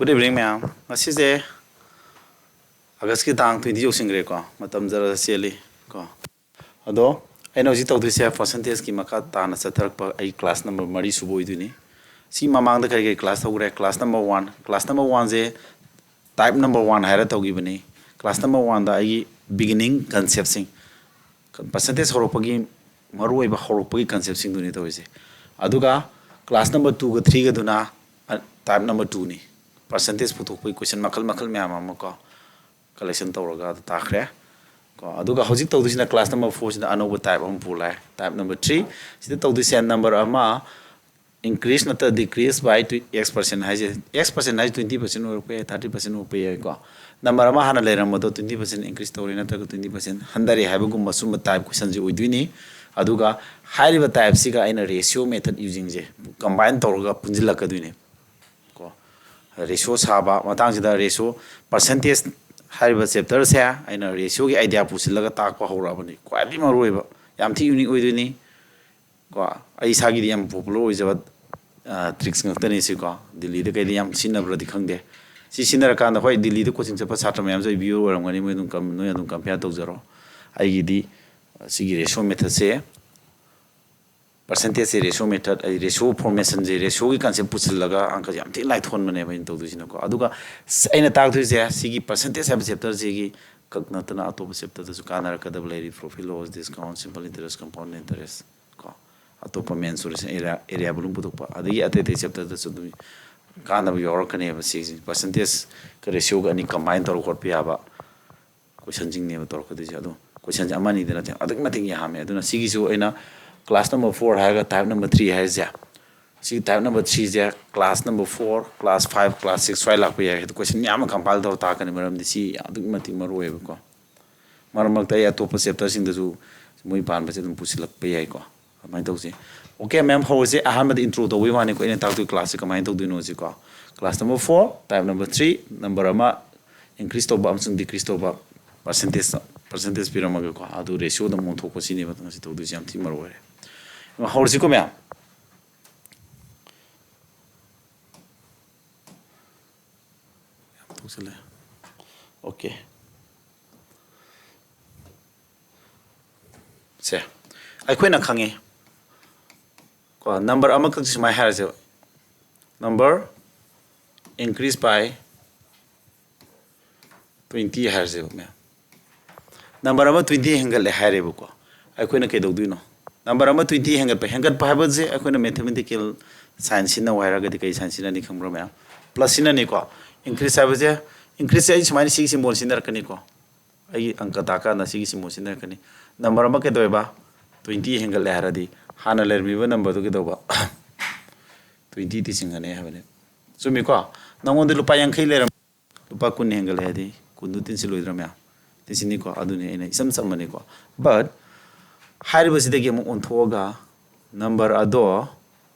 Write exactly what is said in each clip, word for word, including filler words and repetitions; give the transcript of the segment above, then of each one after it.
Good evening, ꯃꯌꯥꯝ꯫ ꯉꯁꯤꯁꯦ ꯑꯥꯒꯁꯀꯤ ꯇꯥꯡ twenty ꯌꯧꯁꯤꯟꯈ꯭ꯔꯦꯀꯣ꯫ ꯃꯇꯝ ꯖꯔ ꯆꯦꯜꯂꯤ ꯀꯣ꯫ ꯑꯗꯣ ꯑꯩꯅ ꯍꯧꯖꯤꯛ ꯇꯧꯗꯣꯏꯁꯦ percentageꯀꯤ ꯃꯈꯥ ꯇꯥꯅ ꯆꯠꯊꯔꯛꯄ ꯑꯩ class number ꯃꯔꯤ ꯁꯨꯕ ꯑꯣꯏꯗꯣꯏꯅꯤ꯫ ꯁꯤ ꯃꯃꯥꯡꯗ ꯀꯔꯤ ꯀꯔꯤ class ꯇꯧꯈ꯭ꯔꯦ? Class number one, class number oneꯁꯦ type number one ꯍꯥꯏꯔ ꯇꯧꯈꯤꯕꯅꯤ꯫ Class number oneꯗ ꯑꯩꯒꯤ beginning conceptꯁꯤꯡ, percentage ꯍꯧꯔꯛꯄꯒꯤ ꯃꯔꯨꯑꯣꯏꯕ ꯍꯧꯔꯛꯄꯒꯤ conceptꯁꯤꯡꯗꯨꯅꯤ ꯇꯧꯔꯤꯁꯦ꯫ ꯑꯗꯨꯒ class number twoꯒ threeꯒꯗꯨꯅ type number twoꯅꯤ꯫ Percentage ꯄꯨꯊꯣꯛꯄꯒꯤ question ꯃꯈꯜ ꯃꯈꯜ ꯃꯌꯥꯝ ꯑꯃ ꯀꯣ collection ꯇꯧꯔꯒ ꯑꯗꯨ ꯇꯥꯈ꯭ꯔꯦ ꯀꯣ꯫ ꯑꯗꯨꯒ ꯍꯧꯖꯤꯛ ꯇꯧꯗꯣꯏꯁꯤꯅ class number fourꯁꯤꯗ ꯑꯅꯧꯕ type ꯑꯃ ꯄꯨ ꯂꯥꯛꯑꯦ, type number three꯫ ꯁꯤꯗ ꯇꯧꯗꯣꯏꯁꯦ number ꯑꯃ increase ꯅꯠꯇ꯭ꯔ decrease by tw-, x percent ꯍꯥꯏꯁꯦ, x percent ꯍꯥꯏꯁꯦ twenty percent ꯑꯣꯏꯔꯛꯄ ꯌꯥꯏ, thirty percent ꯑꯣꯏꯔꯛꯄ ꯌꯥꯏꯀꯣ꯫ Number ꯑꯃ ꯍꯥꯟꯅ ꯂꯩꯔꯝꯕꯗꯣ twenty percent increase ꯇꯧꯔꯦ ꯅꯠꯇ꯭ꯔꯒ twenty percent ꯍꯟꯊꯔꯦ ꯍꯥꯏꯕꯒꯨꯝꯕ ꯁꯨꯝꯕ type questionꯁꯦ ꯑꯣꯏꯗꯣꯏꯅꯤ꯫ ꯑꯗꯨꯒ ꯍꯥꯏꯔꯤꯕ typeꯁꯤꯒ ꯑꯩꯅ ratio method usingꯁꯦ combine ꯇꯧꯔꯒ ꯄꯨꯟꯁꯤꯜꯂꯛꯀꯗꯣꯏꯅꯦ ꯀꯣ꯫ Ratio ꯁꯥꯕ ꯃꯇꯥꯡꯁꯤꯗ ratio percentage ꯍꯥꯏꯔꯤꯕ chapterꯁꯦ ꯑꯩꯅ ratioꯒꯤ idea ꯄꯨꯁꯤꯜꯂꯒ ꯇꯥꯛꯄ ꯍꯧꯔꯛꯑꯕꯅꯤ꯫ ꯈ꯭ꯋꯥꯏꯗꯒꯤ ꯃꯔꯨꯑꯣꯏꯕ, ꯌꯥꯝ ꯊꯤ unique ꯑꯣꯏꯗꯣꯏꯅꯤ ꯀꯣ꯫ ꯑꯩ ꯏꯁꯥꯒꯤꯗꯤ ꯌꯥꯝ popular ꯑꯣꯏꯖꯕ tricks ꯉꯥꯛꯇꯅꯤ ꯁꯤꯀꯣ꯫ ꯗꯤꯜꯂꯤꯗ ꯀꯩꯗ ꯌꯥꯝ ꯁꯤꯖꯤꯟꯅꯕ꯭ꯔꯗꯤ ꯈꯪꯗꯦ꯫ ꯁꯤ ꯁꯤꯖꯤꯟꯅꯔꯀꯥꯟꯗ, ꯍꯣꯏ, ꯗꯤꯜꯂꯤꯗ coaching ꯆꯠꯄ ꯁꯥꯇ꯭ꯔ ꯃꯌꯥꯝꯁꯨ ꯑꯩ viewer ꯑꯣꯏꯔꯝꯒꯅꯤ, ꯃꯣꯏ ꯑꯗꯨꯝ ꯀꯝ-, ꯅꯣꯏ ꯑꯗꯨꯝ compare ꯇꯧꯖꯔꯣ꯫ ꯑꯩꯒꯤꯗꯤ ꯁꯤꯒꯤ ratio methodꯁꯦ, percentageꯁꯦ ratio method, ꯑꯩ ratio formationꯁꯦ, ratioꯒꯤ concept ꯄꯨꯁꯤꯜꯂꯒ ꯑꯪꯀꯁꯦ ꯌꯥꯝ ꯊꯤꯅ ꯂꯥꯏꯊꯣꯟꯕꯅꯦꯕ ꯑꯩꯅ ꯇꯧꯗꯣꯏꯁꯤꯅꯀꯣ꯫ ꯑꯗꯨꯒ ꯁ-, ꯑꯩꯅ ꯇꯥꯛꯇꯣꯏꯁꯦ ꯁꯤꯒꯤ percentage ꯍꯥꯏꯕ chapterꯁꯤꯒꯤ ꯈꯛ ꯅꯠꯇꯅ ꯑꯇꯣꯞꯄ chapterꯗꯁꯨ ꯀꯥꯟꯅꯔꯛꯀꯗꯕ ꯂꯩꯔꯤ, profit loss discount, simple interest, compound interest ꯀꯣ꯫ ꯑꯇꯣꯞꯄ mensuration, area, area volume ꯄꯨꯊꯣꯛꯄ, ꯑꯗꯒꯤ ꯑꯇꯩ ꯑꯇꯩ chapterꯗꯁꯨ ꯑꯗꯨꯝ ꯀꯥꯟꯅꯕ ꯌꯥꯎꯔꯛꯀꯅꯦꯕ꯫ ꯁꯤꯒꯤ percentageꯒ ratioꯒ ꯑꯅꯤ combine ꯇꯧꯔꯒ ꯍꯣꯠꯄ ꯌꯥꯕ questionꯁꯤꯡꯅꯦꯕ ꯇꯧꯔꯛꯀꯗꯣꯏꯁꯦ꯫ ꯑꯗꯣ questionꯁꯦ ꯑꯃ ꯑꯅꯤꯗ ꯅꯠꯇꯦ, ꯑꯗꯨꯛꯀꯤ ꯃꯇꯤꯛ ꯌꯥꯝꯃꯦ꯫ ꯑꯗꯨꯅ ꯁꯤꯒꯤꯁꯨ ꯑꯩꯅ class number four ꯍꯥꯏꯔꯒ type number three ꯍꯥꯏꯔꯤꯁꯦ, ꯁꯤꯒꯤ type number threeꯁꯦ class number four, class five, class six ꯁ꯭ꯋꯥꯏ ꯂꯥꯛꯄ ꯌꯥꯏ꯫ ꯑꯗꯣ question ꯃꯌꯥꯝ ꯑꯃ compile ꯇꯧꯔ ꯇꯥꯛꯀꯅꯤ, ꯃꯔꯝꯗꯤ ꯁꯤ ꯑꯗꯨꯛꯀꯤ ꯃꯇꯤꯛ ꯃꯔꯨ ꯑꯣꯏꯌꯦꯕꯀꯣ꯫ ꯃꯔꯛ ꯃꯔꯛꯇ ꯑꯩ ꯑꯇꯣꯞꯄ chapterꯁꯤꯡꯗꯁꯨ ꯃꯣꯏ ꯄꯥꯟꯕꯁꯦ ꯑꯗꯨꯝ ꯄꯨꯁꯤꯜꯂꯛꯄ ꯌꯥꯏꯀꯣ꯫ ꯑꯗꯨꯃꯥꯏꯅ ꯇꯧꯁꯦ꯫ Okay ꯃꯌꯥꯝ, ꯍꯧꯔꯁꯦ꯫ ꯑꯍꯥꯟꯕꯗ intro ꯇꯧꯕꯩ ꯋꯥꯅꯤꯀꯣ, ꯑꯩꯅ ꯇꯥꯛꯇꯣꯏ classꯁꯦ ꯀꯃꯥꯏꯅ ꯇꯧꯗꯣꯏꯅꯣ ꯁꯤꯀꯣ꯫ Class number four, type number three, number ꯑꯃ increase ꯇꯧꯕ ꯑꯃꯁꯨꯡ decrease ꯇꯧꯕ, percentage, percentage ꯄꯤꯔꯝꯃꯒꯀꯣ, ꯑꯗꯨ ratioꯗ ꯑꯃꯨꯛ ꯑꯣꯟꯊꯣꯛꯄ, ꯁꯤꯅꯦꯕ ꯉꯁꯤ ꯇꯧꯗꯣꯏꯁꯦ꯫ ꯌꯥꯝ ꯊꯤ ꯃꯔꯨ ꯑꯣꯏꯔꯦ꯫ ꯍꯧꯔꯁꯤꯀꯣ ꯃꯌꯥꯝ꯫ ꯑꯣꯀꯦ꯫ ꯁꯦ, ꯑꯩꯈꯣꯏꯅ ꯈꯪꯉꯤ ꯀꯣ, ꯅꯝꯕꯔ ꯑꯃꯈꯛꯁꯤ ꯁꯨꯃꯥꯏꯅ ꯍꯥꯏꯔꯁꯦꯕ, number increase by twenty ꯍꯥꯏꯔꯁꯦꯕ ꯃꯌꯥꯝ꯫ ꯅꯝꯕꯔ ꯑꯃ twenty ꯍꯦꯟꯒꯠꯂꯦ ꯍꯥꯏꯔꯦꯕꯀꯣ꯫ ꯑꯩꯈꯣꯏꯅ ꯀꯩꯗꯧꯗꯣꯏꯅꯣ? ꯅꯝꯕꯔ ꯑꯃ twenty ꯍꯦꯟꯒꯠꯄ, ꯍꯦꯟꯒꯠꯄ ꯍꯥꯏꯕꯁꯦ ꯑꯩꯈꯣꯏꯅ mathematical sign ꯁꯤꯖꯤꯟꯅꯧ ꯍꯥꯏꯔꯒꯗꯤ ꯀꯩ sign ꯁꯤꯖꯤꯟꯅꯅꯤ ꯈꯪꯕ꯭ꯔꯣ ꯃꯌꯥꯝ? Plus ꯁꯤꯖꯤꯟꯅꯅꯤꯀꯣ꯫ Increase ꯍꯥꯏꯕꯁꯦ, increase ꯁꯦ ꯑꯩ ꯁꯨꯃꯥꯏꯅ ꯁꯤꯒꯤ symbol ꯁꯤꯖꯤꯟꯅꯔꯛꯀꯅꯤꯀꯣ꯫ ꯑꯩꯒꯤ ꯑꯪꯀ ꯇꯥꯛꯀꯥꯟꯗ ꯁꯤꯒꯤ symbol ꯁꯤꯖꯤꯟꯅꯔꯛꯀꯅꯤ꯫ ꯅꯝꯕꯔ ꯑꯃ ꯀꯩꯗꯧꯋꯦꯕ? Twenty ꯍꯦꯟꯒꯠꯂꯦ ꯍꯥꯏꯔꯗꯤ ꯍꯥꯟꯅ ꯂꯩꯔꯝꯃꯤꯕ ꯅꯝꯕꯔꯗꯨ ꯀꯩꯗꯧꯕ? Twenty ꯇꯤꯁꯤꯟꯒꯅꯤ ꯍꯥꯏꯕꯅꯦ꯫ ꯆꯨꯝꯃꯤꯀꯣ? ꯅꯉꯣꯟꯗ ꯂꯨꯄꯥ ꯌꯥꯡꯈꯩ ꯂꯩꯔꯝ-, ꯂꯨꯄꯥ ꯀꯨꯟ ꯍꯦꯟꯒꯠꯂꯦ ꯍꯥꯏꯗꯤ ꯀꯨꯟꯗꯨ ꯇꯤꯟꯁꯤꯜꯂꯣꯏꯗ꯭ꯔꯥ ꯃꯌꯥꯝ? ꯇꯤꯟꯁꯤꯟꯅꯤꯀꯣ꯫ ꯑꯗꯨꯅꯤ ꯑꯩꯅ ꯏꯆꯝ ꯆꯝꯕꯅꯤꯀꯣ꯫ But ꯍꯥꯏꯔꯤꯕꯁꯤꯗꯒꯤ ꯑꯃꯨꯛ ꯑꯣꯟꯊꯣꯛꯑꯒ ꯅꯝꯕꯔ ꯑꯗꯣ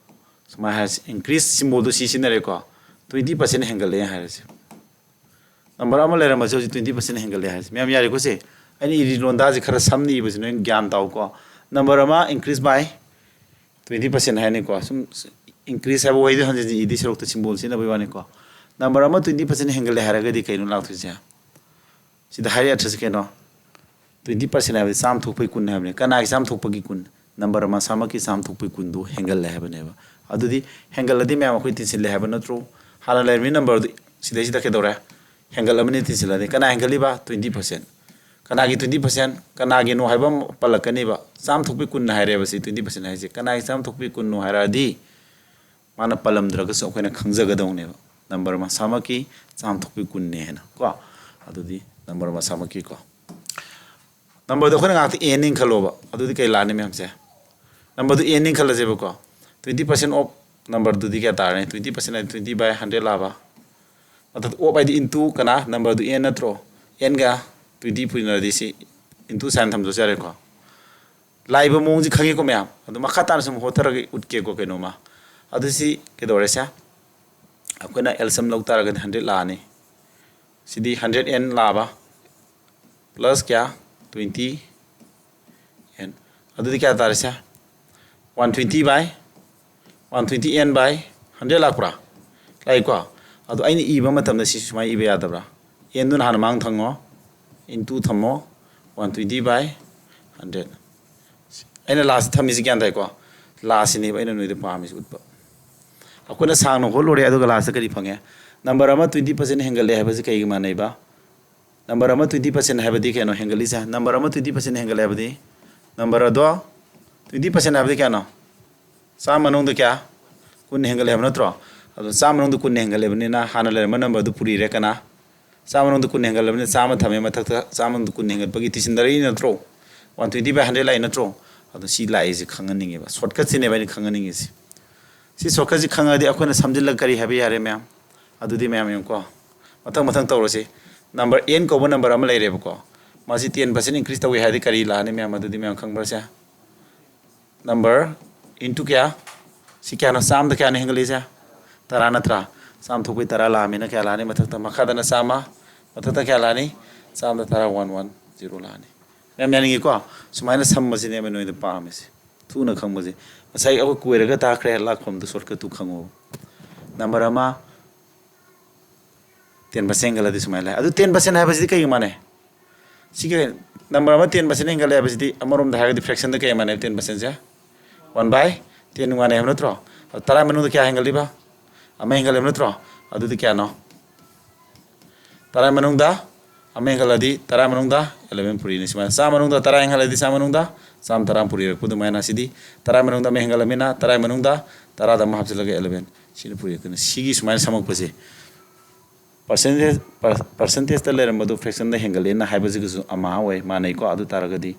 ꯁꯨꯃꯥꯏꯅ ꯍꯥꯏꯔꯁꯤ, increase symbol ꯗꯨ ꯁꯤ ꯁꯤꯖꯤꯟꯅꯔꯦꯀꯣ, twenty percent ꯍꯦꯟꯒꯠꯂꯦ ꯍꯥꯏꯔꯁꯤ꯫ ꯅꯝꯕꯔ ꯑꯃ ꯂꯩꯔꯝꯕꯁꯦ ꯍꯧꯖꯤꯛ twenty percent ꯍꯦꯟꯒꯠꯂꯦ ꯍꯥꯏꯔꯁꯤ꯫ ꯃꯌꯥꯝ ꯌꯥꯔꯦꯀꯣ ꯁꯦ? ꯑꯩꯅ ꯏꯔꯤ ꯂꯣꯟꯗꯥꯁꯦ ꯈꯔ ꯁꯝꯅ ꯏꯕꯁꯤ ꯅꯣꯏ ꯒ꯭ꯌꯥꯟ ꯇꯥꯎꯀꯣ꯫ ꯅꯝꯕꯔ ꯑꯃ increase by twenty percent ꯍꯥꯏꯅꯤꯀꯣ꯫ ꯁꯨꯝ increase ꯍꯥꯏꯕ ꯋꯥꯍꯩꯗꯣ ꯍꯟꯖꯤꯟ ꯍꯟꯖꯤꯟ ꯏꯗꯤ ꯁꯔꯨꯛꯇ symbol ꯁꯤꯖꯤꯟꯅꯕꯒꯤ ꯋꯥꯅꯤꯀꯣ꯫ ꯅꯝꯕꯔ ꯑꯃ twenty percent ꯍꯦꯟꯒꯠꯂꯦ ꯍꯥꯏꯔꯒꯗꯤ ꯀꯩꯅꯣ ꯂꯥꯛꯇꯣꯏꯁꯦ? ꯁꯤꯗ ꯍꯥꯏꯔꯤ ꯑꯔꯊꯁꯦ ꯀꯩꯅꯣ? Twenty percent ꯍꯥꯏꯕꯗꯤ ꯆꯥꯝ ꯊꯣꯛꯄꯒꯤ ꯀꯨꯟ ꯍꯥꯏꯕꯅꯤ꯫ ꯀꯅꯥꯒꯤ ꯆꯥꯝ ꯊꯣꯛꯄꯒꯤ ꯀꯨꯟ? ꯅꯝꯕꯔ ꯃꯁꯥꯃꯛꯀꯤ ꯆꯥꯝ ꯊꯣꯛꯄꯒꯤ ꯀꯨꯟꯗꯨ ꯍꯦꯟꯒꯠꯂꯦ ꯍꯥꯏꯕꯅꯦꯕ꯫ ꯑꯗꯨꯗꯤ ꯍꯦꯟꯒꯠꯂꯗꯤ ꯃꯌꯥꯝ ꯑꯩꯈꯣꯏ ꯇꯤꯟꯁꯤꯜꯂꯦ ꯍꯥꯏꯕ ꯅꯠꯇ꯭ꯔꯣ? ꯍꯥꯟꯅ ꯂꯩꯔꯝꯃꯤ ꯅꯝꯕꯔꯗꯨ ꯁꯤꯗꯩꯁꯤꯗ ꯀꯩꯗꯧꯔꯦ? ꯍꯦꯟꯒꯠꯂꯕꯅꯤ ꯇꯤꯟꯁꯤꯜꯂꯗꯤ꯫ ꯀꯅꯥ ꯍꯦꯟꯒꯠꯂꯤꯕ? Twenty percent꯫ ꯀꯅꯥꯒꯤ twenty percent? ꯀꯅꯥꯒꯤꯅꯣ ꯍꯥꯏꯕ ꯑꯃ ꯄꯜꯂꯛꯀꯅꯤꯕ꯫ ꯆꯥꯝ ꯊꯣꯛꯄꯒꯤ ꯀꯨꯟ ꯍꯥꯏꯔꯦꯕ ꯁꯤ twenty percent ꯍꯥꯏꯁꯦ꯫ ꯀꯅꯥꯒꯤ ꯆꯥꯝ ꯊꯣꯛꯄꯒꯤ ꯀꯨꯟꯅꯣ ꯍꯥꯏꯔꯛꯑꯗꯤ ꯃꯥꯅ ꯄꯜꯂꯝꯗ꯭ꯔꯒꯁꯨ ꯑꯩꯈꯣꯏꯅ ꯈꯪꯖꯒꯗꯧꯅꯦꯕ꯫ ꯅꯝꯕꯔ ꯃꯁꯥꯃꯛꯀꯤ ꯆꯥꯝ ꯊꯣꯛꯄꯒꯤ ꯀꯨꯟꯅꯦ ꯍꯥꯏꯅ ꯀꯣ꯫ ꯑꯗꯨꯗꯤ ꯅꯝꯕꯔ ꯃꯁꯥꯃꯛꯀꯤꯀꯣ꯫ ꯅꯝꯕꯔꯗꯣ ꯑꯩꯈꯣꯏꯅ ꯉꯥꯛꯇ n ꯅꯦꯅ ꯈꯜꯂꯣꯕ꯫ ꯑꯗꯨꯗꯤ ꯀꯩ ꯂꯥꯛꯑꯅꯤ ꯃꯌꯥꯝꯁꯦ? ꯅꯝꯕꯔꯗꯨ n ꯅꯦꯅ ꯈꯜꯂꯁꯦꯕꯀꯣ꯫ Twenty percent of ꯅꯝꯕꯔꯗꯨꯗꯤ ꯀꯌꯥ ꯇꯥꯔꯅꯤ? Twenty percent ꯍꯥꯏꯗꯤ twenty by hundred ꯂꯥꯛꯑꯕ꯫ ꯃꯊꯛꯇ of ꯍꯥꯏꯗꯤ into ꯀꯅꯥ? ꯅꯝꯕꯔꯗꯨ n ꯅꯠꯇ꯭ꯔꯣ? N ꯒ twenty ꯄꯨꯅꯔꯗꯤ ꯁꯤ into sign ꯊꯝꯗ꯭ꯔꯁꯨ ꯌꯥꯔꯦꯀꯣ꯫ ꯂꯥꯛꯏꯕ ꯃꯑꯣꯡꯁꯤ ꯈꯪꯉꯤꯀꯣ ꯃꯌꯥꯝ? ꯑꯗꯨ ꯃꯈꯥ ꯇꯥꯅ ꯁꯨꯝ ꯍꯣꯠꯊꯔꯒ ꯎꯠꯀꯦꯀꯣ ꯀꯩꯅꯣꯝꯃ꯫ ꯑꯗꯨ ꯁꯤ ꯀꯩꯗꯧꯔꯦꯁꯦ? ꯑꯩꯈꯣꯏꯅ L C M ꯂꯧ ꯇꯥꯔꯒꯗꯤ hundred ꯂꯥꯛꯑꯅꯤ꯫ ꯁꯤꯗꯤ hundred n ꯂꯥꯛꯑꯕ꯫ Plus ꯀꯌꯥ? Twenty n꯫ ꯑꯗꯨꯗꯤ ꯀꯌꯥ ꯇꯥꯔꯦꯁꯦ? One twenty by, one twenty n by hundred ꯂꯥꯛꯄ꯭ꯔꯥ? ꯂꯥꯛꯏꯀꯣ? ꯑꯗꯣ ꯑꯩꯅ ꯏꯕ ꯃꯇꯝꯗ ꯁꯤ ꯁꯨꯃꯥꯏꯅ ꯏꯕ ꯌꯥꯗꯕ꯭ꯔꯥ? ꯑꯦꯟꯗꯨꯅ ꯍꯥꯟꯅ ꯃꯥꯡ ꯊꯝꯃꯣ, into ꯊꯝꯃꯣ, one twenty by hundred꯫ ꯑꯩꯅ ꯂꯥꯁꯇ ꯊꯝꯃꯤꯁꯤ ꯒ꯭ꯌꯥꯟ ꯇꯥꯏꯀꯣ? ꯂꯥꯁꯁꯤꯅꯦꯕ ꯑꯩꯅ ꯅꯣꯏꯗ ꯄꯥꯝꯃꯤꯁꯤ ꯎꯠꯄ꯫ ꯑꯩꯈꯣꯏꯅ ꯁꯥꯡꯅ ꯍꯣꯠꯂꯨꯔꯦ, ꯑꯗꯨꯒ ꯂꯥꯁꯇ ꯀꯔꯤ ꯐꯪꯉꯦ? ꯅꯝꯕꯔ ꯑꯃ twenty percent ꯍꯦꯟꯒꯠꯂꯦ ꯍꯥꯏꯕꯁꯤ ꯀꯩꯒ ꯃꯥꯟꯅꯩꯕ? ꯅꯝꯕꯔ ꯑꯃ twenty percent ꯍꯥꯏꯕꯗꯤ ꯀꯩꯅꯣ ꯍꯦꯟꯒꯠꯂꯤꯁꯦ? ꯅꯝꯕꯔ ꯑꯃ twenty percent ꯍꯦꯟꯒꯠꯂꯦ ꯍꯥꯏꯕꯗꯤ ꯅꯝꯕꯔ ꯑꯗꯣ twenty percent ꯍꯥꯏꯕꯗꯤ ꯀꯌꯥꯅꯣ? ꯆꯥꯝꯃ ꯃꯅꯨꯡꯗ ꯀꯌꯥ? ꯀꯨꯟ ꯍꯦꯟꯒꯠꯂꯦ ꯍꯥꯏꯕ ꯅꯠꯇ꯭ꯔꯣ? ꯑꯗꯣ ꯆꯥꯝꯃ ꯃꯅꯨꯡꯗ ꯀꯨꯟ ꯍꯦꯟꯒꯠꯂꯦꯕꯅꯤꯅ ꯍꯥꯟꯅ ꯂꯩꯔꯝꯕ ꯅꯝꯕꯔꯗꯨ ꯄꯨꯔꯤꯔꯦ ꯀꯅꯥ? ꯆꯥꯝꯃ ꯃꯅꯨꯡꯗ ꯀꯨꯟ ꯍꯦꯟꯒꯠꯂꯕꯅꯤꯅ ꯆꯥꯝꯃ ꯊꯝꯃꯦ, ꯃꯊꯛꯇ ꯆꯥꯝꯃ ꯃꯅꯨꯡꯗ ꯀꯨꯟ ꯍꯦꯟꯒꯠꯄꯒꯤ ꯇꯨꯏꯁꯟꯗꯔꯛꯏ ꯅꯠꯇ꯭ꯔꯣ? One twenty by hundred ꯂꯥꯛꯏ ꯅꯠꯇ꯭ꯔꯣ? ꯑꯗꯣ ꯁꯤ ꯂꯥꯛꯏꯁꯦ ꯈꯪꯍꯟꯅꯤꯡꯉꯦꯕ, shortcutꯁꯤꯅꯦꯕ ꯑꯩꯅ ꯈꯪꯍꯟꯅꯤꯡꯉꯤꯁꯦ꯫ ꯁꯤ shortcutꯁꯤ ꯈꯪꯉꯗꯤ ꯑꯩꯈꯣꯏꯅ ꯁꯝꯖꯤꯜꯂꯒ ꯀꯔꯤ ꯍꯥꯏꯕ ꯌꯥꯔꯦ ꯃꯌꯥꯝ? ꯑꯗꯨꯗꯤ ꯃꯌꯥꯝ ꯌꯦꯡꯉꯨꯀꯣ, ꯃꯊꯪ ꯃꯊꯪ ꯇꯧꯔꯁꯤ꯫ ꯅꯝꯕꯔ n ꯀꯧꯕ ꯅꯝꯕꯔ ꯑꯃ ꯂꯩꯔꯦꯕꯀꯣ, ꯃꯥꯁꯤ ten percent increase ꯇꯧꯏ ꯍꯥꯏꯔꯗꯤ ꯀꯔꯤ ꯂꯥꯛꯑꯅꯤ ꯃꯌꯥꯝ? ꯑꯗꯨꯗꯤ ꯃꯌꯥꯝ ꯈꯪꯕ꯭ꯔꯁꯦ? ꯅꯝꯕꯔ into ꯀꯌꯥ? ꯁꯤ ꯀꯌꯥꯅꯣ? ꯆꯥꯝꯃꯗ ꯀꯌꯥꯅꯣ ꯍꯦꯟꯒꯠꯂꯤꯁꯦ? ꯇꯔꯥ ꯅꯠꯇ꯭ꯔꯥ? ꯆꯥꯝꯃ ꯊꯣꯛꯄꯩ ꯇꯔꯥ ꯂꯥꯛꯑꯃꯤꯅ ꯀꯌꯥ ꯂꯥꯛꯑꯅꯤ? ꯃꯊꯛꯇ, ꯃꯈꯥꯗꯅ ꯆꯥꯝꯃ, ꯃꯊꯛꯇ ꯀꯌꯥ ꯂꯥꯛꯑꯅꯤ? ꯆꯥꯝꯃꯗ ꯇꯔꯥ, one one zero ꯂꯥꯛꯑꯅꯤ꯫ ꯃꯌꯥꯝ ꯌꯥꯅꯤꯡꯉꯤꯀꯣ? ꯁꯨꯃꯥꯏꯅ ꯁꯝꯕꯁꯤꯅꯦꯕ ꯅꯣꯏꯗ ꯄꯥꯝꯃꯤꯁꯦ, ꯊꯨꯅ ꯈꯪꯕꯁꯦ꯫ ꯉꯁꯥꯏ ꯑꯩꯈꯣꯏ ꯀꯣꯏꯔꯒ ꯇꯥꯈ꯭ꯔꯦ, ꯂꯥꯛꯐꯝꯗꯨ shortcutꯇꯨ ꯈꯪꯉꯣꯕ꯫ ꯅꯝꯕꯔ ꯑꯃ ten percent ꯍꯦꯟꯒꯠꯂꯗꯤ ꯁꯨꯃꯥꯏꯅ ꯂꯥꯛꯑꯦ꯫ ꯑꯗꯨ ten percent ꯍꯥꯏꯕꯁꯤꯗꯤ ꯀꯩꯒ ꯃꯥꯟꯅꯩ? ꯁꯤꯒꯤ ꯅꯝꯕꯔ ꯑꯃ ten percent ꯍꯦꯟꯒꯠꯂꯦ ꯍꯥꯏꯕꯁꯤꯗꯤ ꯑꯃꯔꯣꯝꯗ ꯍꯥꯏꯔꯒꯗꯤ fractionꯗ ꯀꯌꯥ ꯃꯥꯟꯅꯩ? Ten percentꯁꯦ one by ten ꯃꯥꯟꯅꯩ ꯍꯥꯏꯕ ꯅꯠꯇ꯭ꯔꯣ? ꯑꯗꯨ ꯇꯔꯥ ꯃꯅꯨꯡꯗ ꯀꯌꯥ ꯍꯦꯟꯒꯠꯂꯤꯕ? ꯑꯃ ꯍꯦꯟꯒꯠꯂꯦ ꯍꯥꯏꯕ ꯅꯠꯇ꯭ꯔꯣ? ꯑꯗꯨꯗꯤ ꯀꯌꯥꯅꯣ? ꯇꯔꯥ ꯃꯅꯨꯡꯗ ꯑꯃ ꯍꯦꯟꯒꯠꯂꯗꯤ ꯇꯔꯥ ꯃꯅꯨꯡꯗ eleven ꯄꯨꯔꯤꯅꯤ꯫ ꯁꯨꯃꯥꯏꯅ ꯆꯥꯝꯃ ꯃꯅꯨꯡꯗ ꯇꯔꯥ ꯍꯦꯟꯒꯠꯂꯗꯤ ꯆꯥꯝꯃ ꯃꯅꯨꯡꯗ ꯆꯥꯝꯃ ꯇꯔꯥ ꯄꯨꯔꯤꯔꯛꯄ ꯑꯗꯨꯃꯥꯏꯅ꯫ ꯁꯤꯗꯤ ꯇꯔꯥ ꯃꯅꯨꯡꯗ ꯑꯃ ꯍꯦꯟꯒꯠꯂꯃꯤꯅ ꯇꯔꯥ ꯃꯅꯨꯡꯗ ꯇꯔꯥꯗ ꯑꯃ ꯍꯥꯞꯆꯤꯜꯂꯒ eleven꯫ ꯁꯤꯅ ꯄꯨꯔꯤꯔꯛꯇꯣꯏꯅꯤ꯫ ꯁꯤꯒꯤ ꯁꯨꯃꯥꯏꯅ ꯁꯝꯃꯛꯄꯁꯦ percentage, per-, percentageꯇ ꯂꯩꯔꯝꯕꯗꯨ fractionꯗ ꯍꯦꯟꯒꯠꯂꯦꯅ ꯍꯥꯏꯕꯁꯤꯒꯁꯨ ꯑꯃ ꯑꯣꯏ, ꯃꯥꯟꯅꯩꯀꯣ? ꯑꯗꯨ ꯇꯥꯔꯒꯗꯤ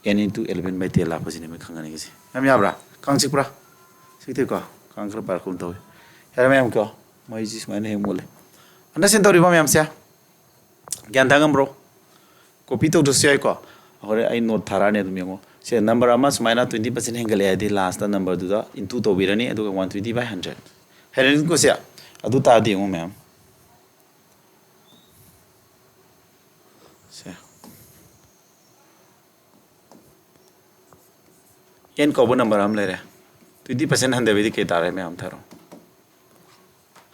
n into eleven by ten ꯂꯥꯛꯄꯁꯤꯅꯦ ꯃꯣꯏ ꯈꯪꯍꯟꯅꯤꯡꯉꯤꯁꯦ꯫ ꯌꯥꯝ ꯌꯥꯕ꯭ꯔꯥ? ꯀꯥꯡ ꯆꯤꯛꯄ꯭ꯔꯥ? ꯆꯤꯛꯇꯦꯀꯣ? ꯀꯥꯡ ꯈꯔ ꯄꯥꯏꯔꯛꯄꯒꯨꯝ ꯇꯧꯋꯤ꯫ ꯌꯥꯔꯦ ꯃꯌꯥꯝ ꯀꯣ? ꯃꯩꯁꯤ ꯁꯨꯃꯥꯏꯅ ꯍꯦꯛ ꯃꯨꯠꯂꯦ꯫ Understand ꯇꯧꯔꯤꯕ ꯃꯌꯥꯝꯁꯦ? ꯒ꯭ꯌꯥꯟ ꯇꯥ ꯉꯝꯕ꯭ꯔꯣ? Copy ꯇꯧꯗ꯭ꯔꯁꯨ ꯌꯥꯏꯀꯣ? ꯍꯣꯔꯦꯟ ꯑꯩ note ꯊꯥꯔꯛꯑꯅꯤ, ꯑꯗꯨꯝ ꯌꯦꯡꯉꯣ꯫ ꯁꯦ, ꯅꯝꯕꯔ ꯑꯃ ꯁꯨꯃꯥꯏꯅ twenty percent ꯍꯦꯟꯒꯠꯂꯦ ꯍꯥꯏꯗꯤ lastꯇ ꯅꯝꯕꯔꯗꯨꯗ into ꯇꯧꯕꯤꯔꯅꯤ, ꯑꯗꯨꯒ one twenty by hundred꯫ ꯍꯩꯔꯅꯤꯀꯣ ꯁꯦ? ꯑꯗꯨ ꯇꯥꯔꯗꯤ ꯌꯦꯡꯉꯣ ꯃꯌꯥꯝ꯫ ꯁꯦ꯫ n ꯀꯧꯕ ꯅꯝꯕꯔ ꯑꯃ ꯂꯩꯔꯦ꯫ Twenty percent ꯍꯟꯊꯕꯤꯗꯤ ꯀꯩ ꯇꯥꯔꯦ ꯃꯌꯥꯝ ꯊꯥꯔꯣ꯫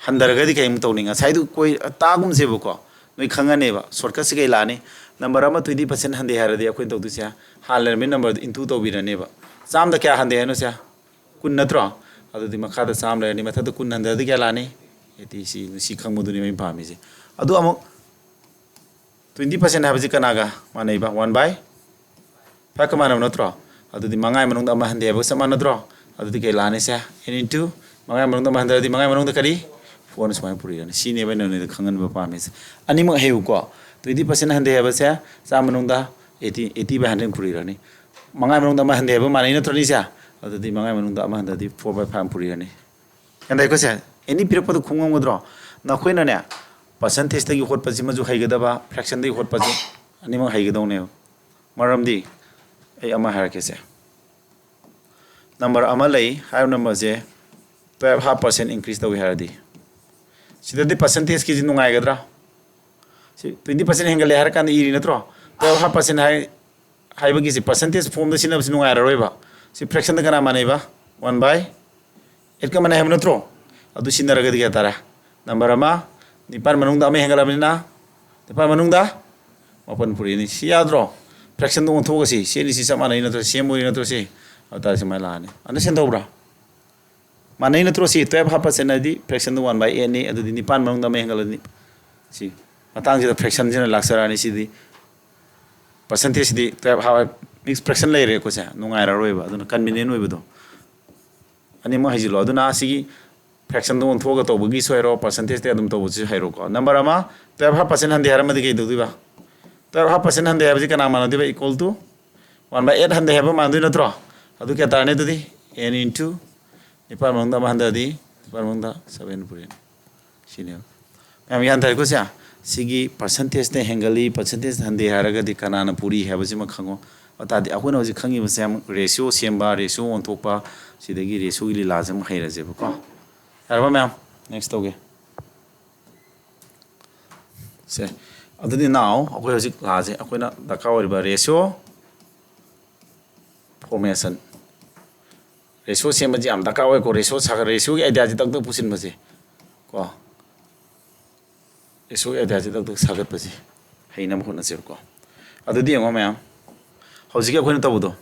ꯍꯟꯊꯔꯒꯗꯤ ꯀꯩꯃꯨꯛ ꯇꯧꯅꯤ? ꯉꯁꯥꯏꯗꯨ ꯀꯣꯏ ꯇꯥꯒꯨꯝꯁꯦꯕꯀꯣ꯫ ꯅꯣꯏ ꯈꯪꯉꯅꯦꯕ꯫ ꯁꯣꯔꯠꯀꯠꯁꯤ ꯀꯩ ꯂꯥꯛꯑꯅꯤ? ꯅꯝꯕꯔ ꯑꯃ ꯇ꯭ꯋꯦꯟꯇꯤ ꯄꯔꯁꯦꯟ ꯍꯟꯊꯩ ꯍꯥꯏꯔꯗꯤ ꯑꯩꯈꯣꯏꯅ ꯇꯧꯗꯣꯏꯁꯦ, ꯍꯥꯟꯅ ꯂꯩꯔꯝꯃꯤ ꯅꯝꯕꯔꯗꯨ ꯏꯟꯇꯨ ꯇꯧꯕꯤꯔꯅꯦꯕ꯫ ꯆꯥꯝꯗ ꯀꯌꯥ ꯍꯟꯊꯩ ꯍꯥꯏꯅꯣ ꯁꯦ? ꯀꯨꯟ ꯅꯠꯇ꯭ꯔꯣ? ꯑꯗꯨꯗꯤ ꯃꯈꯥꯗ ꯆꯥꯝ ꯂꯩꯔꯅꯤ, ꯃꯊꯛꯇ ꯀꯨꯟ ꯍꯟꯊꯔꯗꯤ ꯀꯌꯥ ꯂꯥꯛꯑꯅꯤ? ꯑꯩꯠꯇꯤ꯫ ꯁꯤ, ꯁꯤ ꯈꯪꯕꯗꯨꯅꯦꯕ ꯑꯩꯅ ꯄꯥꯝꯃꯤꯁꯦ꯫ ꯑꯗꯨ ꯑꯃꯨꯛ ꯇ꯭ꯋꯦꯟꯇꯤ ꯄꯔꯁꯦꯟ ꯍꯥꯏꯕꯁꯤ ꯀꯅꯥꯒ ꯃꯥꯟꯅꯩꯕ? ꯋꯥꯟ ꯕꯥꯏ ꯐꯥꯏꯚꯀ ꯃꯥꯟꯅꯕ ꯅꯠꯇ꯭ꯔꯣ? ꯑꯗꯨꯗꯤ ꯃꯉꯥꯒꯤ ꯃꯅꯨꯡꯗ ꯑꯃ ꯍꯟꯊꯩ ꯍꯥꯏꯕꯒ ꯆꯞ ꯃꯥꯟꯅꯗ꯭ꯔꯣ? ꯑꯗꯨꯗꯤ ꯀꯩ ꯂꯥꯛꯑꯅꯤ ꯁꯦ? N into ꯃꯉꯥꯒꯤ ꯃꯅꯨꯡꯗ ꯑꯃ ꯍꯟꯊꯔꯗꯤ ꯃꯉꯥꯒꯤ ꯃꯅꯨꯡꯗ ꯀꯔꯤ? ꯐꯣꯔꯅ ꯁꯨꯃꯥꯏꯅ ꯄꯨꯔꯛꯏꯔꯅꯤ꯫ ꯁꯤꯅꯦꯕ ꯑꯩꯅ ꯅꯣꯏꯗ ꯈꯪꯍꯟꯕ ꯄꯥꯝꯃꯤꯁꯦ꯫ ꯑꯅꯤꯃꯛ ꯍꯩꯌꯨꯀꯣ꯫ ꯇ꯭ꯋꯦꯟꯇꯤ ꯄꯔꯁꯦꯟ ꯍꯟꯊꯩ ꯍꯥꯏꯕꯁꯦ ꯆꯥꯝꯃ ꯃꯅꯨꯡꯗ ꯑꯩꯠꯇꯤ, ꯑꯩꯠꯇꯤ ꯕꯥꯏ ꯍꯟꯗ꯭ꯔꯦꯠ ꯄꯨꯔꯛꯏꯔꯅꯤ꯫ ꯃꯉꯥꯒꯤ ꯃꯅꯨꯡꯗ ꯑꯃ ꯍꯟꯊꯩ ꯍꯥꯏꯕ ꯃꯥꯟꯅꯩ ꯅꯠꯇ꯭ꯔꯣ ꯑꯅꯤꯁꯦ? ꯑꯗꯨꯗꯤ ꯃꯉꯥꯒꯤ ꯃꯅꯨꯡꯗ ꯑꯃ ꯍꯟꯊꯔꯗꯤ ꯐꯣꯔ ꯕꯥꯏ ꯐꯥꯏꯚ ꯄꯨꯔꯛꯏꯔꯅꯤ꯫ ꯒ꯭ꯌꯥꯟ ꯇꯥꯏꯀꯣ ꯁꯦ? ꯑꯦꯅꯤ ꯄꯤꯔꯛꯄꯗ ꯈꯨꯝ ꯉꯝꯒꯗ꯭ꯔꯣ? ꯅꯈꯣꯏꯅꯅꯦ, ꯄꯔꯁꯦꯟꯇꯦꯖꯇꯒꯤ ꯍꯣꯠꯄꯁꯤꯃꯁꯨ ꯍꯩꯒꯗꯕ, ꯐ꯭ꯔꯦꯛꯁꯟꯗꯒꯤ ꯍꯣꯠꯄꯁꯤ ꯑꯅꯤꯃꯛ ꯍꯩꯒꯗꯧꯅꯦꯕ꯫ ꯃꯔꯝꯗꯤ ꯑꯩ ꯑꯃ ꯍꯥꯏꯔꯛꯀꯦꯁꯦ꯫ ꯅꯝꯕꯔ ꯑꯃ ꯂꯩ, ꯍꯥꯏꯔꯤꯕ ꯅꯝꯕꯔꯁꯦ ꯇꯨꯌꯦꯜꯞ ꯍꯥꯐ ꯄꯔꯁꯦꯟ ꯏꯟꯀ꯭ꯔꯤꯁ ꯇꯧꯏ ꯍꯥꯏꯔꯗꯤ, ꯁꯤꯗꯗꯤ ꯄꯔꯁꯦꯟꯇꯦꯖꯀꯤꯁꯤ ꯅꯨꯡꯉꯥꯏꯒꯗ꯭ꯔꯥ? ꯁꯤ ꯇ꯭ꯋꯦꯟꯇꯤ ꯄꯔꯁꯦꯟ ꯍꯦꯟꯒꯠꯂꯦ ꯍꯥꯏꯔ ꯀꯥꯟꯗ ꯏꯔꯤ ꯅꯠꯇ꯭ꯔꯣ? ꯇꯨꯌꯦꯜꯞ ꯍꯥꯐ ꯄꯔꯁꯦꯟ ꯍꯥꯏ, ꯍꯥꯏꯕꯒꯤꯁꯤ ꯄꯔꯁꯦꯟꯇꯦꯖ ꯐꯣꯝꯗ ꯁꯤꯖꯤꯟꯅꯕꯁꯤ ꯅꯨꯡꯉꯥꯏꯔꯔꯣꯏꯕ꯫ ꯁꯤ ꯐ꯭ꯔꯦꯛꯁꯟꯗ ꯀꯅꯥ ꯃꯥꯟꯅꯩꯕ? ꯋꯥꯟ ꯕꯥꯏ ꯑꯦꯠꯀ ꯃꯥꯟꯅꯩ ꯍꯥꯏꯕ ꯅꯠꯇ꯭ꯔꯣ? ꯑꯗꯨ ꯁꯤꯖꯤꯟꯅꯔꯒꯗꯤ ꯀꯌꯥ ꯇꯥꯔꯦ? ꯅꯝꯕꯔ ꯑꯃ, ꯅꯤꯄꯥꯟ ꯃꯅꯨꯡꯗ ꯑꯃ ꯍꯦꯟꯒꯠꯂꯕꯅꯤꯅ ꯅꯤꯄꯥꯟ ꯃꯅꯨꯡꯗ ꯃꯥꯄꯟ ꯄꯨꯔꯛꯏꯅꯤ꯫ ꯁꯤ ꯌꯥꯗ꯭ꯔꯣ? ꯐ꯭ꯔꯦꯛꯁꯟꯗ ꯑꯣꯟꯊꯣꯛꯑꯒ ꯁꯤ, ꯁꯤ ꯑꯅꯤꯁꯤ ꯆꯞ ꯃꯥꯟꯅꯩ ꯅꯠꯇ꯭ꯔꯣ? ꯁꯦꯝ ꯑꯣꯏꯔꯤ ꯅꯠꯇ꯭ꯔꯣ ꯁꯤ? ꯑꯗꯨ ꯇꯥꯔꯗꯤ ꯁꯨꯃꯥꯏꯅ ꯂꯥꯛꯑꯅꯤ꯫ ꯑꯟꯗꯔꯁ꯭ꯇꯦꯟ ꯇꯧꯕ꯭ꯔꯥ? ꯃꯥꯟꯅꯩ ꯅꯠꯇ꯭ꯔꯣ ꯁꯤ? ꯇꯨꯌꯦꯜꯞ ꯍꯥꯐ ꯄꯔꯁꯦꯟ ꯍꯥꯏꯗꯤ ꯐ꯭ꯔꯦꯛꯁꯟꯗ ꯋꯥꯟ ꯕꯥꯏ ꯑꯦꯠꯅꯤ, ꯑꯗꯨꯗꯤ ꯅꯤꯄꯥꯟ ꯃꯅꯨꯡꯗ ꯑꯃ ꯍꯦꯟꯒꯠꯂꯅꯤ꯫ ꯁꯤ ꯃꯇꯥꯡꯁꯤꯗ ꯐ꯭ꯔꯦꯛꯁꯟꯁꯤꯅ ꯂꯥꯛꯆꯔꯛꯑꯅꯤ꯫ ꯁꯤꯗꯤ ꯄꯔꯁꯦꯟꯇꯦꯖꯁꯤꯗꯤ ꯇꯨꯌꯦꯜꯞ ꯍꯥꯐ ꯃꯤꯛꯁ ꯐ꯭ꯔꯦꯛꯁꯟ ꯂꯩꯔꯦꯀꯣ ꯁꯦ, ꯅꯨꯡꯉꯥꯏꯔꯔꯣꯏꯕ꯫ ꯑꯗꯨꯅ ꯀꯟꯚꯤꯅꯤꯌꯦꯟ ꯑꯣꯏꯕꯗꯣ ꯑꯅꯤꯃꯛ ꯍꯩꯖꯤꯜꯂꯣ꯫ ꯑꯗꯨꯅ ꯁꯤꯒꯤ ꯐ꯭ꯔꯦꯛꯁꯟꯗ ꯑꯣꯟꯊꯣꯛꯑꯒ ꯇꯧꯕꯒꯤꯁꯨ ꯍꯩꯔꯣ, ꯄꯔꯁꯦꯟꯇꯦꯖꯇ ꯑꯗꯨꯝ ꯇꯧꯕꯁꯤꯁꯨ ꯍꯩꯔꯣꯀꯣ꯫ ꯅꯝꯕꯔ ꯑꯃ, ꯇꯨꯌꯦꯜꯞ ꯍꯥꯐ ꯄꯔꯁꯦꯟ ꯍꯟꯊꯩ ꯍꯥꯏꯔꯝꯃꯗꯤ ꯀꯩ ꯇꯧꯗꯣꯏꯕ? ꯇꯨꯌꯦꯜꯞ ꯍꯥꯐ ꯄꯔꯁꯦꯟ ꯍꯟꯊꯩ ꯍꯥꯏꯕꯁꯤ ꯀꯅꯥ ꯃꯥꯟꯅꯗꯣꯏꯕ? Equal to one by eight ꯍꯟꯊꯩ ꯍꯥꯏꯕ ꯃꯥꯟꯅꯗꯣꯏ ꯅꯠꯇ꯭ꯔꯣ? ꯑꯗꯨ ꯀꯌꯥ ꯇꯥꯔꯅꯤ ꯑꯗꯨꯗꯤ? N into ꯅꯤꯄꯥꯟ ꯃꯅꯨꯡꯗ ꯑꯃ ꯍꯟꯊꯔꯗꯤ ꯅꯤꯄꯥꯟ ꯃꯅꯨꯡꯗ seven ꯄꯨꯔꯛꯑꯅꯤ꯫ ꯁꯤꯅꯦꯕ꯫ ꯃꯌꯥꯝ ꯒ꯭ꯌꯥꯟ ꯇꯥꯔꯦꯀꯣ ꯁꯦ? ꯁꯤꯒꯤ ꯄꯔꯁꯦꯟꯇꯦꯖꯇ ꯍꯦꯟꯒꯠꯂꯤ, ꯄꯔꯁꯦꯟꯇꯦꯖꯇ ꯍꯟꯊꯩ ꯍꯥꯏꯔꯒꯗꯤ ꯀꯅꯥꯅ ꯄꯨꯔꯤ ꯍꯥꯏꯕꯁꯤꯃ ꯈꯪꯉꯣ꯫ ꯑꯗꯨ ꯇꯥꯔꯗꯤ ꯑꯩꯈꯣꯏꯅ ꯍꯧꯖꯤꯛ ꯈꯪꯉꯤꯕꯁꯦ ꯑꯃꯨꯛ ꯔꯦꯁꯤꯑꯣ ꯁꯦꯝꯕ, ꯔꯦꯁꯤꯑꯣ ꯑꯣꯟꯊꯣꯛꯄ, ꯁꯤꯗꯒꯤ ꯔꯦꯁꯤꯑꯣꯒꯤ ꯂꯤꯂꯥꯁꯦ ꯑꯃꯨꯛ ꯍꯩꯔꯁꯦꯕꯀꯣ꯫ ꯌꯥꯔꯕ ꯃꯌꯥꯝ? ꯅꯦꯛꯁ ꯇꯧꯒꯦ꯫ ꯁꯦ, ꯑꯗꯨꯗꯤ now ꯑꯩꯈꯣꯏ ꯍꯧꯖꯤꯛ ꯂꯥꯛꯑꯁꯦ, ꯑꯩꯈꯣꯏꯅ ꯗꯔꯀꯥꯔ ꯑꯣꯏꯔꯤꯕ ꯔꯦꯁꯤꯑꯣ ꯐꯣꯔꯃꯦꯁꯟ꯫ ꯔꯦꯁꯤꯑꯣ ꯁꯦꯝꯕꯁꯤ ꯌꯥꯝ ꯗꯔꯀꯥꯔ ꯑꯣꯏꯀꯣ꯫ ꯔꯦꯁꯤꯑꯣ ꯁꯥꯒꯠ-, ꯔꯦꯁꯤꯑꯣꯒꯤ ꯑꯥꯏꯗꯤꯌꯥꯁꯤ ꯇꯛ ꯇꯛ ꯄꯨꯁꯤꯟꯕꯁꯦ ꯀꯣ꯫ ꯔꯦꯁꯤꯑꯣ ꯑꯥꯏꯗꯤꯌꯥꯁꯤ ꯇꯛ ꯇꯛ ꯁꯥꯒꯠꯄꯁꯤ ꯍꯩꯅꯕ ꯍꯣꯠꯅꯁꯦꯕꯀꯣ꯫ ꯑꯗꯨꯗꯤ ꯌꯦꯡꯉꯣ ꯃꯌꯥꯝ, ꯍꯧꯖꯤꯛꯀꯤ ꯑꯩꯈꯣꯏꯅ ꯇꯧꯕꯗꯣ,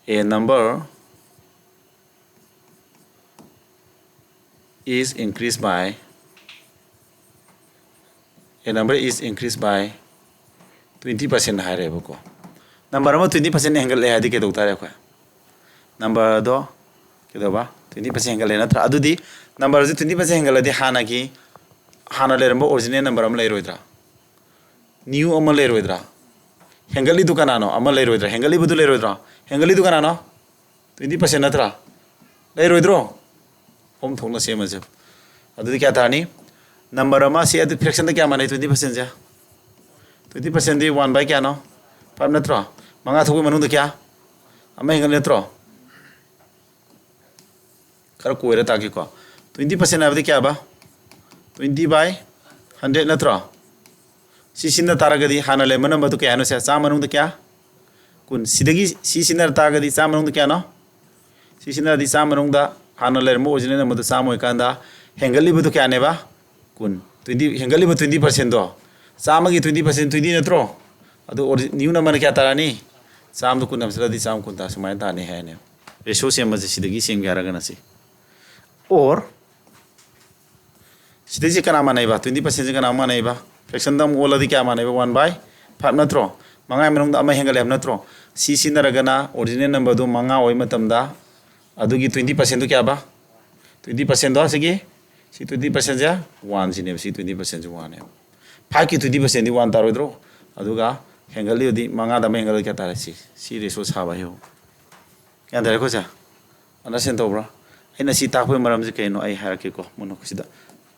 a number is increased by, a number is increased by twenty percent ꯍꯥꯏꯔꯦꯕꯀꯣ꯫ ꯅꯝꯕꯔ ꯑꯃ twenty percent ꯍꯦꯟꯒꯠꯂꯦ ꯍꯥꯏꯗꯤ ꯀꯩꯗꯧ ꯇꯥꯔꯦ ꯑꯩꯈꯣꯏ? ꯅꯝꯕꯔꯗꯣ ꯀꯩꯗꯧꯕ? Twenty percent ꯍꯦꯟꯒꯠꯂꯦ ꯅꯠꯇ꯭ꯔꯥ? ꯑꯗꯨꯗꯤ ꯅꯝꯕꯔꯁꯦ twenty percent ꯍꯦꯟꯒꯠꯂꯗꯤ ꯍꯥꯟꯅꯒꯤ, ꯍꯥꯟꯅ ꯂꯩꯔꯝꯕ ꯑꯣꯔꯤꯖꯤꯅꯦꯜ ꯅꯝꯕꯔ ꯑꯃ ꯂꯩꯔꯣꯏꯗ꯭ꯔꯥ? ꯅ꯭ꯌꯨ ꯑꯃ ꯂꯩꯔꯣꯏꯗ꯭ꯔꯥ? ꯍꯦꯟꯒꯠꯂꯤꯗꯨ ꯀꯅꯥꯅꯣ? ꯑꯃ ꯂꯩꯔꯣꯏꯗ꯭ꯔꯥ? ꯍꯦꯟꯒꯠꯂꯤꯕꯗꯨ ꯂꯩꯔꯣꯏꯗ꯭ꯔꯣ? ꯍꯦꯟꯒꯠꯂꯤꯗꯨ ꯀꯅꯥꯅꯣ? Twenty percent ꯅꯠꯇ꯭ꯔꯥ? ꯂꯩꯔꯣꯏꯗ꯭ꯔꯣ? ꯑꯍꯨꯝ ꯊꯣꯛꯅ ꯁꯦꯝꯃꯁꯦ꯫ ꯑꯗꯨꯗꯤ ꯀꯌꯥ ꯇꯥꯔꯅꯤ? ꯅꯝꯕꯔ ꯑꯃ ꯁꯤ ꯑꯗꯨ ꯐ꯭ꯔꯦꯛꯁꯟꯗ ꯀꯌꯥ ꯃꯥꯟꯅꯩ? Twenty percentꯁꯦ, twenty percentꯗꯤ one by ꯀꯌꯥꯅꯣ? Five ꯅꯠꯇ꯭ꯔꯣ? ꯃꯉꯥ ꯊꯣꯛꯄꯒꯤ ꯃꯅꯨꯡꯗ ꯀꯌꯥ? ꯑꯃ ꯍꯦꯟꯒꯠꯂꯤ ꯅꯠꯇ꯭ꯔꯣ? ꯈꯔ ꯀꯣꯏꯔ ꯇꯥꯛꯀꯦꯀꯣ꯫ Twenty percent ꯍꯥꯏꯕꯗꯤ ꯀꯌꯥꯕ? Twenty by hundred ꯅꯠꯇ꯭ꯔꯣ? ꯁꯤ ꯁꯤꯟꯅ ꯇꯥꯔꯒꯗꯤ ꯍꯥꯟꯅ ꯂꯩꯔꯝꯕ ꯅꯝꯕꯔꯗꯨ ꯀꯌꯥꯅꯣ ꯁꯦ? ꯆꯥꯝꯃ ꯃꯅꯨꯡꯗ ꯀꯌꯥ? ꯀꯨꯟ꯫ ꯁꯤꯗꯒꯤ ꯁꯤ ꯁꯤꯟꯅ ꯇꯥꯔꯒꯗꯤ ꯆꯥꯝꯃ ꯃꯅꯨꯡꯗ ꯀꯌꯥꯅꯣ? ꯁꯤ ꯁꯤꯟꯅꯔꯗꯤ ꯆꯥꯝꯃ ꯃꯅꯨꯡꯗ ꯍꯥꯟꯅ ꯂꯩꯔꯝꯕ ꯑꯣꯔꯤꯖꯤꯅꯦꯜ ꯅꯝꯕꯔꯗꯨ ꯆꯥꯝꯃ ꯑꯣꯏꯀꯥꯟꯗ ꯍꯦꯟꯒꯠꯂꯤꯕꯗꯨ ꯀꯌꯥꯅꯦꯕ? ꯀꯨꯟ꯫ Twenty, ꯍꯦꯟꯒꯠꯂꯤꯕ twenty percentꯗꯣ, ꯆꯥꯝꯃꯒꯤ twenty percent twenty ꯅꯠꯇ꯭ꯔꯣ? ꯑꯗꯨ ꯑꯣꯔꯤ-, ꯅ꯭ꯌꯨ ꯅꯝꯕꯔꯅ ꯀꯌꯥ ꯇꯥꯔꯛꯑꯅꯤ? ꯆꯥꯝꯃꯗ ꯀꯨꯟ ꯍꯥꯞꯆꯤꯜꯂꯗꯤ ꯆꯥꯝꯃ ꯀꯨꯟ ꯇꯥ ꯁꯨꯃꯥꯏꯅ ꯇꯥꯅꯤ ꯍꯥꯏꯅꯦ꯫ ꯔꯦꯁꯤꯑꯣ ꯁꯦꯝꯕꯁꯦ ꯁꯤꯗꯒꯤ ꯁꯦꯝꯒꯦ ꯍꯥꯏꯔꯒꯅ ꯁꯤ꯫ Or ꯁꯤꯗꯩꯁꯦ ꯀꯅꯥ ꯃꯥꯟꯅꯩꯕ? Twenty percentꯁꯦ ꯀꯅꯥ ꯃꯥꯟꯅꯩꯕ? ꯐ꯭ꯔꯦꯛꯁꯟꯗ ꯑꯃꯨꯛ ꯑꯣꯜꯂꯗꯤ ꯀꯌꯥ ꯃꯥꯟꯅꯩꯕ? One by five ꯅꯠꯇ꯭ꯔꯣ? ꯃꯉꯥꯒꯤ ꯃꯅꯨꯡꯗ ꯑꯃ ꯍꯦꯟꯒꯠꯂꯦ ꯍꯥꯏꯕ ꯅꯠꯇ꯭ꯔꯣ? ꯁꯤ ꯁꯤꯟꯅꯔꯒꯅ ꯑꯣꯔꯤꯖꯤꯅꯦꯜ ꯅꯝꯕꯔꯗꯨ ꯃꯉꯥ ꯑꯣꯏꯕ ꯃꯇꯝꯗ ꯑꯗꯨꯒꯤ twenty percentꯗꯨ ꯀꯌꯥꯕ? Twenty percentꯗꯣ ꯁꯤꯒꯤ, ꯁꯤ twenty percentꯁꯦ one ꯁꯤꯅꯦꯕ, ꯁꯤ twenty percentꯁꯦ oneꯅꯦꯕ꯫ Fiveꯀꯤ twenty percentꯗꯤ one ꯇꯥꯔꯣꯏꯗ꯭ꯔꯣ? ꯑꯗꯨꯒ ꯍꯦꯟꯒꯠꯂꯤꯗꯤ ꯃꯉꯥꯗ ꯑꯃ ꯍꯦꯟꯒꯠꯂꯗꯤ ꯀꯌꯥ ꯇꯥꯔꯦ? ꯁꯤ, ꯁꯤ ꯔꯦꯁꯤꯑꯣ ꯁꯥꯕ ꯍꯥꯏꯌꯣ꯫ ꯒ꯭ꯌꯥꯟ ꯇꯥꯔꯦꯀꯣ ꯁꯦ? Understand ꯇꯧꯕ꯭ꯔꯥ? ꯑꯩꯅ ꯁꯤ ꯇꯥꯛꯄꯒꯤ ꯃꯔꯝꯁꯦ ꯀꯩꯅꯣ ꯑꯩ ꯍꯥꯏꯔꯛꯀꯦꯀꯣ꯫ ꯃꯣꯏꯅ ꯁꯤꯗ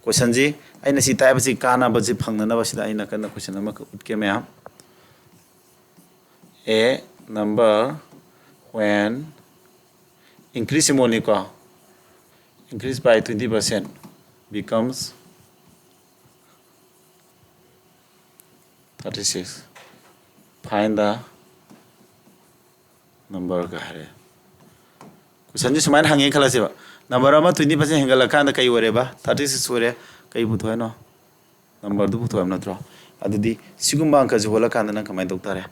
ꯀꯣꯏꯁꯟꯁꯤ, ꯑꯩꯅ ꯁꯤ ꯇꯥꯛꯏꯕꯁꯤ ꯀꯥꯟꯅꯕꯁꯤ ꯐꯪꯅꯅꯕ ꯁꯤꯗ ꯑꯩ ꯅꯥꯀꯟꯗ ꯀꯣꯏꯁꯟ ꯑꯃꯈꯛ ꯎꯠꯀꯦ ꯃꯌꯥꯝ꯫ A number when increase ꯁꯤꯝꯕꯣꯜꯅꯤꯀꯣ, increase by twenty percent becomes thirty six, find the number ꯀ ꯍꯥꯏꯔꯦ꯫ ꯀꯣꯏꯁꯟꯁꯦ ꯁꯨꯃꯥꯏꯅ ꯍꯪꯉꯦ ꯈꯜꯂꯁꯦꯕ, ꯅꯝꯕꯔ ꯑꯃ twenty percent ꯍꯦꯟꯒꯠꯂꯀꯥꯟꯗ ꯀꯩ ꯑꯣꯏꯔꯦꯕ? Thirty six ꯑꯣꯏꯔꯦ꯫ ꯀꯩ ꯄꯨꯊꯣꯛꯑꯦ ꯍꯥꯏꯅꯣ? ꯅꯝꯕꯔꯗꯨ ꯄꯨꯊꯣꯛꯑꯦ ꯍꯥꯏꯕ ꯅꯠꯇ꯭ꯔꯣ? ꯑꯗꯨꯗꯤ ꯁꯤꯒꯨꯝꯕ ꯑꯪꯀꯁꯦ ꯍꯣꯠꯂꯀꯥꯟꯗ ꯅꯪ ꯀꯃꯥꯏꯅ ꯇꯧ ꯇꯥꯔꯦ?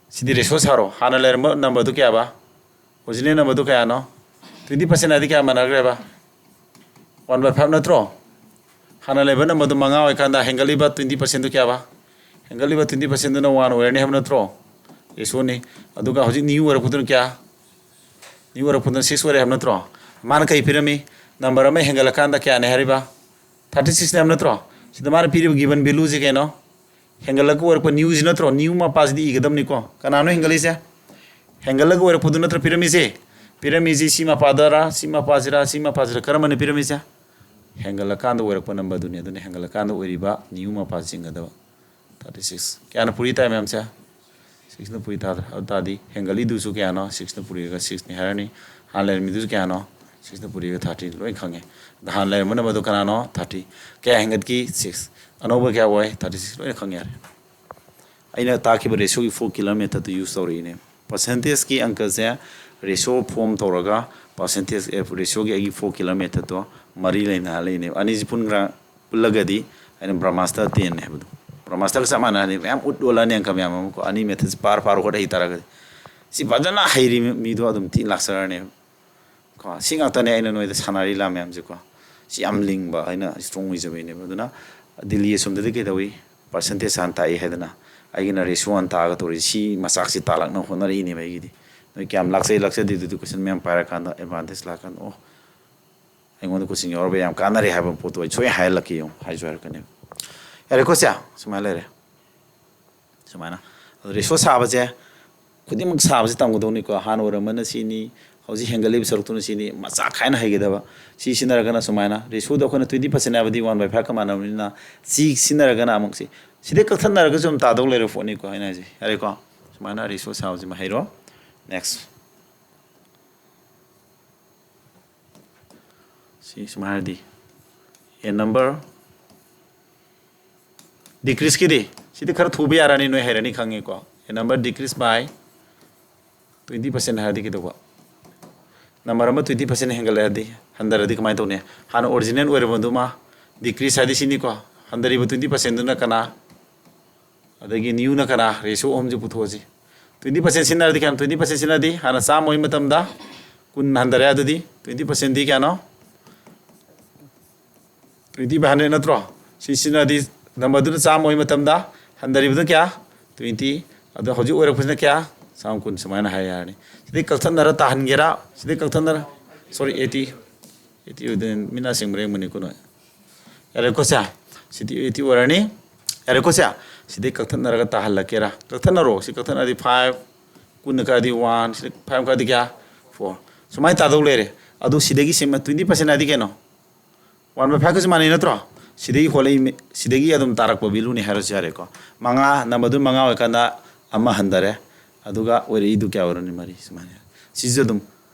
ꯁꯤꯗꯤ ꯔꯦꯁꯤꯑꯣ ꯁꯥꯔꯣ꯫ ꯍꯥꯟꯅ ꯂꯩꯔꯝꯕ ꯅꯝꯕꯔꯗꯨ ꯀꯌꯥꯕ? ꯑꯣꯔꯤꯖꯤꯅꯦꯜ ꯅꯝꯕꯔꯗꯨ ꯀꯌꯥꯅꯣ? Twenty percent ꯍꯥꯏꯗꯤ ꯀꯌꯥ ꯃꯥꯟꯅꯈ꯭ꯔꯦꯕ? One by five ꯅꯠꯇ꯭ꯔꯣ? ꯍꯥꯟꯅ ꯂꯩꯕ ꯅꯝꯕꯔꯗꯨ ꯃꯉꯥ ꯑꯣꯏꯀꯥꯟꯗ ꯍꯦꯟꯒꯠꯂꯤꯕ twenty percentꯗꯨ ꯀꯌꯥꯕ? ꯍꯦꯟꯒꯠꯂꯤꯕ twenty percentꯗꯨꯅ one ꯑꯣꯏꯔꯅꯤ ꯍꯥꯏꯕ ꯅꯠꯇ꯭ꯔꯣ? ꯔꯦꯁꯤꯑꯣꯅꯤ꯫ ꯑꯗꯨꯒ ꯍꯧꯖꯤꯛ new ꯑꯣꯏꯔꯛꯄꯗꯨꯅ ꯀꯌꯥ? New ꯑꯣꯏꯔꯛꯄꯗꯨꯅ six ꯑꯣꯏꯔꯦ ꯍꯥꯏꯕ ꯅꯠꯇ꯭ꯔꯣ? ꯃꯥꯅ ꯀꯩ ꯄꯤꯔꯝꯃꯤ? ꯅꯝꯕꯔ ꯑꯃ ꯍꯦꯟꯒꯠꯂꯀꯥꯟꯗ ꯀꯌꯥꯅꯦ ꯍꯥꯏꯔꯤꯕ? Thirty sixꯅꯦ ꯍꯥꯏꯕ ꯅꯠꯇ꯭ꯔꯣ? ꯁꯤꯗ ꯃꯥꯅ ꯄꯤꯔꯤꯕ given valueꯁꯦ ꯀꯩꯅꯣ? ꯍꯦꯟꯒꯠꯂꯒ ꯑꯣꯏꯔꯛꯄ newꯁꯤ ꯅꯠꯇ꯭ꯔꯣ? New ꯃꯄꯥꯁꯤꯗꯤ ꯏꯒꯗꯕꯅꯤꯀꯣ꯫ ꯀꯅꯥꯅꯣ ꯍꯦꯟꯒꯠꯂꯤꯁꯦ? ꯍꯦꯟꯒꯠꯂꯒ ꯑꯣꯏꯔꯛꯄꯗꯨ ꯅꯠꯇ꯭ꯔꯣ ꯄꯤꯔꯝꯃꯤꯁꯦ? ꯄꯤꯔꯝꯃꯤꯁꯤ ꯁꯤ ꯃꯄꯥꯗꯔꯥ, ꯁꯤ ꯃꯄꯥꯁꯤꯔꯥ, ꯁꯤ ꯃꯄꯥꯁꯤꯔꯥ, ꯀꯔꯝꯕꯅ ꯄꯤꯔꯝꯃꯤꯁꯦ? ꯍꯦꯟꯒꯠꯂꯀꯥꯟꯗ ꯑꯣꯏꯔꯛꯄ ꯅꯝꯕꯔꯗꯨꯅꯤ꯫ ꯑꯗꯨꯅ ꯍꯦꯟꯒꯠꯂꯀꯥꯟꯗ ꯑꯣꯏꯔꯤꯕ new ꯃꯄꯥ ꯆꯤꯡꯒꯗꯕ꯫ Thirty six꯫ ꯀꯌꯥꯅ ꯄꯨꯔꯤ ꯇꯥꯏ ꯃꯌꯥꯝꯁꯦ? Sixꯅ ꯄꯨꯔꯤ ꯇꯥꯗ꯭ꯔꯥ? ꯑꯗꯨ ꯇꯥꯔꯗꯤ ꯍꯦꯟꯒꯠꯂꯤꯗꯨꯁꯨ ꯀꯌꯥꯅꯣ? Sixꯅ ꯄꯨꯔꯤꯔꯒ sixꯅꯤ ꯍꯥꯏꯔꯅꯤ꯫ ꯍꯥꯟꯅ ꯂꯩꯔꯝꯃꯤꯗꯨꯁꯨ ꯀꯌꯥꯅꯣ? Sixꯅ ꯄꯨꯔꯤꯔꯒ thirty꯫ ꯂꯣꯏ ꯈꯪꯉꯦ꯫ ꯑꯗ ꯍꯥꯟꯅ ꯂꯩꯔꯝꯕ ꯅꯝꯕꯔꯗꯨ ꯀꯅꯥꯅꯣ? Thirty꯫ ꯀꯌꯥ ꯍꯦꯟꯒꯠꯈꯤ? Six꯫ ꯑꯅꯧꯕ ꯀꯌꯥ ꯑꯣꯏ? Thirty six꯫ ꯂꯣꯏꯅ ꯈꯪꯉꯦ ꯌꯥꯔꯦ꯫ ꯑꯩꯅ ꯇꯥꯛꯈꯤꯕ ꯔꯦꯁꯤꯑꯣꯒꯤ four killer methodꯇꯨ use ꯇꯧꯔꯛꯏꯅꯦ꯫ Percentageꯀꯤ ꯑꯪꯀꯁꯦ ꯔꯦꯁꯤꯑꯣ form ꯇꯧꯔꯒ percentage, ꯑꯦ, ꯔꯦꯁꯤꯑꯣꯒꯤ ꯑꯩꯒꯤ four killer methodꯇꯣ ꯃꯔꯤ ꯂꯩꯅꯍꯜꯂꯛꯏꯅꯦꯕ꯫ ꯑꯅꯤꯁꯤ ꯄꯨꯟꯈ꯭ꯔ-, ꯄꯨꯜꯂꯒꯗꯤ ꯑꯩꯅ ꯕ꯭ꯔꯍꯃꯥꯁꯇꯔ tenꯅꯦ ꯍꯥꯏꯕꯗꯣ꯫ ꯕ꯭ꯔꯍꯃꯥꯁꯇꯔꯒ ꯆꯞ ꯃꯥꯟꯅꯔꯅꯤ꯫ ꯃꯌꯥꯝ ꯎꯠ ꯑꯣꯜꯂꯅꯤ ꯑꯪꯀ ꯃꯌꯥꯝ ꯑꯃꯀꯣ꯫ ꯑꯅꯤ methodꯁꯤ ꯄꯥꯔ ꯄꯥꯔ ꯍꯣꯠ ꯍꯩ ꯇꯥꯔꯒꯗꯤ꯫ ꯁꯤ ꯐꯖꯅ ꯍꯩꯔꯤ ꯃꯤꯗꯣ ꯑꯗꯨꯝ ꯊꯤ ꯂꯥꯛꯆꯔꯅꯦꯕ꯫ ꯀꯣ, ꯁꯤ ꯉꯥꯛꯇꯅꯦ ꯑꯩꯅ ꯅꯣꯏꯗ ꯁꯥꯟꯅꯔꯤ ꯂꯥ ꯃꯌꯥꯝꯁꯦꯀꯣ꯫ ꯁꯤ ꯌꯥꯝ ꯂꯤꯡꯕ, ꯑꯩꯅ strong ꯑꯣꯏꯖꯕꯩꯅꯦꯕ꯫ ꯑꯗꯨꯅ ꯗꯤꯜꯂꯤ ꯑꯁꯣꯝꯗꯗꯤ ꯀꯩꯗꯧꯏ? Percentage ꯍꯥꯟꯅ ꯇꯥꯛꯏ ꯍꯥꯏꯗꯅ, ꯑꯩꯒꯤꯅ ꯔꯦꯁꯤꯑꯣ ꯍꯥꯟꯅ ꯇꯥꯛꯑꯒ ꯇꯧꯔꯤ꯫ ꯁꯤ ꯃꯆꯥꯛꯁꯤ ꯇꯥꯜꯂꯛꯅꯕ ꯍꯣꯠꯅꯔꯛꯏꯅꯦꯕ ꯑꯩꯒꯤꯗꯤ꯫ ꯅꯣꯏ ꯀꯌꯥꯝ ꯂꯥꯛꯆꯩ ꯂꯥꯛꯆꯗꯦ ꯑꯗꯨꯗꯤ question ꯃꯌꯥꯝ ꯄꯥꯏꯔꯀꯥꯟꯗ advantage ꯂꯥꯛꯀꯥꯟꯗ, ꯑꯣ, ꯑꯩꯉꯣꯟꯗ coaching ꯌꯥꯎꯔꯕ ꯌꯥꯝ ꯀꯥꯟꯅꯔꯦ ꯍꯥꯏꯕ ꯄꯣꯠꯇꯣ ꯑꯩ ꯁꯣꯏ ꯍꯥꯏꯍꯜꯂꯛꯀꯦ ꯌꯦꯡꯉꯣ, ꯍꯥꯏꯁꯨ ꯍꯥꯏꯔꯛꯀꯅꯦꯕ꯫ ꯌꯥꯔꯦꯀꯣ ꯁꯦ? ꯁꯨꯃꯥꯏꯅ ꯂꯩꯔꯦ꯫ ꯁꯨꯃꯥꯏꯅ꯫ ꯑꯗꯣ ꯔꯦꯁꯤꯑꯣ ꯁꯥꯕꯁꯦ ꯈꯨꯗꯤꯡꯃꯛ ꯁꯥꯕꯁꯦ ꯇꯝꯒꯗꯧꯅꯤꯀꯣ꯫ ꯍꯥꯟꯅ ꯑꯣꯏꯔꯝꯕꯅ ꯁꯤꯅꯤ, ꯍꯧꯖꯤꯛ ꯍꯦꯟꯒꯠꯂꯤꯕ ꯁꯔꯨꯛꯇꯨꯅ ꯁꯤꯅꯤ, ꯃꯆꯥ ꯈꯥꯏꯅ ꯍꯩꯒꯗꯕ꯫ ꯁꯤ ꯁꯤꯖꯤꯟꯅꯔꯒꯅ ꯁꯨꯃꯥꯏꯅ, ꯔꯦꯁꯤꯑꯣꯗ ꯑꯩꯈꯣꯏꯅ twenty percent ꯍꯥꯏꯕꯗꯤ one by five ꯀ ꯃꯥꯟꯅꯕꯅꯤꯅ, ꯁꯤ ꯁꯤꯖꯤꯟꯅꯔꯒꯅ ꯑꯃꯨꯛ ꯁꯤ, ꯁꯤꯗꯩ ꯀꯛꯊꯠꯅꯔꯒꯁꯨ ꯑꯗꯨꯝ ꯇꯥꯗꯧ ꯂꯩꯔꯕ ꯄꯣꯠꯅꯤꯀꯣ ꯑꯩꯅ ꯍꯥꯏꯁꯦ꯫ ꯌꯥꯔꯦꯀꯣ? ꯁꯨꯃꯥꯏꯅ ꯔꯦꯁꯤꯑꯣ ꯁꯥꯕꯁꯤꯃ ꯍꯩꯔꯣ꯫ Next꯫ ꯁꯤ ꯁꯨꯃꯥꯏꯅ ꯍꯥꯏꯔꯗꯤ, a number decreaseꯀꯤꯗꯤ ꯁꯤꯗꯤ ꯈꯔ ꯊꯨꯕ ꯌꯥꯔꯅꯤ, ꯅꯣꯏ ꯍꯩꯔꯅꯤ ꯈꯪꯉꯦꯀꯣ꯫ A number decrease by twenty percent ꯍꯥꯏꯔꯗꯤ ꯀꯩꯗꯧꯕ? ꯅꯝꯕꯔ ꯑꯃ twenty percent ꯍꯦꯟꯒꯠꯂꯛꯑꯗꯤ, ꯍꯟꯊꯔꯗꯤ ꯀꯃꯥꯏꯅ ꯇꯧꯅꯤ? ꯍꯥꯟꯅ original ꯑꯣꯏꯔꯝꯕꯗꯨꯃ decrease ꯍꯥꯏꯗꯤ ꯁꯤꯅꯤꯀꯣ, ꯍꯟꯊꯔꯤꯕ twenty percentꯗꯨꯅ ꯀꯅꯥ? ꯑꯗꯒꯤ newꯅ ꯀꯅꯥ? Ratio ꯑꯍꯨꯝꯁꯦ ꯄꯨꯊꯣꯛꯑꯁꯤ꯫ Twenty percent ꯁꯤꯖꯤꯟꯅꯔꯗꯤ ꯀꯌꯥꯅꯣ? Twenty percent ꯁꯤꯖꯤꯟꯅꯔꯗꯤ ꯍꯥꯟꯅ ꯆꯥꯝꯃ ꯑꯣꯏꯕ ꯃꯇꯝꯗ ꯀꯨꯟ ꯍꯟꯊꯔꯦ꯫ ꯑꯗꯨꯗꯤ twenty percentꯗꯤ ꯀꯌꯥꯅꯣ? Twenty by hundred ꯅꯠꯇ꯭ꯔꯣ? ꯁꯤ ꯁꯤꯖꯤꯟꯅꯔꯗꯤ ꯅꯝꯕꯔꯗꯨꯅ ꯆꯥꯝꯃ ꯑꯣꯏꯕ ꯃꯇꯝꯗ ꯍꯟꯊꯔꯤꯕꯗꯨꯅ ꯀꯌꯥ? Twenty꯫ ꯑꯗꯣ ꯍꯧꯖꯤꯛ ꯑꯣꯏꯔꯛꯄꯁꯤꯅ ꯀꯌꯥ? ꯆꯥꯝꯃ ꯀꯨꯟ꯫ ꯁꯨꯃꯥꯏꯅ ꯍꯥꯏ ꯌꯥꯔꯅꯤ꯫ ꯁꯤꯗꯩ ꯀꯛꯊꯠꯅꯔ ꯇꯥꯍꯟꯒꯦꯔꯥ? ꯁꯤꯗꯩ ꯀꯛꯊꯠꯅꯔ, sorry, eighty꯫ Eighty ꯑꯣꯏꯗꯣꯏꯅꯤ, ꯃꯤꯠ ꯅꯥ ꯁꯤꯡꯕ꯭ꯔꯥ ꯌꯦꯡꯕꯅꯤꯀꯣ ꯅꯣꯏ꯫ ꯌꯥꯔꯦꯀꯣ ꯁꯦ? ꯁꯤꯗꯤ eighty ꯑꯣꯏꯔꯅꯤ꯫ ꯌꯥꯔꯦꯀꯣ ꯁꯦ? ꯁꯤꯗꯩ ꯀꯛꯊꯠꯅꯔꯒ ꯇꯥꯍꯜꯂꯛꯀꯦꯔꯥ? ꯀꯛꯊꯠꯅꯔꯣ꯫ ꯁꯤ ꯀꯛꯊꯠꯅꯔꯗꯤ five, ꯀꯨꯟꯅ ꯀꯛꯑꯗꯤ one, ꯁꯤꯗ five ꯀꯛꯑꯗꯤ ꯀꯌꯥ? Four꯫ ꯁꯨꯃꯥꯏꯅ ꯇꯥꯗꯧ ꯂꯩꯔꯦ꯫ ꯑꯗꯨ ꯁꯤꯗꯒꯤ ꯁꯤꯃ twenty percent ꯍꯥꯏꯗꯤ ꯀꯩꯅꯣ? One by five ꯀꯁꯨ ꯃꯥꯟꯅꯩ ꯅꯠꯇ꯭ꯔꯣ? ꯁꯤꯗꯒꯤ ꯍꯣꯜꯂꯛꯏ ꯃꯤ-, ꯁꯤꯗꯒꯤ ꯑꯗꯨꯝ ꯇꯥꯔꯛꯄ valueꯅꯤ ꯍꯥꯏꯔꯁꯨ ꯌꯥꯔꯦꯀꯣ꯫ ꯃꯉꯥ, ꯅꯝꯕꯔꯗꯨ ꯃꯉꯥ ꯑꯣꯏꯔꯀꯥꯟꯗ ꯑꯃ ꯍꯟꯊꯔꯦ꯫ ꯑꯗꯨꯒ ꯑꯣꯏꯔꯛꯏꯗꯨ ꯀꯌꯥ ꯑꯣꯏꯔꯅꯤ? ꯃꯔꯤ꯫ ꯁꯨꯃꯥꯏꯅ꯫ ꯁꯤꯁꯨ ꯑꯗꯨꯝ,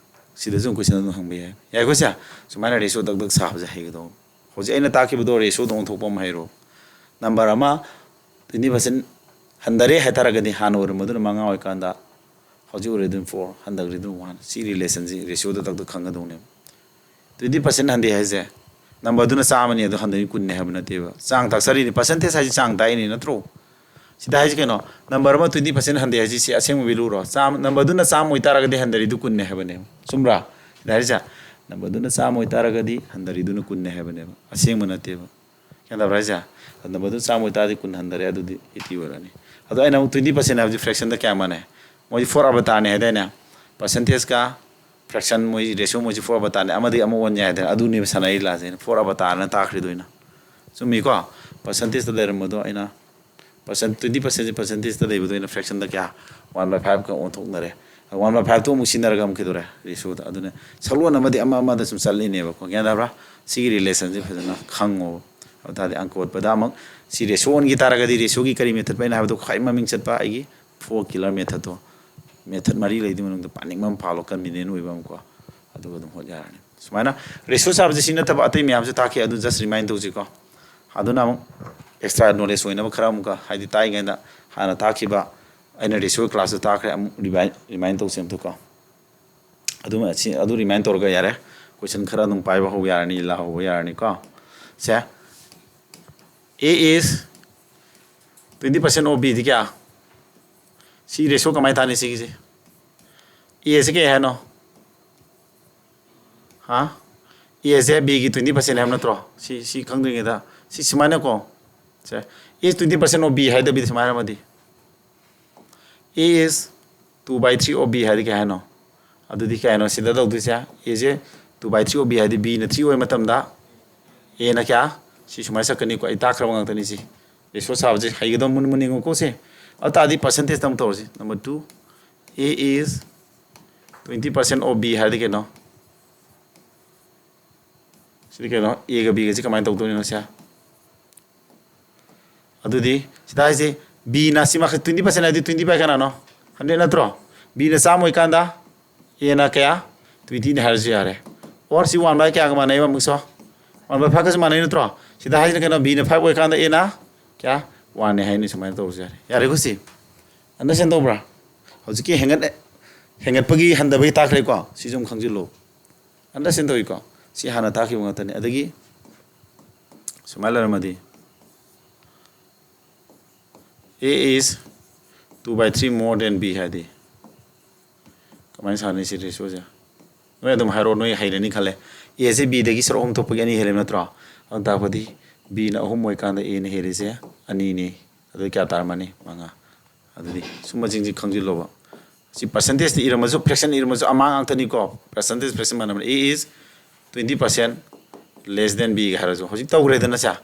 ꯁꯤꯗꯁꯨ ꯑꯗꯨꯝ question ꯑꯗꯨꯝ ꯍꯪꯕ ꯌꯥꯏ꯫ ꯌꯥꯏꯀꯣ ꯁꯦ? ꯁꯨꯃꯥꯏꯅ ratio ꯗꯛ ꯗꯛ ꯁꯥꯕꯁꯦ ꯍꯩꯒꯗꯧꯕ꯫ ꯍꯧꯖꯤꯛ ꯑꯩꯅ ꯇꯥꯛꯈꯤꯕꯗꯣ ratioꯗ ꯑꯣꯟꯊꯣꯛꯄ ꯑꯃ ꯍꯩꯔꯣ꯫ ꯅꯝꯕꯔ ꯑꯃ twenty percent ꯍꯟꯊꯔꯦ ꯍꯥꯏꯇꯥꯔꯒꯗꯤ, ꯍꯥꯟꯅ ꯑꯣꯏꯔꯝꯕꯗꯨꯅ ꯃꯉꯥ ꯑꯣꯏꯔꯀꯥꯟꯗ ꯍꯧꯖꯤꯛ ꯑꯣꯏꯔꯤꯗꯨꯅ four, ꯍꯟꯊꯈ꯭ꯔꯤꯗꯨꯅ one꯫ ꯁꯤ relationꯁꯤ ratioꯗ ꯗꯛ ꯗꯛ ꯈꯪꯒꯗꯧꯅꯦꯕ꯫ Twenty percent ꯍꯟꯊꯩ ꯍꯥꯏꯁꯦ, ꯅꯝꯕꯔꯗꯨꯅ ꯆꯥꯝꯃꯅꯤ, ꯑꯗꯣ ꯍꯟꯊꯔꯤ ꯀꯨꯟꯅꯤ ꯍꯥꯏꯕ ꯅꯠꯇꯦꯕ꯫ ꯆꯥꯡ ꯇꯥꯛꯆꯔꯤꯅꯤ, percentage ꯍꯥꯏꯁꯤ ꯆꯥꯡ ꯇꯥꯛꯏꯅꯤ ꯅꯠꯇ꯭ꯔꯣ? ꯁꯤꯗ ꯍꯥꯏꯁꯤ ꯀꯩꯅꯣ? ꯅꯝꯕꯔ ꯑꯃ twenty percent ꯍꯟꯊꯩ ꯍꯥꯏꯁꯤ ꯁꯤ ꯑꯁꯦꯡꯕ valueꯔꯣ? ꯆꯥꯝꯃ, ꯅꯝꯕꯔꯗꯨꯅ ꯆꯥꯝꯃ ꯑꯣꯏꯇꯥꯔꯒꯗꯤ ꯍꯟꯊꯔꯤꯗꯨ ꯀꯨꯟꯅꯤ ꯍꯥꯏꯕꯅꯦꯕ꯫ ꯆꯨꯝꯕ꯭ꯔꯥ? ꯁꯤꯗ ꯍꯥꯏꯔꯤꯁꯦ, ꯅꯝꯕꯔꯗꯨꯅ ꯆꯥꯝꯃ ꯑꯣꯏꯇꯥꯔꯒꯗꯤ ꯍꯟꯊꯔꯤꯗꯨꯅ ꯀꯨꯟꯅꯤ ꯍꯥꯏꯕꯅꯦꯕ, ꯑꯁꯦꯡꯕ ꯅꯠꯇꯦꯕ꯫ ꯒ꯭ꯌꯥꯟ ꯇꯥꯕ꯭ꯔꯥ ꯍꯥꯏꯁꯦ? ꯅꯝꯕꯔꯗꯨ ꯆꯥꯝꯃ ꯑꯣꯏꯇꯥꯔꯗꯤ ꯀꯨꯟ ꯍꯟꯊꯔꯦ, ꯑꯗꯨꯗꯤ eighty ꯑꯣꯏꯔꯅꯤ꯫ ꯑꯗꯣ ꯑꯩꯅ ꯑꯃꯨꯛ twenty percent ꯍꯥꯏꯕꯁꯤ fractionꯗ ꯀꯌꯥ ꯃꯥꯟꯅꯩ? ꯃꯣꯏꯁꯤ four avatarꯅꯤ ꯍꯥꯏꯗꯥꯏꯅꯦ? Percentageꯀ fraction, ꯃꯣꯏ ratio, ꯃꯣꯏꯁꯤ four avatarꯅꯤ, ꯑꯃꯗꯒꯤ ꯑꯃ ꯑꯣꯟ ꯌꯥꯏ ꯍꯥꯏꯗꯅ, ꯑꯗꯨꯅꯦꯕ ꯁꯥꯟꯅꯔꯤ ꯂꯥꯁꯦ꯫ ꯑꯩꯅ four avatarꯅ ꯇꯥꯛꯈ꯭ꯔꯤꯗꯣ ꯑꯩꯅ꯫ ꯆꯨꯝꯃꯤꯀꯣ? Percentageꯇ ꯂꯩꯔꯝꯕꯗꯣ ꯑꯩꯅ percent, twenty percentꯁꯦ percentageꯇ ꯂꯩꯕꯗꯣ ꯑꯩꯅ fractionꯗ ꯀꯌꯥ? One by fiveꯀ ꯑꯣꯟꯊꯣꯛꯅꯔꯦ꯫ One by fiveꯇꯣ ꯑꯃꯨꯛ ꯁꯤꯟꯅꯔꯒ ꯑꯃꯨꯛ ꯀꯩꯗꯧꯔꯦ? Ratioꯗ꯫ ꯑꯗꯨꯅ ꯁꯛꯂꯣꯟ ꯑꯃꯗꯤ ꯑꯃ ꯑꯃꯗ ꯁꯨꯝ ꯆꯠꯂꯤꯅꯦꯕꯀꯣ꯫ ꯒ꯭ꯌꯥꯟ ꯇꯥꯕ꯭ꯔꯥ? ꯁꯤꯒꯤ relationꯁꯦ ꯐꯖꯅ ꯈꯪꯉꯣ꯫ ꯑꯗꯨ ꯇꯥꯔꯗꯤ ꯑꯪꯀ ꯍꯣꯠꯄꯗ ꯑꯃꯨꯛ ꯁꯤ ratio ꯑꯣꯟꯈꯤ ꯇꯥꯔꯒꯗꯤ ratioꯒꯤ ꯀꯔꯤ methodꯄ ꯑꯩꯅ ꯍꯥꯏꯕꯗꯣ ꯈ꯭ꯋꯥꯏ ꯃꯃꯤꯡ ꯆꯠꯄ ꯑꯩꯒꯤ four pillar methodꯇꯣ꯫ Method ꯃꯔꯤ ꯂꯩꯗꯨꯏ ꯃꯅꯨꯡꯗ ꯄꯥꯅꯤꯡꯕ ꯑꯃ ꯐꯥꯎꯂꯣ, convenient ꯑꯣꯏꯕ ꯑꯃꯀꯣ꯫ ꯑꯗꯨꯒ ꯑꯗꯨꯝ ꯍꯣꯠ ꯌꯥꯔꯅꯤ꯫ ꯁꯨꯃꯥꯏꯅ ratio ꯁꯥꯕꯁꯦ ꯁꯤ ꯅꯠꯇꯕ ꯑꯇꯩ ꯃꯌꯥꯝꯁꯨ ꯇꯥꯛꯈꯤ, ꯑꯗꯨ just remind ꯇꯧꯁꯤꯀꯣ꯫ ꯑꯗꯨꯅ ꯑꯃꯨꯛ extra knowledge ꯑꯣꯏꯅꯕ ꯈꯔ ꯑꯃꯨꯛꯀ, ꯍꯥꯏꯗꯤ ꯇꯥꯛꯏꯉꯩꯗ ꯍꯥꯟꯅ ꯇꯥꯛꯈꯤꯕ ꯑꯩꯅ ratio classꯇ ꯇꯥꯛꯈ꯭ꯔꯦ, ꯑꯃꯨꯛ revise, remind ꯇꯧꯁꯦ ꯑꯃꯨꯛꯀꯣ꯫ ꯑꯗꯨꯃ ꯁꯤ ꯑꯗꯨ remind ꯇꯧꯔꯒ ꯌꯥꯔꯦ꯫ Question ꯈꯔ ꯑꯗꯨꯝ ꯄꯥꯏꯕ ꯍꯧ ꯌꯥꯔꯅꯤ, ꯂꯥꯛꯍꯧꯕ ꯌꯥꯔꯅꯤꯀꯣ꯫ ꯁꯦ, A is twenty percent of B ꯗꯤ ꯀꯌꯥ? ꯁꯤ ratio ꯀꯃꯥꯏꯅ ꯊꯥꯅꯤ ꯁꯤꯒꯤꯁꯦ? A ꯁꯤ ꯀꯩ ꯍꯥꯏꯅꯣ? ꯍꯥ? A ꯁꯦ B ꯒꯤ twenty percent ꯍꯥꯏꯕ ꯅꯠꯇ꯭ꯔꯣ? ꯁꯤ, ꯁꯤ ꯈꯪꯗ꯭ꯔꯤꯉꯩꯗ ꯁꯤ ꯁꯨꯃꯥꯏꯅꯀꯣ꯫ ꯁꯦ, A is twenty percent of B ꯍꯥꯏꯗꯕꯤꯗ ꯁꯨꯃꯥꯏꯅ ꯑꯃꯗꯤ, A is two by three of B ꯍꯥꯏꯗꯤ ꯀꯩ ꯍꯥꯏꯅꯣ? ꯑꯗꯨꯗꯤ ꯀꯩ ꯍꯥꯏꯅꯣ ꯁꯤꯗ ꯇꯧꯗꯣꯏꯁꯦ? A say two by three of B ꯍꯥꯏꯗꯤ B ꯅ three ꯑꯣꯏꯕ ꯃꯇꯝꯗ A ꯅ ꯀꯌꯥ? ꯁꯤ ꯁꯨꯃꯥꯏꯅ ꯆꯠꯀꯅꯤꯀꯣ꯫ ꯑꯩ ꯇꯥꯛꯈ꯭ꯔꯕ ꯉꯥꯛꯇꯅꯤ ꯁꯤ꯫ Ratio ꯁꯥꯕꯁꯦ ꯍꯩꯒꯗꯧ ꯃꯨꯟ ꯃꯨꯟ ꯌꯦꯡꯉꯨꯀꯣ ꯁꯦ꯫ ꯑꯗꯨ ꯇꯥꯔꯗꯤ percentage ꯇ ꯑꯃꯨꯛ ꯇꯧꯔꯁꯤ꯫ Number two, A is twenty percent of B ꯍꯥꯏꯔꯗꯤ ꯀꯩꯅꯣ? ꯁꯤꯗꯤ ꯀꯩꯅꯣ? A ꯒ B ꯒꯁꯤ ꯀꯃꯥꯏꯅ ꯇꯧꯗꯣꯏꯅꯣ ꯁꯦ? ꯑꯗꯨꯗꯤ ꯁꯤꯗ ꯍꯥꯏꯁꯦ B ꯅ ꯁꯤ ꯃꯈꯩ twenty percent ꯍꯥꯏꯗꯤ twenty by ꯀꯌꯥꯅꯣ? Hundred ꯅꯠꯇ꯭ꯔꯣ? B ꯅ ꯆꯥꯝꯃ ꯑꯣꯏꯀꯥꯟꯗ A ꯅ ꯀꯌꯥ? Twenty ꯅꯤ ꯍꯥꯏꯔꯁꯨ ꯌꯥꯔꯦ꯫ Or ꯁꯤ one by ꯀꯌꯥꯒ ꯃꯥꯟꯅꯩꯕ ꯑꯃꯨꯛꯁꯨ? One by five ꯀꯁꯨ ꯃꯥꯟꯅꯩ ꯅꯠꯇ꯭ꯔꯣ? ꯁꯤꯗ ꯍꯥꯏꯁꯤꯅ ꯀꯩꯅꯣ? B ꯅ five ꯑꯣꯏꯀꯥꯟꯗ A ꯅ ꯀꯌꯥ? One ꯅꯤ ꯍꯥꯏꯅꯤ꯫ ꯁꯨꯃꯥꯏꯅ ꯇꯧꯔꯁꯨ ꯌꯥꯔꯦ꯫ ꯌꯥꯔꯦꯀꯣ ꯁꯤ? Understand ꯇꯧꯕ꯭ꯔꯥ? ꯍꯧꯖꯤꯛꯀꯤ ꯍꯦꯟꯒꯠ-, ꯍꯦꯟꯒꯠꯄꯒꯤ ꯍꯟꯊꯕꯒꯤ ꯇꯥꯛꯈ꯭ꯔꯦꯀꯣ? ꯁꯤꯁꯨ ꯑꯃꯨꯛ ꯈꯪꯖꯤꯜꯂꯨ꯫ Understand ꯇꯧꯏꯀꯣ? ꯁꯤ ꯍꯥꯟꯅ ꯇꯥꯛꯈꯤꯕ ꯉꯥꯛꯇꯅꯤ꯫ ꯑꯗꯒꯤ ꯁꯨꯃꯥꯏꯅ ꯂꯩꯔꯝꯃꯗꯤ, A is two by three more than B ꯍꯥꯏꯗꯤ ꯀꯃꯥꯏꯅ ꯁꯥꯅꯤ ꯁꯤ ratio ꯁꯦ? ꯅꯣꯏ ꯑꯗꯨꯝ ꯍꯥꯏꯔꯛꯑꯣ, ꯅꯣꯏ ꯍꯩꯔꯅꯤ ꯈꯜꯂꯦ꯫ A ꯁꯦ B ꯗꯒꯤ ꯁꯔꯨꯛ ꯑꯍꯨꯝ ꯊꯣꯛꯄꯒꯤ ꯑꯅꯤ ꯍꯦꯜꯂꯦ ꯅꯠꯇ꯭ꯔꯣ? ꯑꯗꯨ ꯇꯥꯛꯄꯗꯤ B ꯅ ꯑꯍꯨꯝ ꯑꯣꯏꯀꯥꯟꯗ A ꯅ ꯍꯦꯜꯂꯤꯁꯦ ꯑꯅꯤꯅꯤ꯫ ꯑꯗꯨ ꯀꯌꯥ ꯇꯥꯔꯝꯃꯅꯤ? ꯃꯉꯥ꯫ ꯑꯗꯨꯗꯤ ꯁꯨꯝꯕꯁꯤꯡꯁꯤ ꯈꯪꯖꯤꯜꯂꯣꯕ꯫ ꯁꯤ percentage ꯇ ꯏꯔꯝꯃꯁꯨ, fraction ꯏꯔꯝꯃꯁꯨ ꯑꯃꯥꯡ ꯉꯥꯛꯇꯅꯤꯀꯣ꯫ Percentage, fraction ꯃꯥꯟꯅꯕꯅꯤ꯫ A is twenty percent less than B ꯒ ꯍꯥꯏꯔꯁꯨ ꯍꯧꯖꯤꯛ ꯇꯧꯈ꯭ꯔꯦꯗꯅ ꯁꯦ꯫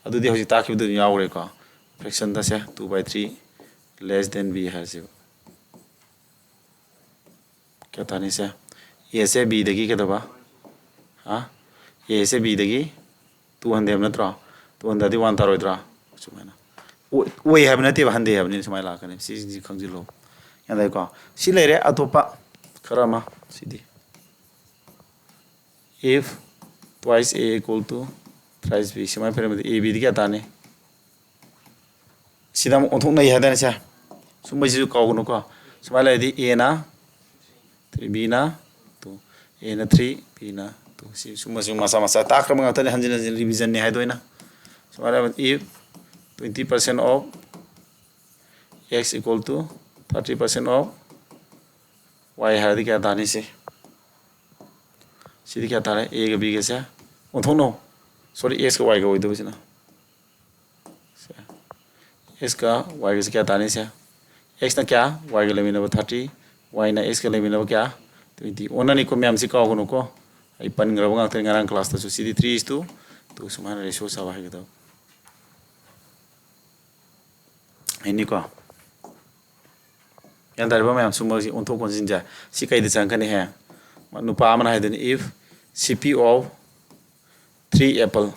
ꯑꯗꯨꯗꯤ ꯍꯧꯖꯤꯛ ꯇꯥꯛꯈꯤꯕꯗꯨ ꯑꯗꯨꯝ ꯌꯥꯎꯈ꯭ꯔꯦꯀꯣ꯫ Fraction the say two by three less than B ꯍꯥꯏꯔꯁꯦꯕ꯫ ꯀꯌꯥ ꯇꯥꯅꯤ ꯁꯦ? A ꯁꯦ B ꯗꯒꯤ ꯀꯩꯗꯧꯕ? ꯍꯥ? A ꯁꯦ B ꯗꯒꯤ two ꯍꯟꯊꯩ ꯍꯥꯏꯕ ꯅꯠꯇ꯭ꯔꯣ? Two ꯍꯟꯊꯔꯗꯤ one ꯇꯥꯔꯣꯏꯗ꯭ꯔꯥ? ꯁꯨꯃꯥꯏꯅ꯫ ꯑꯣꯏ, ꯑꯣꯏ ꯍꯥꯏꯕ ꯅꯠꯇꯦꯕ, ꯍꯟꯊꯩ ꯍꯥꯏꯕꯅꯤ꯫ ꯁꯨꯃꯥꯏꯅ ꯂꯥꯛꯀꯅꯤ꯫ ꯁꯤꯁꯤꯡꯁꯤ ꯈꯪꯖꯤꯜꯂꯣ꯫ ꯒ꯭ꯌꯥꯟ ꯇꯥꯏꯀꯣ? ꯁꯤ ꯂꯩꯔꯦ꯫ ꯑꯇꯣꯞꯄ ꯈꯔ ꯑꯃ ꯁꯤꯗꯤ, if twice A equal to thrice B, ꯁꯨꯃꯥꯏꯅ ꯄꯤꯔꯝꯕꯗꯤ A B ꯗꯤ ꯀꯌꯥ ꯇꯥꯅꯤ? ꯁꯤꯗ ꯑꯃꯨꯛ ꯑꯣꯟꯊꯣꯛꯅꯩ ꯍꯥꯏꯗꯥꯏꯅꯦ ꯁꯦ? ꯁꯨꯝꯕꯁꯤꯁꯨ ꯀꯥꯎꯒꯅꯨꯀꯣ꯫ ꯁꯨꯃꯥꯏꯅ ꯂꯩꯔꯗꯤ A ꯅ three, B ꯅ ꯑꯦꯅ ꯊ꯭ꯔꯤ, ꯕꯤꯅ ꯇꯨ꯫ ꯁꯤ ꯁꯨꯝꯕꯁꯨ ꯃꯆꯥ ꯃꯆꯥ ꯇꯥꯛꯈ꯭ꯔꯕ ꯉꯥꯛꯇꯅꯤ, ꯍꯟꯖꯤꯟ ꯍꯟꯖꯤꯟ ꯔꯤꯚꯤꯖꯟꯅꯤ ꯍꯥꯏꯗꯣ ꯑꯩꯅ꯫ ꯁꯨꯃꯥꯏꯅ if twenty percent of x equal to thirty percent of y ꯍꯥꯏꯔꯗꯤ ꯀꯌꯥ ꯇꯥꯅꯤ ꯁꯤ? ꯁꯤꯗꯤ ꯀꯌꯥ ꯇꯥꯔꯦ? ꯑꯦꯒ ꯕꯤꯒꯁꯦ ꯑꯣꯟꯊꯣꯛꯅꯧ꯫ ꯁꯣꯔꯤ, ꯑꯦꯛꯁꯀ ꯋꯥꯏꯒ ꯑꯣꯏꯗꯣꯏꯕꯁꯤꯅ꯫ ꯁꯦ꯫ ꯑꯦꯛꯁꯀ ꯋꯥꯏꯒꯁꯦ ꯀꯌꯥ ꯇꯥꯅꯤ ꯁꯦ? ꯑꯦꯛꯁꯅ ꯀꯌꯥ? ꯋꯥꯏꯒ ꯂꯩꯃꯤꯟꯅꯕ ꯊꯥꯔꯇꯤ, ꯋꯥꯏꯅ ꯑꯦꯛꯁꯀ ꯂꯩꯃꯤꯟꯅꯕ ꯀꯌꯥ? ꯇ꯭ꯋꯦꯟꯇꯤ꯫ ꯑꯣꯟꯅꯅꯤꯀꯣ ꯃꯌꯥꯝꯁꯤ ꯀꯥꯎꯒꯅꯨꯀꯣ꯫ ꯑꯩ ꯄꯟꯈ꯭ꯔꯕ ꯉꯥꯛꯇꯅꯤ ꯉꯔꯥꯡ ꯀ꯭ꯂꯥꯁꯇꯁꯨ꯫ ꯁꯤꯗꯤ three is to two ꯁꯨꯃꯥꯏꯅ ꯔꯦꯁꯤꯑꯣ ꯁꯥꯕ ꯍꯥꯏꯒꯗꯕ꯫ ꯑꯩꯅꯤꯀꯣ꯫ ꯒ꯭ꯌꯥꯟ ꯇꯥꯔꯤꯕ ꯃꯌꯥꯝ? ꯁꯨꯝꯕꯁꯤ ꯑꯣꯟꯊꯣꯛ ꯑꯣꯟꯁꯤꯟꯁꯦ ꯁꯤ ꯀꯩꯗ ꯆꯪꯉꯛꯀꯅꯤ ꯍꯦ? ꯅꯨꯄꯥ ꯑꯃꯅ ꯍꯥꯏꯗꯣꯏꯅꯤ, if C P of three apple,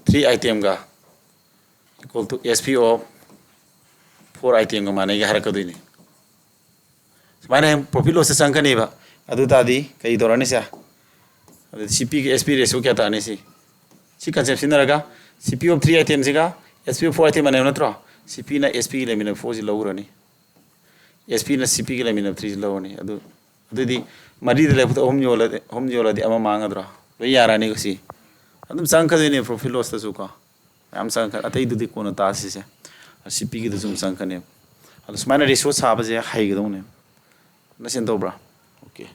three itemꯒ equal to S P of four itemꯒ ꯃꯥꯟꯅꯩꯒ ꯍꯥꯏꯔꯛꯀꯗꯣꯏꯅꯤ꯫ ꯁꯨꯃꯥꯏꯅ ꯍꯌꯦꯡ profit lossꯇ ꯆꯪꯉꯛꯀꯅꯦꯕ꯫ ꯑꯗꯨ ꯇꯥꯔꯗꯤ ꯀꯩ ꯇꯧꯔꯅꯤ ꯁꯦ? ꯑꯗꯨꯗꯤ C P ꯒ S P ratio ꯀꯌꯥ ꯇꯥꯔꯅꯤ ꯁꯤ? ꯁꯤ concept ꯁꯤꯖꯤꯟꯅꯔꯒ C P of three itemꯁꯤꯒ S P of four item ꯃꯥꯟꯅꯩꯕ ꯅꯠꯇ꯭ꯔꯣ? C Pꯅ S Pꯒꯤ ꯂꯩꯃꯤꯟꯅꯕ fourꯁꯤ ꯂꯧꯔꯅꯤ, S Pꯅ C Pꯒꯤ ꯂꯩꯃꯤꯟꯅꯕ threeꯁꯤ ꯂꯧꯔꯅꯤ꯫ ꯑꯗꯨ, ꯑꯗꯨꯗꯤ ꯃꯔꯤꯗ ꯂꯩꯕꯗꯣ ꯑꯍꯨꯝ ꯌꯣꯜꯂꯗꯤ, ꯑꯍꯨꯝ ꯌꯣꯜꯂꯗꯤ ꯑꯃ ꯃꯥꯡꯒꯗ꯭ꯔꯣ? ꯂꯣꯏ ꯌꯥꯔꯅꯤꯀꯣ ꯁꯤ꯫ ꯑꯗꯨꯝ ꯆꯪꯉꯛꯀꯗꯣꯏꯅꯦ profit lossꯇꯁꯨ ꯀꯣ꯫ ꯃꯌꯥꯝ ꯆꯪꯉꯛꯀꯅꯤ꯫ ꯑꯇꯩꯗꯨꯗꯤ ꯀꯣꯟꯅ ꯇꯥꯁꯤꯁꯦ꯫ C Pꯒꯤꯗꯨꯁꯨ ꯑꯗꯨꯝ ꯆꯪꯉꯛꯀꯅꯦꯕ꯫ ꯑꯗꯣ ꯁꯨꯃꯥꯏꯅ ratio ꯁꯥꯕꯁꯦ ꯍꯩꯒꯗꯧꯅꯦꯕ꯫ Understand ꯇꯧꯕ꯭ꯔꯥ? Okay꯫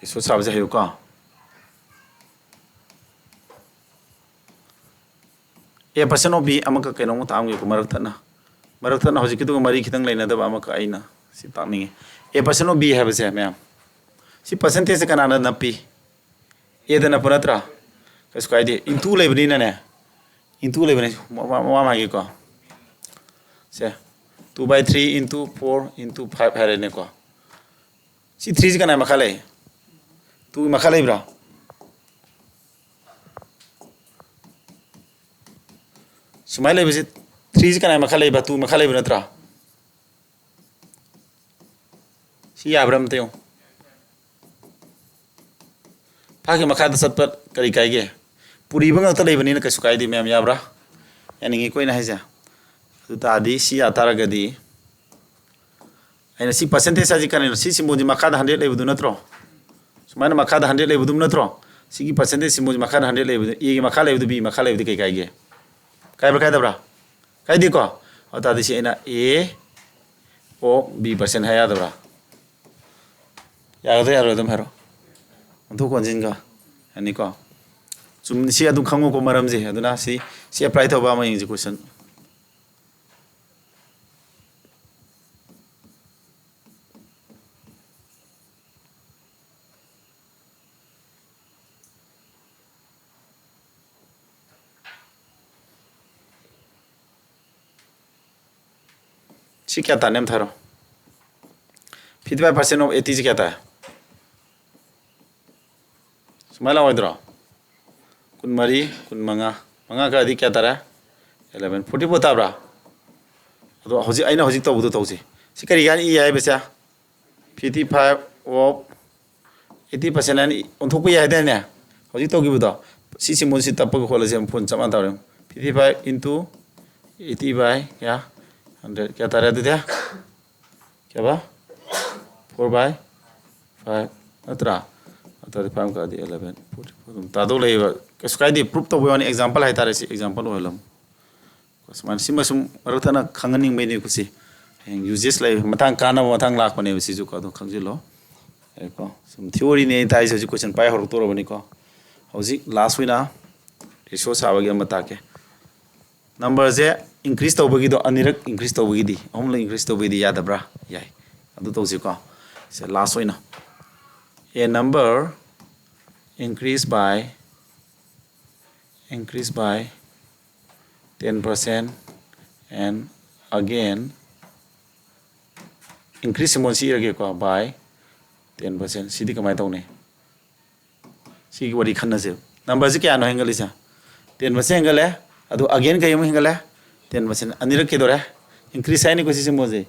Ratio ꯁꯥꯕꯁꯦ ꯍꯩꯌꯨꯀꯣ꯫ A percent of B ꯑꯃꯈꯛ ꯀꯩꯅꯣꯝꯃ ꯇꯥꯛꯑꯝꯒꯦꯀꯣ, ꯃꯔꯛ ꯊꯠꯅ꯫ ꯃꯔꯛ ꯊꯠꯅ ꯍꯧꯖꯤꯛꯀꯤꯗꯨꯒ ꯃꯔꯤ ꯈꯤꯇꯪ ꯂꯩꯅꯗꯕ ꯑꯃꯈꯛ ꯑꯩꯅ ꯁꯤ ꯇꯥꯛꯅꯤꯡꯉꯤ꯫ A percent of B ꯍꯥꯏꯕꯁꯦ ꯃꯌꯥꯝ, ꯁꯤ percentageꯁꯦ ꯀꯅꯥꯅ ꯅꯞꯄꯤ? Aꯗ ꯅꯞꯄ ꯅꯠꯇ꯭ꯔꯥ? ꯀꯩꯁꯨ ꯀꯥꯏꯗꯦ꯫ Into ꯂꯩꯕꯅꯤꯅꯅꯦ, into ꯂꯩꯕꯅꯤ꯫ ꯃꯃꯥꯡ ꯍꯥꯏꯒꯦꯀꯣ꯫ ꯁꯦ, two by three into four into five ꯍꯥꯏꯔꯦꯅꯦꯀꯣ꯫ ꯁꯤ threeꯁꯤ ꯀꯅꯥꯏ ꯃꯈꯥ ꯂꯩ? Twoꯒꯤ ꯃꯈꯥ ꯂꯩꯕ꯭ꯔꯥ? ꯁꯨꯃꯥꯏꯅ ꯂꯩꯕꯁꯤ, threeꯁꯤ ꯀꯅꯥꯏ ꯃꯈꯥ ꯂꯩꯕ? Two ꯃꯈꯥ ꯂꯩꯕ ꯅꯠꯇ꯭ꯔꯥ? ꯁꯤ ꯌꯥꯕ꯭ꯔꯥ ꯑꯝꯇ ꯌꯦꯡꯉꯨ꯫ ꯐꯥꯒꯤ ꯃꯈꯥꯗ ꯆꯠꯄ ꯀꯔꯤ ꯀꯥꯏꯒꯦ? ꯄꯨꯔꯤꯕ ꯉꯥꯛꯇ ꯂꯩꯕꯅꯤꯅ ꯀꯩꯁꯨ ꯀꯥꯏꯗꯦ ꯃꯌꯥꯝ, ꯌꯥꯕ꯭ꯔꯥ? ꯌꯥꯅꯤꯡꯉꯤꯀꯣ ꯑꯩꯅ ꯍꯥꯏꯁꯦ? ꯑꯗꯨ ꯇꯥꯔꯗꯤ ꯁꯤ ꯌꯥ ꯇꯥꯔꯒꯗꯤ ꯑꯩꯅ ꯁꯤ percentage ꯍꯥꯏꯁꯤ ꯀꯔꯤꯅꯣ? ꯁꯤ symbolꯁꯤ ꯃꯈꯥꯗ hundred ꯂꯩꯕꯗꯨ ꯅꯠꯇ꯭ꯔꯣ? ꯁꯨꯃꯥꯏꯅ ꯃꯈꯥꯗ hundred ꯂꯩꯕꯗꯨ ꯅꯠꯇ꯭ꯔꯣ? ꯁꯤꯒꯤ percentage symbolꯁꯤ ꯃꯈꯥꯗ hundred ꯂꯩꯕꯗꯨ, Aꯒꯤ ꯃꯈꯥ ꯂꯩꯕꯗꯨ, B ꯃꯈꯥ ꯂꯩꯕꯗꯨ ꯀꯩ ꯀꯥꯏꯒꯦ? ꯀꯥꯏꯕ꯭ꯔꯥ ꯀꯥꯏꯗꯕ꯭ꯔꯥ? ꯀꯥꯏꯗꯦꯀꯣ? ꯑꯗꯨ ꯇꯥꯔꯗꯤ ꯁꯤ ꯑꯩꯅ A of B percent ꯍꯥꯏ ꯌꯥꯗꯕ꯭ꯔꯥ? ꯌꯥꯒꯗ꯭ꯔꯥ ꯌꯥꯔꯣꯏꯗ꯭ꯔꯥ ꯑꯗꯨꯝ ꯍꯥꯏꯔꯣ꯫ ꯑꯣꯟꯊꯣꯛ ꯑꯣꯟꯁꯤꯟꯒ ꯌꯥꯅꯤꯀꯣ? ꯆꯨꯝ, ꯁꯤ ꯑꯗꯨꯝ ꯈꯪꯉꯨꯀꯣ ꯃꯔꯝꯁꯦ꯫ ꯑꯗꯨꯅ ꯁꯤ, ꯁꯤ apply ꯇꯧꯕ ꯑꯃ ꯌꯦꯡꯁꯤ question꯫ ꯁꯤ ꯀꯌꯥ ꯇꯥꯅꯤ ꯑꯝꯇ ꯍꯥꯏꯔꯣ? Fifty five percent of eighty ꯁꯤ ꯀꯌꯥ ꯇꯥꯏ? ꯁꯨꯃꯥꯏꯅ ꯂꯥꯛꯑꯣꯏꯗ꯭ꯔꯣ? ꯀꯨꯟꯃꯔꯤ, ꯀꯨꯟꯃꯉꯥ, ꯃꯉꯥ ꯀꯛꯑꯗꯤ ꯀꯌꯥ ꯇꯥꯔꯦ? Eleven, forty four ꯇꯥꯕ꯭ꯔꯥ? ꯑꯗꯣ ꯍꯧꯖꯤꯛ ꯑꯩꯅ ꯍꯧꯖꯤꯛ ꯇꯧꯕꯗꯣ ꯇꯧꯁꯤ꯫ ꯁꯤ ꯀꯔꯤ ꯍꯥꯏꯅ ꯏ ꯍꯥꯏꯕꯁꯦ? Fifty five of eighty percent ꯍꯥꯏꯅ ꯑꯣꯟꯊꯣꯛꯄ ꯌꯥꯏ ꯍꯥꯏꯗꯥꯏꯅꯦ? ꯍꯧꯖꯤꯛ ꯇꯧꯈꯤꯕꯗꯣ꯫ ꯁꯤ symbolꯁꯤ ꯇꯞꯄꯒ ꯈꯣꯠꯂꯁꯦ, ꯐꯣꯟ ꯆꯞ ꯃꯥꯟꯅ ꯇꯧꯔꯦ꯫ Fifty five into eighty by ꯀꯌꯥ? Hundred꯫ ꯀꯌꯥ ꯇꯥꯔꯦ ꯑꯗꯨꯗꯤ? ꯀꯌꯥꯕ? Four by five ꯅꯠꯇ꯭ꯔꯥ? ꯑꯗꯨꯗꯤ five ꯀꯛꯑꯗꯤ eleven, forty four ꯑꯗꯨꯝ ꯇꯥꯗꯧ ꯂꯩꯌꯦꯕ꯫ ꯀꯩꯁꯨ ꯀꯥꯏꯗꯦ, proof ꯇꯧꯕꯩ ꯋꯥꯅꯤ, example ꯍꯥꯏꯇꯥꯔꯦ꯫ ꯁꯤ example ꯑꯣꯏꯍꯜꯂꯝꯃꯣ꯫ ꯁꯨꯃꯥꯏꯅ ꯁꯤꯃ ꯁꯨꯝ ꯃꯔꯛ ꯊꯠꯅ ꯈꯪꯍꯟꯅꯤꯡꯕꯩꯅꯦꯀꯣ ꯁꯤ꯫ ꯍꯌꯦꯡ uses ꯂꯩ, ꯃꯇꯥꯡ ꯀꯥꯟꯅꯕ ꯃꯇꯥꯡ ꯂꯥꯛꯄꯅꯦꯕ ꯁꯤꯁꯨꯀꯣ, ꯑꯗꯨꯝ ꯈꯪꯖꯤꯜꯂꯣ꯫ ꯌꯥꯏꯀꯣ? ꯁꯨꯝ theoryꯅꯦ ꯑꯩ ꯇꯥꯛꯏꯁꯦ, ꯍꯧꯖꯤꯛ question ꯄꯥꯏ ꯍꯧꯔꯛꯇꯣꯔꯕꯅꯤꯀꯣ꯫ ꯍꯧꯖꯤꯛ last ꯑꯣꯏꯅ ratio ꯁꯥꯕꯒꯤ ꯑꯃ ꯇꯥꯛꯀꯦ꯫ Numberꯁꯦ increase ꯇꯧꯕꯒꯤꯗꯣ, ꯑꯅꯤꯔꯛ increase ꯇꯧꯕꯒꯤꯗꯤ, ꯑꯍꯨꯝꯂꯛ increase ꯇꯧꯕꯒꯤꯗꯤ ꯌꯥꯗꯕ꯭ꯔꯥ? ꯌꯥꯏ꯫ ꯑꯗꯨ ꯇꯧꯁꯤꯀꯣ꯫ ꯁꯦ, last ꯑꯣꯏꯅ, a number increase by, increase by ten percent and again increase symbol ꯁꯤ ꯏꯔꯒꯦꯀꯣ, by ten percent꯫ ꯁꯤꯗꯤ ꯀꯃꯥꯏꯅ ꯇꯧꯅꯤ? ꯁꯤꯒꯤ ꯋꯥꯔꯤ ꯈꯟꯅꯁꯦꯕ꯫ Numberꯁꯤ ꯀꯌꯥꯅꯣ ꯍꯦꯟꯒꯠꯂꯤꯁꯦ? Ten percent ꯍꯦꯟꯒꯠꯂꯦ꯫ ꯑꯗꯨ again ꯀꯩ ꯑꯃꯨꯛ ꯍꯦꯟꯒꯠꯂꯦ? Ten percent꯫ ꯑꯅꯤꯔꯛ ꯀꯩꯗꯧꯔꯦ? Increase ꯍꯥꯏꯅꯤꯀꯣ ꯁꯤ symbolꯁꯦ꯫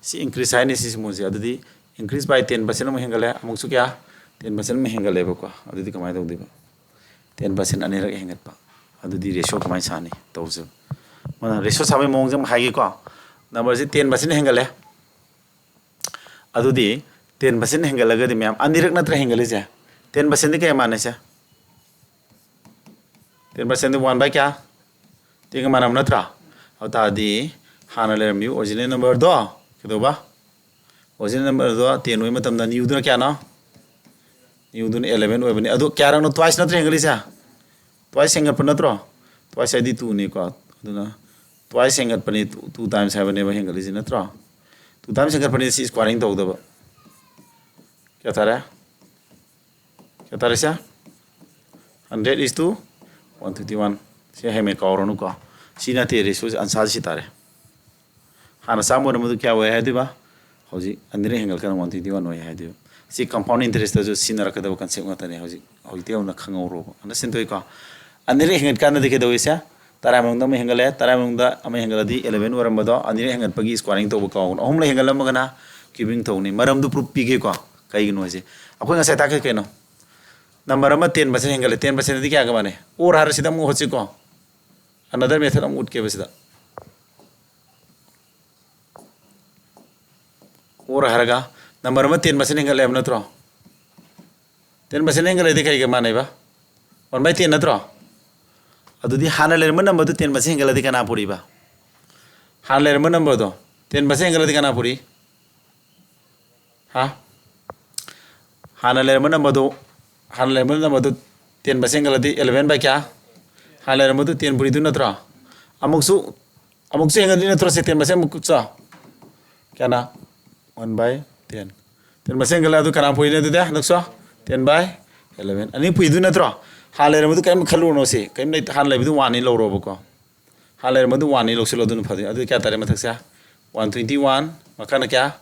ꯁꯤ increase ꯍꯥꯏꯅꯤ ꯁꯤ symbolꯁꯦ꯫ ꯑꯗꯨꯗꯤ increase by ten percent ꯑꯃꯨꯛ ꯍꯦꯟꯒꯠꯂꯦ꯫ ꯑꯃꯨꯛꯁꯨ ꯀꯌꯥ? Ten percent ꯑꯃꯨꯛ ꯍꯦꯟꯒꯠꯂꯦꯕꯀꯣ꯫ ꯑꯗꯨꯗꯤ ꯀꯃꯥꯏꯅ ꯇꯧꯗꯣꯏꯕ? Ten percent ꯑꯅꯤꯔꯛ ꯍꯦꯟꯒꯠꯄ꯫ ꯑꯗꯨꯗꯤ ratio ꯀꯃꯥꯏꯅ ꯁꯥꯅꯤ? ꯇꯧꯁꯦꯕ꯫ ꯃꯥꯅ ratio ꯁꯥꯕꯒꯤ ꯃꯑꯣꯡꯁꯦ ꯑꯃꯨꯛ ꯍꯥꯏꯒꯦꯀꯣ꯫ Numberꯁꯤ ten percent ꯍꯦꯟꯒꯠꯂꯦ꯫ ꯑꯗꯨꯗꯤ ten percent ꯍꯦꯟꯒꯠꯂꯒꯗꯤ ꯃꯌꯥꯝ ꯑꯅꯤꯔꯛ ꯅꯠꯇ꯭ꯔ ꯍꯦꯟꯒꯠꯂꯤꯁꯦ? Ten percentꯗꯤ ꯀꯌꯥ ꯃꯥꯟꯅꯩꯁꯦ? Ten percentꯗꯤ one by ꯀꯌꯥ? Tenꯒ ꯃꯥꯟꯅꯕ ꯅꯠꯇ꯭ꯔꯥ? ꯑꯗꯨ ꯇꯥꯔꯗꯤ ꯍꯥꯟꯅ ꯂꯩꯔꯝꯃꯤꯕ original numberꯗꯣ ꯀꯩꯗꯧꯕ? Original numberꯗꯣ ten ꯑꯣꯏꯕ ꯃꯇꯝꯗ newꯗꯨꯅ ꯀꯌꯥꯅꯣ? Newꯗꯨꯅ eleven ꯑꯣꯏꯕꯅꯤ꯫ ꯑꯗꯨ ꯀꯌꯥꯔꯛꯅꯣ? Twice ꯅꯠꯇ꯭ꯔ ꯍꯦꯟꯒꯠꯂꯤꯁꯦ? Twice ꯍꯦꯟꯒꯠꯄ ꯅꯠꯇ꯭ꯔꯣ? Twice ꯍꯥꯏꯗꯤ twoꯅꯤꯀꯣ꯫ ꯑꯗꯨꯅ twice ꯍꯦꯟꯒꯠꯄꯅꯤ, two, two times ꯍꯥꯏꯕꯅꯦꯕ ꯍꯦꯟꯒꯠꯂꯤꯁꯦ ꯅꯠꯇ꯭ꯔꯣ? Two times ꯍꯦꯟꯒꯠꯄꯅꯤ, ꯁꯤ squaring ꯇꯧꯗꯕ꯫ ꯀꯌꯥ ꯇꯥꯔꯦ? ꯀꯌꯥ ꯇꯥꯔꯦ ꯁꯦ? Hundred is to one twenty one꯫ ꯁꯤ ꯍꯌꯦꯡ ꯀꯥꯎꯔꯅꯨꯀꯣ꯫ ꯁꯤ ꯅꯠꯇꯦ, ratio answer ꯁꯤ ꯇꯥꯔꯦ꯫ ꯍꯥꯟꯅ ꯆꯥꯝꯃ ꯑꯣꯏꯔꯝꯕꯗꯨ ꯀꯌꯥ ꯑꯣꯏ ꯍꯥꯏꯗꯣꯏꯕ? ꯍꯧꯖꯤꯛ ꯑꯅꯤꯔꯛ ꯍꯦꯟꯒꯠꯂꯀꯥꯟꯗ one twenty one ꯑꯣꯏ ꯍꯥꯏꯗꯣꯏꯕ꯫ ꯁꯤ compound interestꯇꯁꯨ ꯁꯤꯖꯤꯟꯅꯔꯛꯀꯗꯕ concept ꯉꯥꯛꯇꯅꯦ꯫ ꯍꯧꯖꯤꯛ, ꯍꯧꯖꯤꯛꯇꯤ ꯌꯥꯝꯅ ꯈꯪꯍꯧꯔꯣꯕ꯫ Understand ꯇꯧꯏꯀꯣ? ꯑꯅꯤꯔꯛ ꯍꯦꯟꯒꯠꯀꯥꯟꯗꯗꯤ ꯀꯩꯗꯧꯏ ꯁꯦ? ꯇꯔꯥ ꯃꯅꯨꯡꯗ ꯑꯃ ꯍꯦꯟꯒꯠꯂꯦ, ꯇꯔꯥ ꯃꯅꯨꯡꯗ ꯑꯃ ꯍꯦꯟꯒꯠꯂꯗꯤ eleven ꯑꯣꯏꯔꯝꯕꯗꯣ ꯑꯅꯤꯔꯛ ꯍꯦꯟꯒꯠꯄꯒꯤ squaring ꯇꯧꯕ ꯀꯥꯎꯒꯅꯨ꯫ ꯑꯍꯨꯝꯂꯛ ꯍꯦꯟꯒꯠꯂꯝꯃꯒꯅ cubing ꯇꯧꯅꯤ꯫ ꯃꯔꯝꯗꯨ proof ꯄꯤꯒꯦꯀꯣ꯫ ꯀꯩꯒꯤꯅꯣ ꯍꯥꯏꯁꯦ? ꯑꯩꯈꯣꯏ ꯉꯁꯥꯏ ꯇꯥꯛꯈ꯭ꯔꯦ ꯀꯩꯅꯣ? Number ꯑꯃ ten percent ꯍꯦꯟꯒꯠꯂꯦ, ten percentꯗꯤ ꯀꯌꯥꯒ ꯃꯥꯟꯅꯩ? Or ꯍꯥꯏꯔ ꯁꯤꯗ ꯑꯃꯨꯛ ꯍꯣꯠꯁꯤꯀꯣ꯫ Another method ꯑꯃꯨꯛ ꯎꯠꯀꯦꯕ ꯁꯤꯗ꯫ Or ꯍꯥꯏꯔꯒ number ꯑꯃ ten percent ꯍꯦꯟꯒꯠꯂꯦ ꯍꯥꯏꯕ ꯅꯠꯇ꯭ꯔꯣ? Ten percent ꯍꯦꯟꯒꯠꯂꯗꯤ ꯀꯩꯒ ꯃꯥꯟꯅꯩꯕ? One by ten ꯅꯠꯇ꯭ꯔꯣ? ꯑꯗꯨꯗꯤ ꯍꯥꯟꯅ ꯂꯩꯔꯝꯕ numberꯗꯨ ten percent ꯍꯦꯟꯒꯠꯂꯗꯤ ꯀꯅꯥ ꯄꯨꯔꯤꯕ? ꯍꯥꯟꯅ ꯂꯩꯔꯝꯕ numberꯗꯣ ten percent ꯍꯦꯟꯒꯠꯂꯗꯤ ꯀꯅꯥ ꯄꯨꯔꯤ? ꯍꯥ? ꯍꯥꯟꯅ ꯂꯩꯔꯝꯕ numberꯗꯨ, ꯍꯥꯟꯅ ꯂꯩꯔꯝꯕ numberꯗꯨ ten percent ꯍꯦꯟꯒꯠꯂꯗꯤ eleven by ꯀꯌꯥ? ꯍꯥꯟꯅ ꯂꯩꯔꯝꯕꯗꯨ ten ꯄꯨꯔꯤꯗꯨ ꯅꯠꯇ꯭ꯔꯣ? ꯑꯃꯨꯛꯁꯨ, ꯑꯃꯨꯛꯁꯨ ꯍꯦꯟꯒꯠꯂꯤ ꯅꯠꯇ꯭ꯔꯣ? ꯁꯦ ten percent ꯑꯃꯨꯛ ꯆꯣ꯫ ꯀꯌꯥꯅ? One by ten꯫ Ten percent ꯍꯦꯟꯒꯠꯂꯦ, ꯑꯗꯨ ꯀꯅꯥ ꯄꯨꯔꯤꯅꯣ ꯑꯗꯨꯗꯤ? ꯍꯟꯗꯛꯁꯨ ten by eleven꯫ ꯑꯅꯤ ꯄꯨꯏꯗꯨ ꯅꯠꯇ꯭ꯔꯣ? ꯍꯥꯟꯅ ꯂꯩꯔꯝꯕꯗꯨ ꯀꯔꯤꯝ ꯈꯜꯂꯨꯔꯅꯣ ꯁꯤ꯫ ꯀꯔꯤꯝ ꯂꯩꯇ-, ꯍꯥꯟꯅ ꯂꯩꯕꯗꯨ oneꯅꯤ ꯂꯧꯔꯣꯕꯀꯣ꯫ ꯍꯥꯟꯅ ꯂꯩꯔꯝꯕꯗꯨ oneꯅꯤ ꯂꯧꯁꯤꯜꯂꯣ, ꯑꯗꯨꯅ ꯐꯗꯣꯏꯅꯤ꯫ ꯑꯗꯨ ꯀꯌꯥ ꯇꯥꯔꯦ ꯃꯊꯛꯁꯦ? One twenty one꯫ ꯃꯈꯥꯅ ꯀꯌꯥ?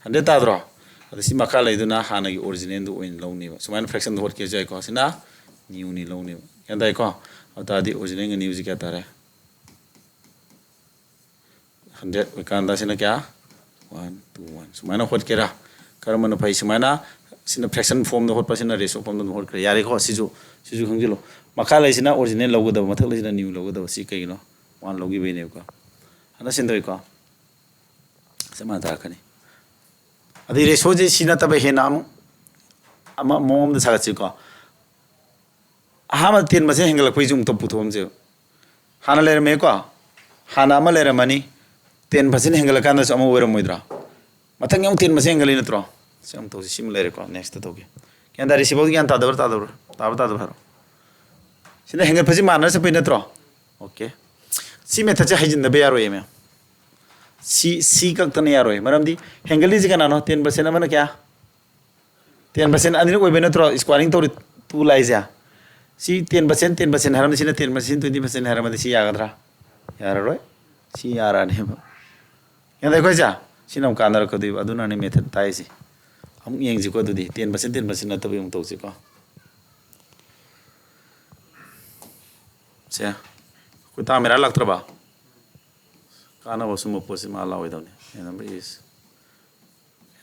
Hundred ꯇꯥꯗ꯭ꯔꯣ? ꯑꯗ ꯁꯤ ꯃꯈꯥ ꯂꯩꯗꯨꯅ ꯍꯥꯟꯅꯒꯤ originalꯗꯨ ꯑꯣꯏꯅ ꯂꯧꯅꯦꯕ꯫ ꯁꯨꯃꯥꯏꯅ fractionꯗ ꯍꯣꯠꯀꯦꯁꯨ ꯌꯥꯏꯀꯣ꯫ ꯁꯤꯅ newꯅꯤ ꯂꯧꯅꯦꯕ꯫ ꯒ꯭ꯌꯥꯟ ꯇꯥꯏꯀꯣ? ꯑꯗꯨ ꯇꯥꯔꯗꯤ originalꯒ newꯁꯤ ꯀꯌꯥ ꯇꯥꯔꯦ? Hundred ꯑꯣꯏꯀꯥꯟꯗ ꯁꯤꯅ ꯀꯌꯥ? One, two, one꯫ ꯁꯨꯃꯥꯏꯅ ꯍꯣꯠꯀꯦꯔꯥ? ꯀꯔꯝꯕꯅ ꯐꯩ? ꯁꯨꯃꯥꯏꯅ, ꯁꯤꯅ fraction formꯗ ꯍꯣꯠꯄ, ꯁꯤꯅ ratio formꯗ ꯑꯗꯨꯝ ꯍꯣꯠꯈ꯭ꯔꯦ꯫ ꯌꯥꯔꯦꯀꯣ? ꯁꯤꯁꯨ, ꯁꯤꯁꯨ ꯈꯪꯖꯤꯜꯂꯣ꯫ ꯃꯈꯥ ꯂꯩꯁꯤꯅ original ꯂꯧꯒꯗꯕ, ꯃꯊꯛ ꯂꯩꯁꯤꯅ new ꯂꯧꯒꯗꯕ꯫ ꯁꯤ ꯀꯩꯒꯤꯅꯣ? One ꯂꯧꯈꯤꯕꯩꯅꯦꯕꯀꯣ꯫ Understand ꯇꯧꯏꯀꯣ? ꯆꯞ ꯃꯥꯟꯅ ꯇꯥꯔꯛꯀꯅꯤ꯫ ꯑꯗꯩ ꯔꯦꯁꯣꯁꯦ ꯁꯤ ꯅꯠꯇꯕ ꯍꯦꯟꯅ ꯑꯃꯨꯛ ꯑꯃ ꯃꯑꯣꯡ ꯑꯃꯗ ꯁꯥꯒꯠꯁꯤꯀꯣ꯫ ꯑꯍꯥꯟꯕ ꯇꯦꯟ ꯃꯁꯤꯡ ꯍꯦꯟꯒꯠꯂꯛꯄꯩꯁꯨ ꯑꯃꯨꯛꯇ ꯄꯨꯊꯣꯛꯑꯝꯁꯦ꯫ ꯍꯥꯟꯅ ꯂꯩꯔꯝꯃꯦꯀꯣ꯫ ꯍꯥꯟꯅ ꯑꯃ ꯂꯩꯔꯝꯃꯅꯤ꯫ ꯇꯦꯟ ꯃꯁꯤꯡ ꯍꯦꯟꯒꯠꯂꯀꯥꯟꯗꯁꯨ ꯑꯃ ꯑꯣꯏꯔꯝꯃꯣꯏꯗ꯭ꯔꯥ? ꯃꯊꯪꯒꯤ ꯑꯃꯨꯛ ꯇꯦꯟ ꯃꯁꯤꯡ ꯍꯦꯟꯒꯠꯂꯤ ꯅꯠꯇ꯭ꯔꯣ? ꯁꯤ ꯑꯃꯨꯛ ꯇꯧꯁꯤ꯫ ꯁꯤꯃ ꯂꯩꯔꯦꯀꯣ꯫ ꯅꯦꯛꯁꯇ ꯇꯧꯒꯦ꯫ ꯒ꯭ꯌꯥꯟ ꯇꯥꯔꯦ? ꯁꯤꯐꯥꯎꯗꯤ ꯒ꯭ꯌꯥꯟ ꯇꯥꯗꯕ꯭ꯔꯥ? ꯇꯥꯗꯕ꯭ꯔꯥ? ꯇꯥꯕ꯭ꯔꯥ? ꯇꯥꯗꯕ꯭ꯔꯥ? ꯍꯥꯏꯔꯣ꯫ ꯁꯤꯅ ꯍꯦꯟꯒꯠꯄꯁꯤ ꯃꯥꯟꯅꯔ ꯆꯠꯄꯩ ꯅꯠꯇ꯭ꯔꯣ? ꯑꯣꯀꯦ꯫ ꯁꯤ ꯃꯦꯊꯠꯁꯦ ꯍꯩꯖꯤꯟꯗꯕ ꯌꯥꯔꯣꯏꯌꯦ, ꯃꯌꯥꯝ꯫ ꯁꯤ ꯁꯤ ꯈꯛꯇꯅ ꯌꯥꯔꯣꯏ꯫ ꯃꯔꯝꯗꯤ ꯍꯦꯟꯒꯠꯂꯤꯁꯤ ꯀꯅꯥꯅꯣ? ꯇꯦꯟ ꯄꯥꯔꯁꯦꯟ ꯑꯃꯅ ꯀꯌꯥ? ꯇꯦꯟ ꯄꯥꯔꯁꯦꯟ ꯑꯅꯤꯔꯛ ꯑꯣꯏꯕ ꯅꯠꯇ꯭ꯔꯣ? ꯁ꯭ꯀ꯭ꯋꯥꯔꯤꯡ ꯇꯧꯔꯤ ꯇꯨ ꯂꯥꯛꯏꯁꯦ꯫ ꯁꯤ ꯇꯦꯟ ꯄꯥꯔꯁꯦꯟ, ꯇꯦꯟ ꯄꯥꯔꯁꯦꯟ ꯍꯥꯏꯔꯝꯗꯤ, ꯁꯤꯅ ꯇꯦꯟ ꯄꯥꯔꯁꯦꯟ, ꯇ꯭ꯋꯦꯟꯇꯤ ꯄꯥꯔꯁꯦꯟ ꯍꯥꯏꯔꯝꯃꯗꯤ ꯁꯤ ꯌꯥꯒꯗ꯭ꯔꯥ? ꯌꯥꯔꯔꯣꯏ꯫ ꯁꯤ ꯌꯥꯔꯛꯑꯅꯦꯕ꯫ ꯌꯥꯗ ꯑꯩꯈꯣꯏꯁꯦ? ꯁꯤꯅ ꯑꯃꯨꯛ ꯀꯥꯟꯅꯔꯛꯀꯗꯣꯏꯕ꯫ ꯑꯗꯨꯅꯅꯦ ꯃꯦꯊꯠ ꯇꯥꯛꯏꯁꯦ꯫ ꯑꯃꯨꯛ ꯌꯦꯡꯁꯤꯀꯣ꯫ ꯑꯗꯨꯗꯤ ꯇꯦꯟ ꯄꯥꯔꯁꯦꯟ, ꯇꯦꯟ ꯄꯥꯔꯁꯦꯟ ꯅꯠꯇꯕꯤ ꯑꯃꯨꯛ ꯇꯧꯁꯤꯀꯣ꯫ ꯁꯦ꯫ ꯑꯩꯈꯣꯏ ꯇꯥ ꯃꯦꯔꯥ ꯂꯥꯛꯇ꯭ꯔꯕ? ꯀꯥꯟꯅꯕ ꯁꯨꯝꯕ ꯄꯣꯠꯁꯤ ꯃꯥ ꯂꯥꯛꯑꯣꯏꯗꯕꯅꯤ꯫ A number is,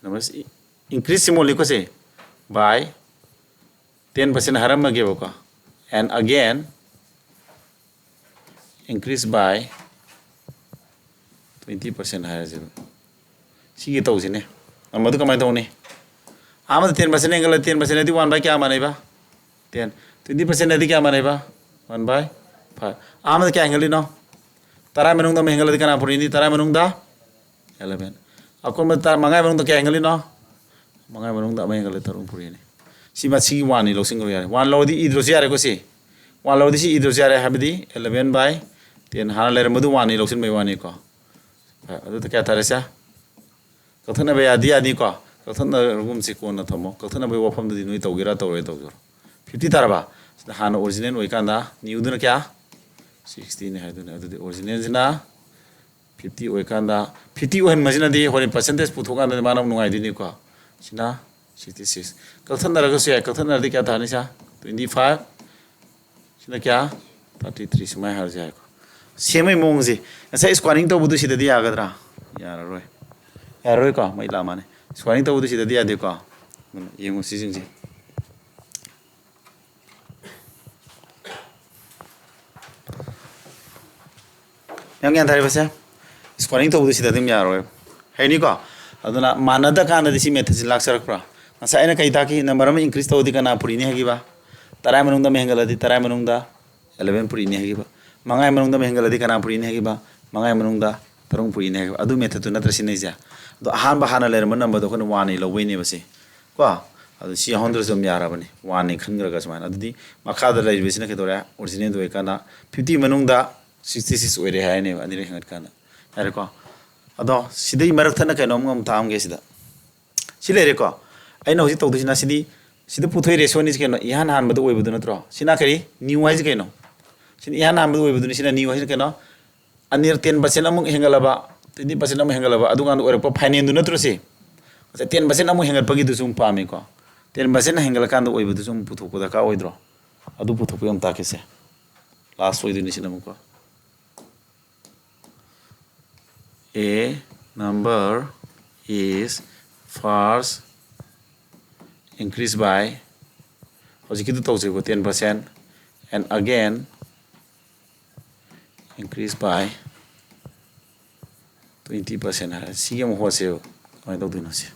a number is increase ꯁꯤ ꯃꯣꯜꯂꯤꯀꯣ ꯁꯦ꯫ By ten percent ꯍꯥꯏꯔꯝꯃꯒꯦꯕꯀꯣ꯫ And again, increase by twenty percent ꯍꯥꯏꯔꯁꯦꯕ꯫ ꯁꯤꯒꯤ ꯇꯧꯁꯤꯅꯦ꯫ ꯑꯃꯗꯨ ꯀꯃꯥꯏꯅ ꯇꯧꯅꯤ? ꯑꯍꯥꯟꯕꯗ ten percent ꯍꯦꯟꯒꯠꯂꯦ꯫ Ten percent ꯍꯥꯏꯗꯤ one by ꯀꯌꯥ ꯃꯥꯟꯅꯩꯕ? Ten꯫ Twenty percent ꯍꯥꯏꯗꯤ ꯀꯌꯥ ꯃꯥꯟꯅꯩꯕ? One by five꯫ ꯑꯍꯥꯟꯕꯗ ꯀꯌꯥ ꯍꯦꯟꯒꯠꯂꯤꯅꯣ? ꯇꯔꯥ ꯃꯅꯨꯡꯗ ꯑꯃ ꯍꯦꯟꯒꯠꯂꯗꯤ ꯀꯅꯥ ꯄꯨꯔꯤꯅꯤ? ꯇꯔꯥ ꯃꯅꯨꯡꯗ eleven꯫ ꯑꯀꯣꯟꯕ ꯇꯔꯥ, ꯃꯉꯥ ꯃꯅꯨꯡꯗ ꯀꯌꯥ ꯍꯦꯟꯒꯠꯂꯤꯅꯣ? ꯃꯉꯥ ꯃꯅꯨꯡꯗ ꯑꯃ ꯍꯦꯟꯒꯠꯂꯦ, ꯇꯔꯨꯛ ꯄꯨꯔꯤꯅꯤ꯫ ꯁꯤ ꯃꯁꯤꯒꯤ one ꯅꯤ ꯂꯧꯁꯤꯟꯈ꯭ꯔꯣ ꯌꯥꯔꯦ꯫ One ꯂꯧꯔꯗꯤ ꯏꯗ꯭ꯔꯁꯨ ꯌꯥꯔꯦꯀꯣ ꯁꯤ꯫ One ꯂꯧꯔꯗꯤ ꯁꯤ ꯏꯗ꯭ꯔꯁꯨ ꯌꯥꯔꯦ, ꯍꯥꯏꯕꯗꯤ eleven by ten ꯍꯥꯟꯅ ꯂꯩꯔꯝꯕꯗꯨ one ꯅꯤ ꯂꯧꯁꯤꯟꯕꯩ ꯋꯥꯅꯤꯀꯣ꯫ ꯑꯗꯨꯗ ꯀꯌꯥ ꯇꯥꯔꯦ ꯁꯦ? ꯀꯛꯊꯠꯅꯕ ꯌꯥꯗꯤ ꯌꯥꯅꯤꯀꯣ꯫ ꯀꯛꯊꯠꯅꯒꯨꯝꯁꯤ ꯀꯣꯟꯅ ꯊꯝꯃꯣ꯫ ꯀꯛꯊꯠꯅꯕꯒꯤ ꯋꯥꯐꯝꯗꯨꯗꯤ ꯅꯣꯏ ꯇꯧꯒꯦꯔꯥ ꯇꯧꯔꯣꯏ ꯇꯧꯖꯔꯣ꯫ Fifty ꯇꯥꯔꯕ? ꯁꯤꯗ ꯍꯥꯟꯅ original ꯑꯣꯏꯀꯥꯟꯗ newꯗꯨꯅ ꯀꯌꯥ? Sixty ꯅꯤ ꯍꯥꯏꯗꯨꯅꯤ꯫ ꯑꯗꯨꯗꯤ originalꯁꯤꯅ fifty ꯑꯣꯏꯀꯥꯟꯗ, fifty ꯑꯣꯏꯍꯟꯕꯁꯤꯅꯗꯤ ꯍꯣꯔꯦꯟ percentage ꯄꯨꯊꯣꯛꯀꯥꯟꯗꯗꯤ ꯃꯥꯅ ꯑꯃꯨꯛ ꯅꯨꯡꯉꯥꯏꯗꯣꯏꯅꯤꯀꯣ꯫ ꯁꯤꯅ sixty six꯫ ꯀꯛꯊꯠꯅꯔꯒꯁꯨ ꯌꯥꯏ꯫ ꯀꯛꯊꯠꯅꯔꯗꯤ ꯀꯌꯥ ꯇꯥꯅꯤ ꯁꯦ? Twenty five꯫ ꯁꯤꯅ ꯀꯌꯥ? Thirty three꯫ ꯁꯨꯃꯥꯏꯅ ꯍꯥꯏꯔꯁꯨ ꯌꯥꯏꯀꯣ꯫ ꯁꯦꯝꯕꯒꯤ ꯃꯑꯣꯡꯁꯦ ꯉꯁꯥꯏ squaring ꯇꯧꯕꯗꯨ ꯁꯤꯗꯗꯤ ꯌꯥꯒꯗ꯭ꯔꯥ? ꯌꯥꯔꯔꯣꯏ꯫ ꯌꯥꯔꯔꯣꯏꯀꯣ꯫ ꯃꯩ ꯂꯥꯛ ꯃꯥꯅꯤ꯫ Squaring ꯇꯧꯕꯗꯨ ꯁꯤꯗꯗꯤ ꯌꯥꯗꯦꯀꯣ꯫ ꯑꯗꯨꯅ ꯌꯦꯡꯉꯨ ꯁꯤꯁꯤꯡꯁꯦ꯫ ꯌꯥꯝ ꯒ꯭ꯌꯥꯟ ꯇꯥꯔꯤꯕꯁꯦ? Squaring ꯇꯧꯕꯗꯨ ꯁꯤꯗ ꯑꯗꯨꯝ ꯌꯥꯔꯣꯏ꯫ ꯍꯩꯅꯤꯀꯣ? ꯑꯗꯨꯅ ꯃꯥꯟꯅꯗ ꯀꯥꯟꯗꯗꯤ ꯁꯤ methodꯁꯤ ꯂꯥꯛꯆꯔꯛꯄ꯭ꯔꯥ? ꯉꯁꯥꯏ ꯑꯩꯅ ꯀꯩ ꯇꯥꯛꯈꯤ? Number ꯑꯃ increase ꯇꯧꯔꯗꯤ ꯀꯅꯥ ꯄꯨꯔꯤꯅꯤ ꯍꯥꯏꯈꯤꯕ? ꯇꯔꯥ ꯃꯅꯨꯡꯗ ꯑꯃ ꯍꯦꯟꯒꯠꯂꯗꯤ ꯇꯔꯥ ꯃꯅꯨꯡꯗ eleven ꯄꯨꯔꯤꯅꯤ ꯍꯥꯏꯈꯤꯕ꯫ ꯃꯉꯥꯒꯤ ꯃꯅꯨꯡꯗ ꯑꯃ ꯍꯦꯟꯒꯠꯂꯗꯤ ꯀꯅꯥ ꯄꯨꯔꯤꯅꯤ ꯍꯥꯏꯈꯤꯕ? ꯃꯉꯥꯒꯤ ꯃꯅꯨꯡꯗ ꯇꯔꯨꯛ ꯄꯨꯔꯤꯅꯤ ꯍꯥꯏꯈꯤꯕ꯫ ꯑꯗꯨ methodꯇꯨ ꯅꯠꯇ꯭ꯔ ꯁꯤꯖꯤꯟꯅꯩꯁꯦ? ꯑꯗꯣ ꯑꯍꯥꯟꯕ ꯍꯥꯟꯅ ꯂꯩꯔꯝꯕ numberꯗꯣ ꯑꯩꯈꯣꯏꯅ oneꯅꯤ ꯂꯧꯕꯩꯅꯦꯕ ꯁꯤ꯫ ꯀꯣ? ꯑꯗꯨ ꯁꯤ ꯌꯥꯎꯍꯟꯗ꯭ꯔꯁꯨ ꯑꯗꯨꯝ ꯌꯥꯔꯕꯅꯤ꯫ Oneꯅꯤ ꯈꯟꯈ꯭ꯔꯒ ꯁꯨꯃꯥꯏꯅ꯫ ꯑꯗꯨꯗꯤ ꯃꯈꯥꯗ ꯂꯩꯔꯤꯕꯁꯤꯅ ꯀꯩꯗꯧꯔꯦ? Originalꯗ ꯑꯣꯏꯔꯀꯥꯟꯗ fifty ꯃꯅꯨꯡꯗ sixty six ꯑꯣꯏꯔꯦ ꯍꯥꯏꯔꯅꯦꯕ ꯑꯅꯤꯔꯛ ꯍꯦꯟꯒꯠꯀꯥꯟꯗ꯫ ꯌꯥꯔꯦꯀꯣ? ꯑꯗꯣ ꯁꯤꯗꯩ ꯃꯔꯛ ꯊꯠꯅ ꯀꯩꯅꯣꯝ ꯑꯃꯨꯛ ꯇꯥꯛꯑꯝꯒꯦ ꯁꯤꯗ꯫ ꯁꯤ ꯂꯩꯔꯦꯀꯣ? ꯑꯩꯅ ꯍꯧꯖꯤꯛ ꯇꯧꯗꯣꯏꯁꯤꯅ ꯁꯤꯗꯤ, ꯁꯤꯗ ꯄꯨꯊꯣꯛꯏ ratioꯅꯤꯁꯤ ꯀꯩꯅꯣ? ꯏꯍꯥꯟ ꯍꯥꯟꯕꯗ ꯑꯣꯏꯕꯗꯨ ꯅꯠꯇ꯭ꯔꯣ? ꯁꯤꯅ ꯀꯔꯤ? New ꯍꯥꯏꯁꯤ ꯀꯩꯅꯣ? ꯁꯤꯅ ꯏꯍꯥꯟ ꯍꯥꯟꯕꯗ ꯑꯣꯏꯕꯗꯨꯅꯤ꯫ ꯁꯤꯅ new ꯍꯥꯏꯁꯤꯅ ꯀꯩꯅꯣ? ꯑꯅꯤꯔ ten percent ꯑꯃꯨꯛ ꯍꯦꯟꯒꯠꯂꯕ, twenty percent ꯑꯃꯨꯛ ꯍꯦꯟꯒꯠꯂꯕ, ꯑꯗꯨꯀꯥꯟꯗ ꯑꯣꯏꯔꯛꯄ finalꯗꯨ ꯅꯠꯇ꯭ꯔꯣ ꯁꯤ? ꯉꯁꯥꯏ ten percent ꯑꯃꯨꯛ ꯍꯦꯟꯒꯠꯄꯒꯤꯗꯨꯁꯨ ꯑꯃꯨꯛ ꯄꯥꯝꯃꯤꯀꯣ? Ten percent ꯍꯦꯟꯒꯠꯂꯀꯥꯟꯗ ꯑꯣꯏꯕꯗꯨꯁꯨ ꯑꯃꯨꯛ ꯄꯨꯊꯣꯛꯄ ꯗꯔꯀꯥꯔ ꯑꯣꯏꯗ꯭ꯔꯣ? ꯑꯗꯨ ꯄꯨꯊꯣꯛꯄ ꯑꯃꯨꯛ ꯇꯥꯛꯀꯦꯁꯦ꯫ Last ꯑꯣꯏꯗꯣꯏꯅꯤ ꯁꯤꯅ ꯑꯃꯨꯛꯀꯣ꯫ A number is first increase by, ꯍꯧꯖꯤꯛꯀꯤꯗꯨ ꯇꯧꯁꯦꯕꯀꯣ, ten percent, and again increase by twenty percent ꯍꯥꯏꯔꯦ꯫ ꯁꯤꯒꯤ ꯑꯃꯨꯛ ꯍꯣꯠꯁꯦꯕ, ꯀꯃꯥꯏꯅ ꯇꯧꯗꯣꯏꯅꯣ ꯁꯤ꯫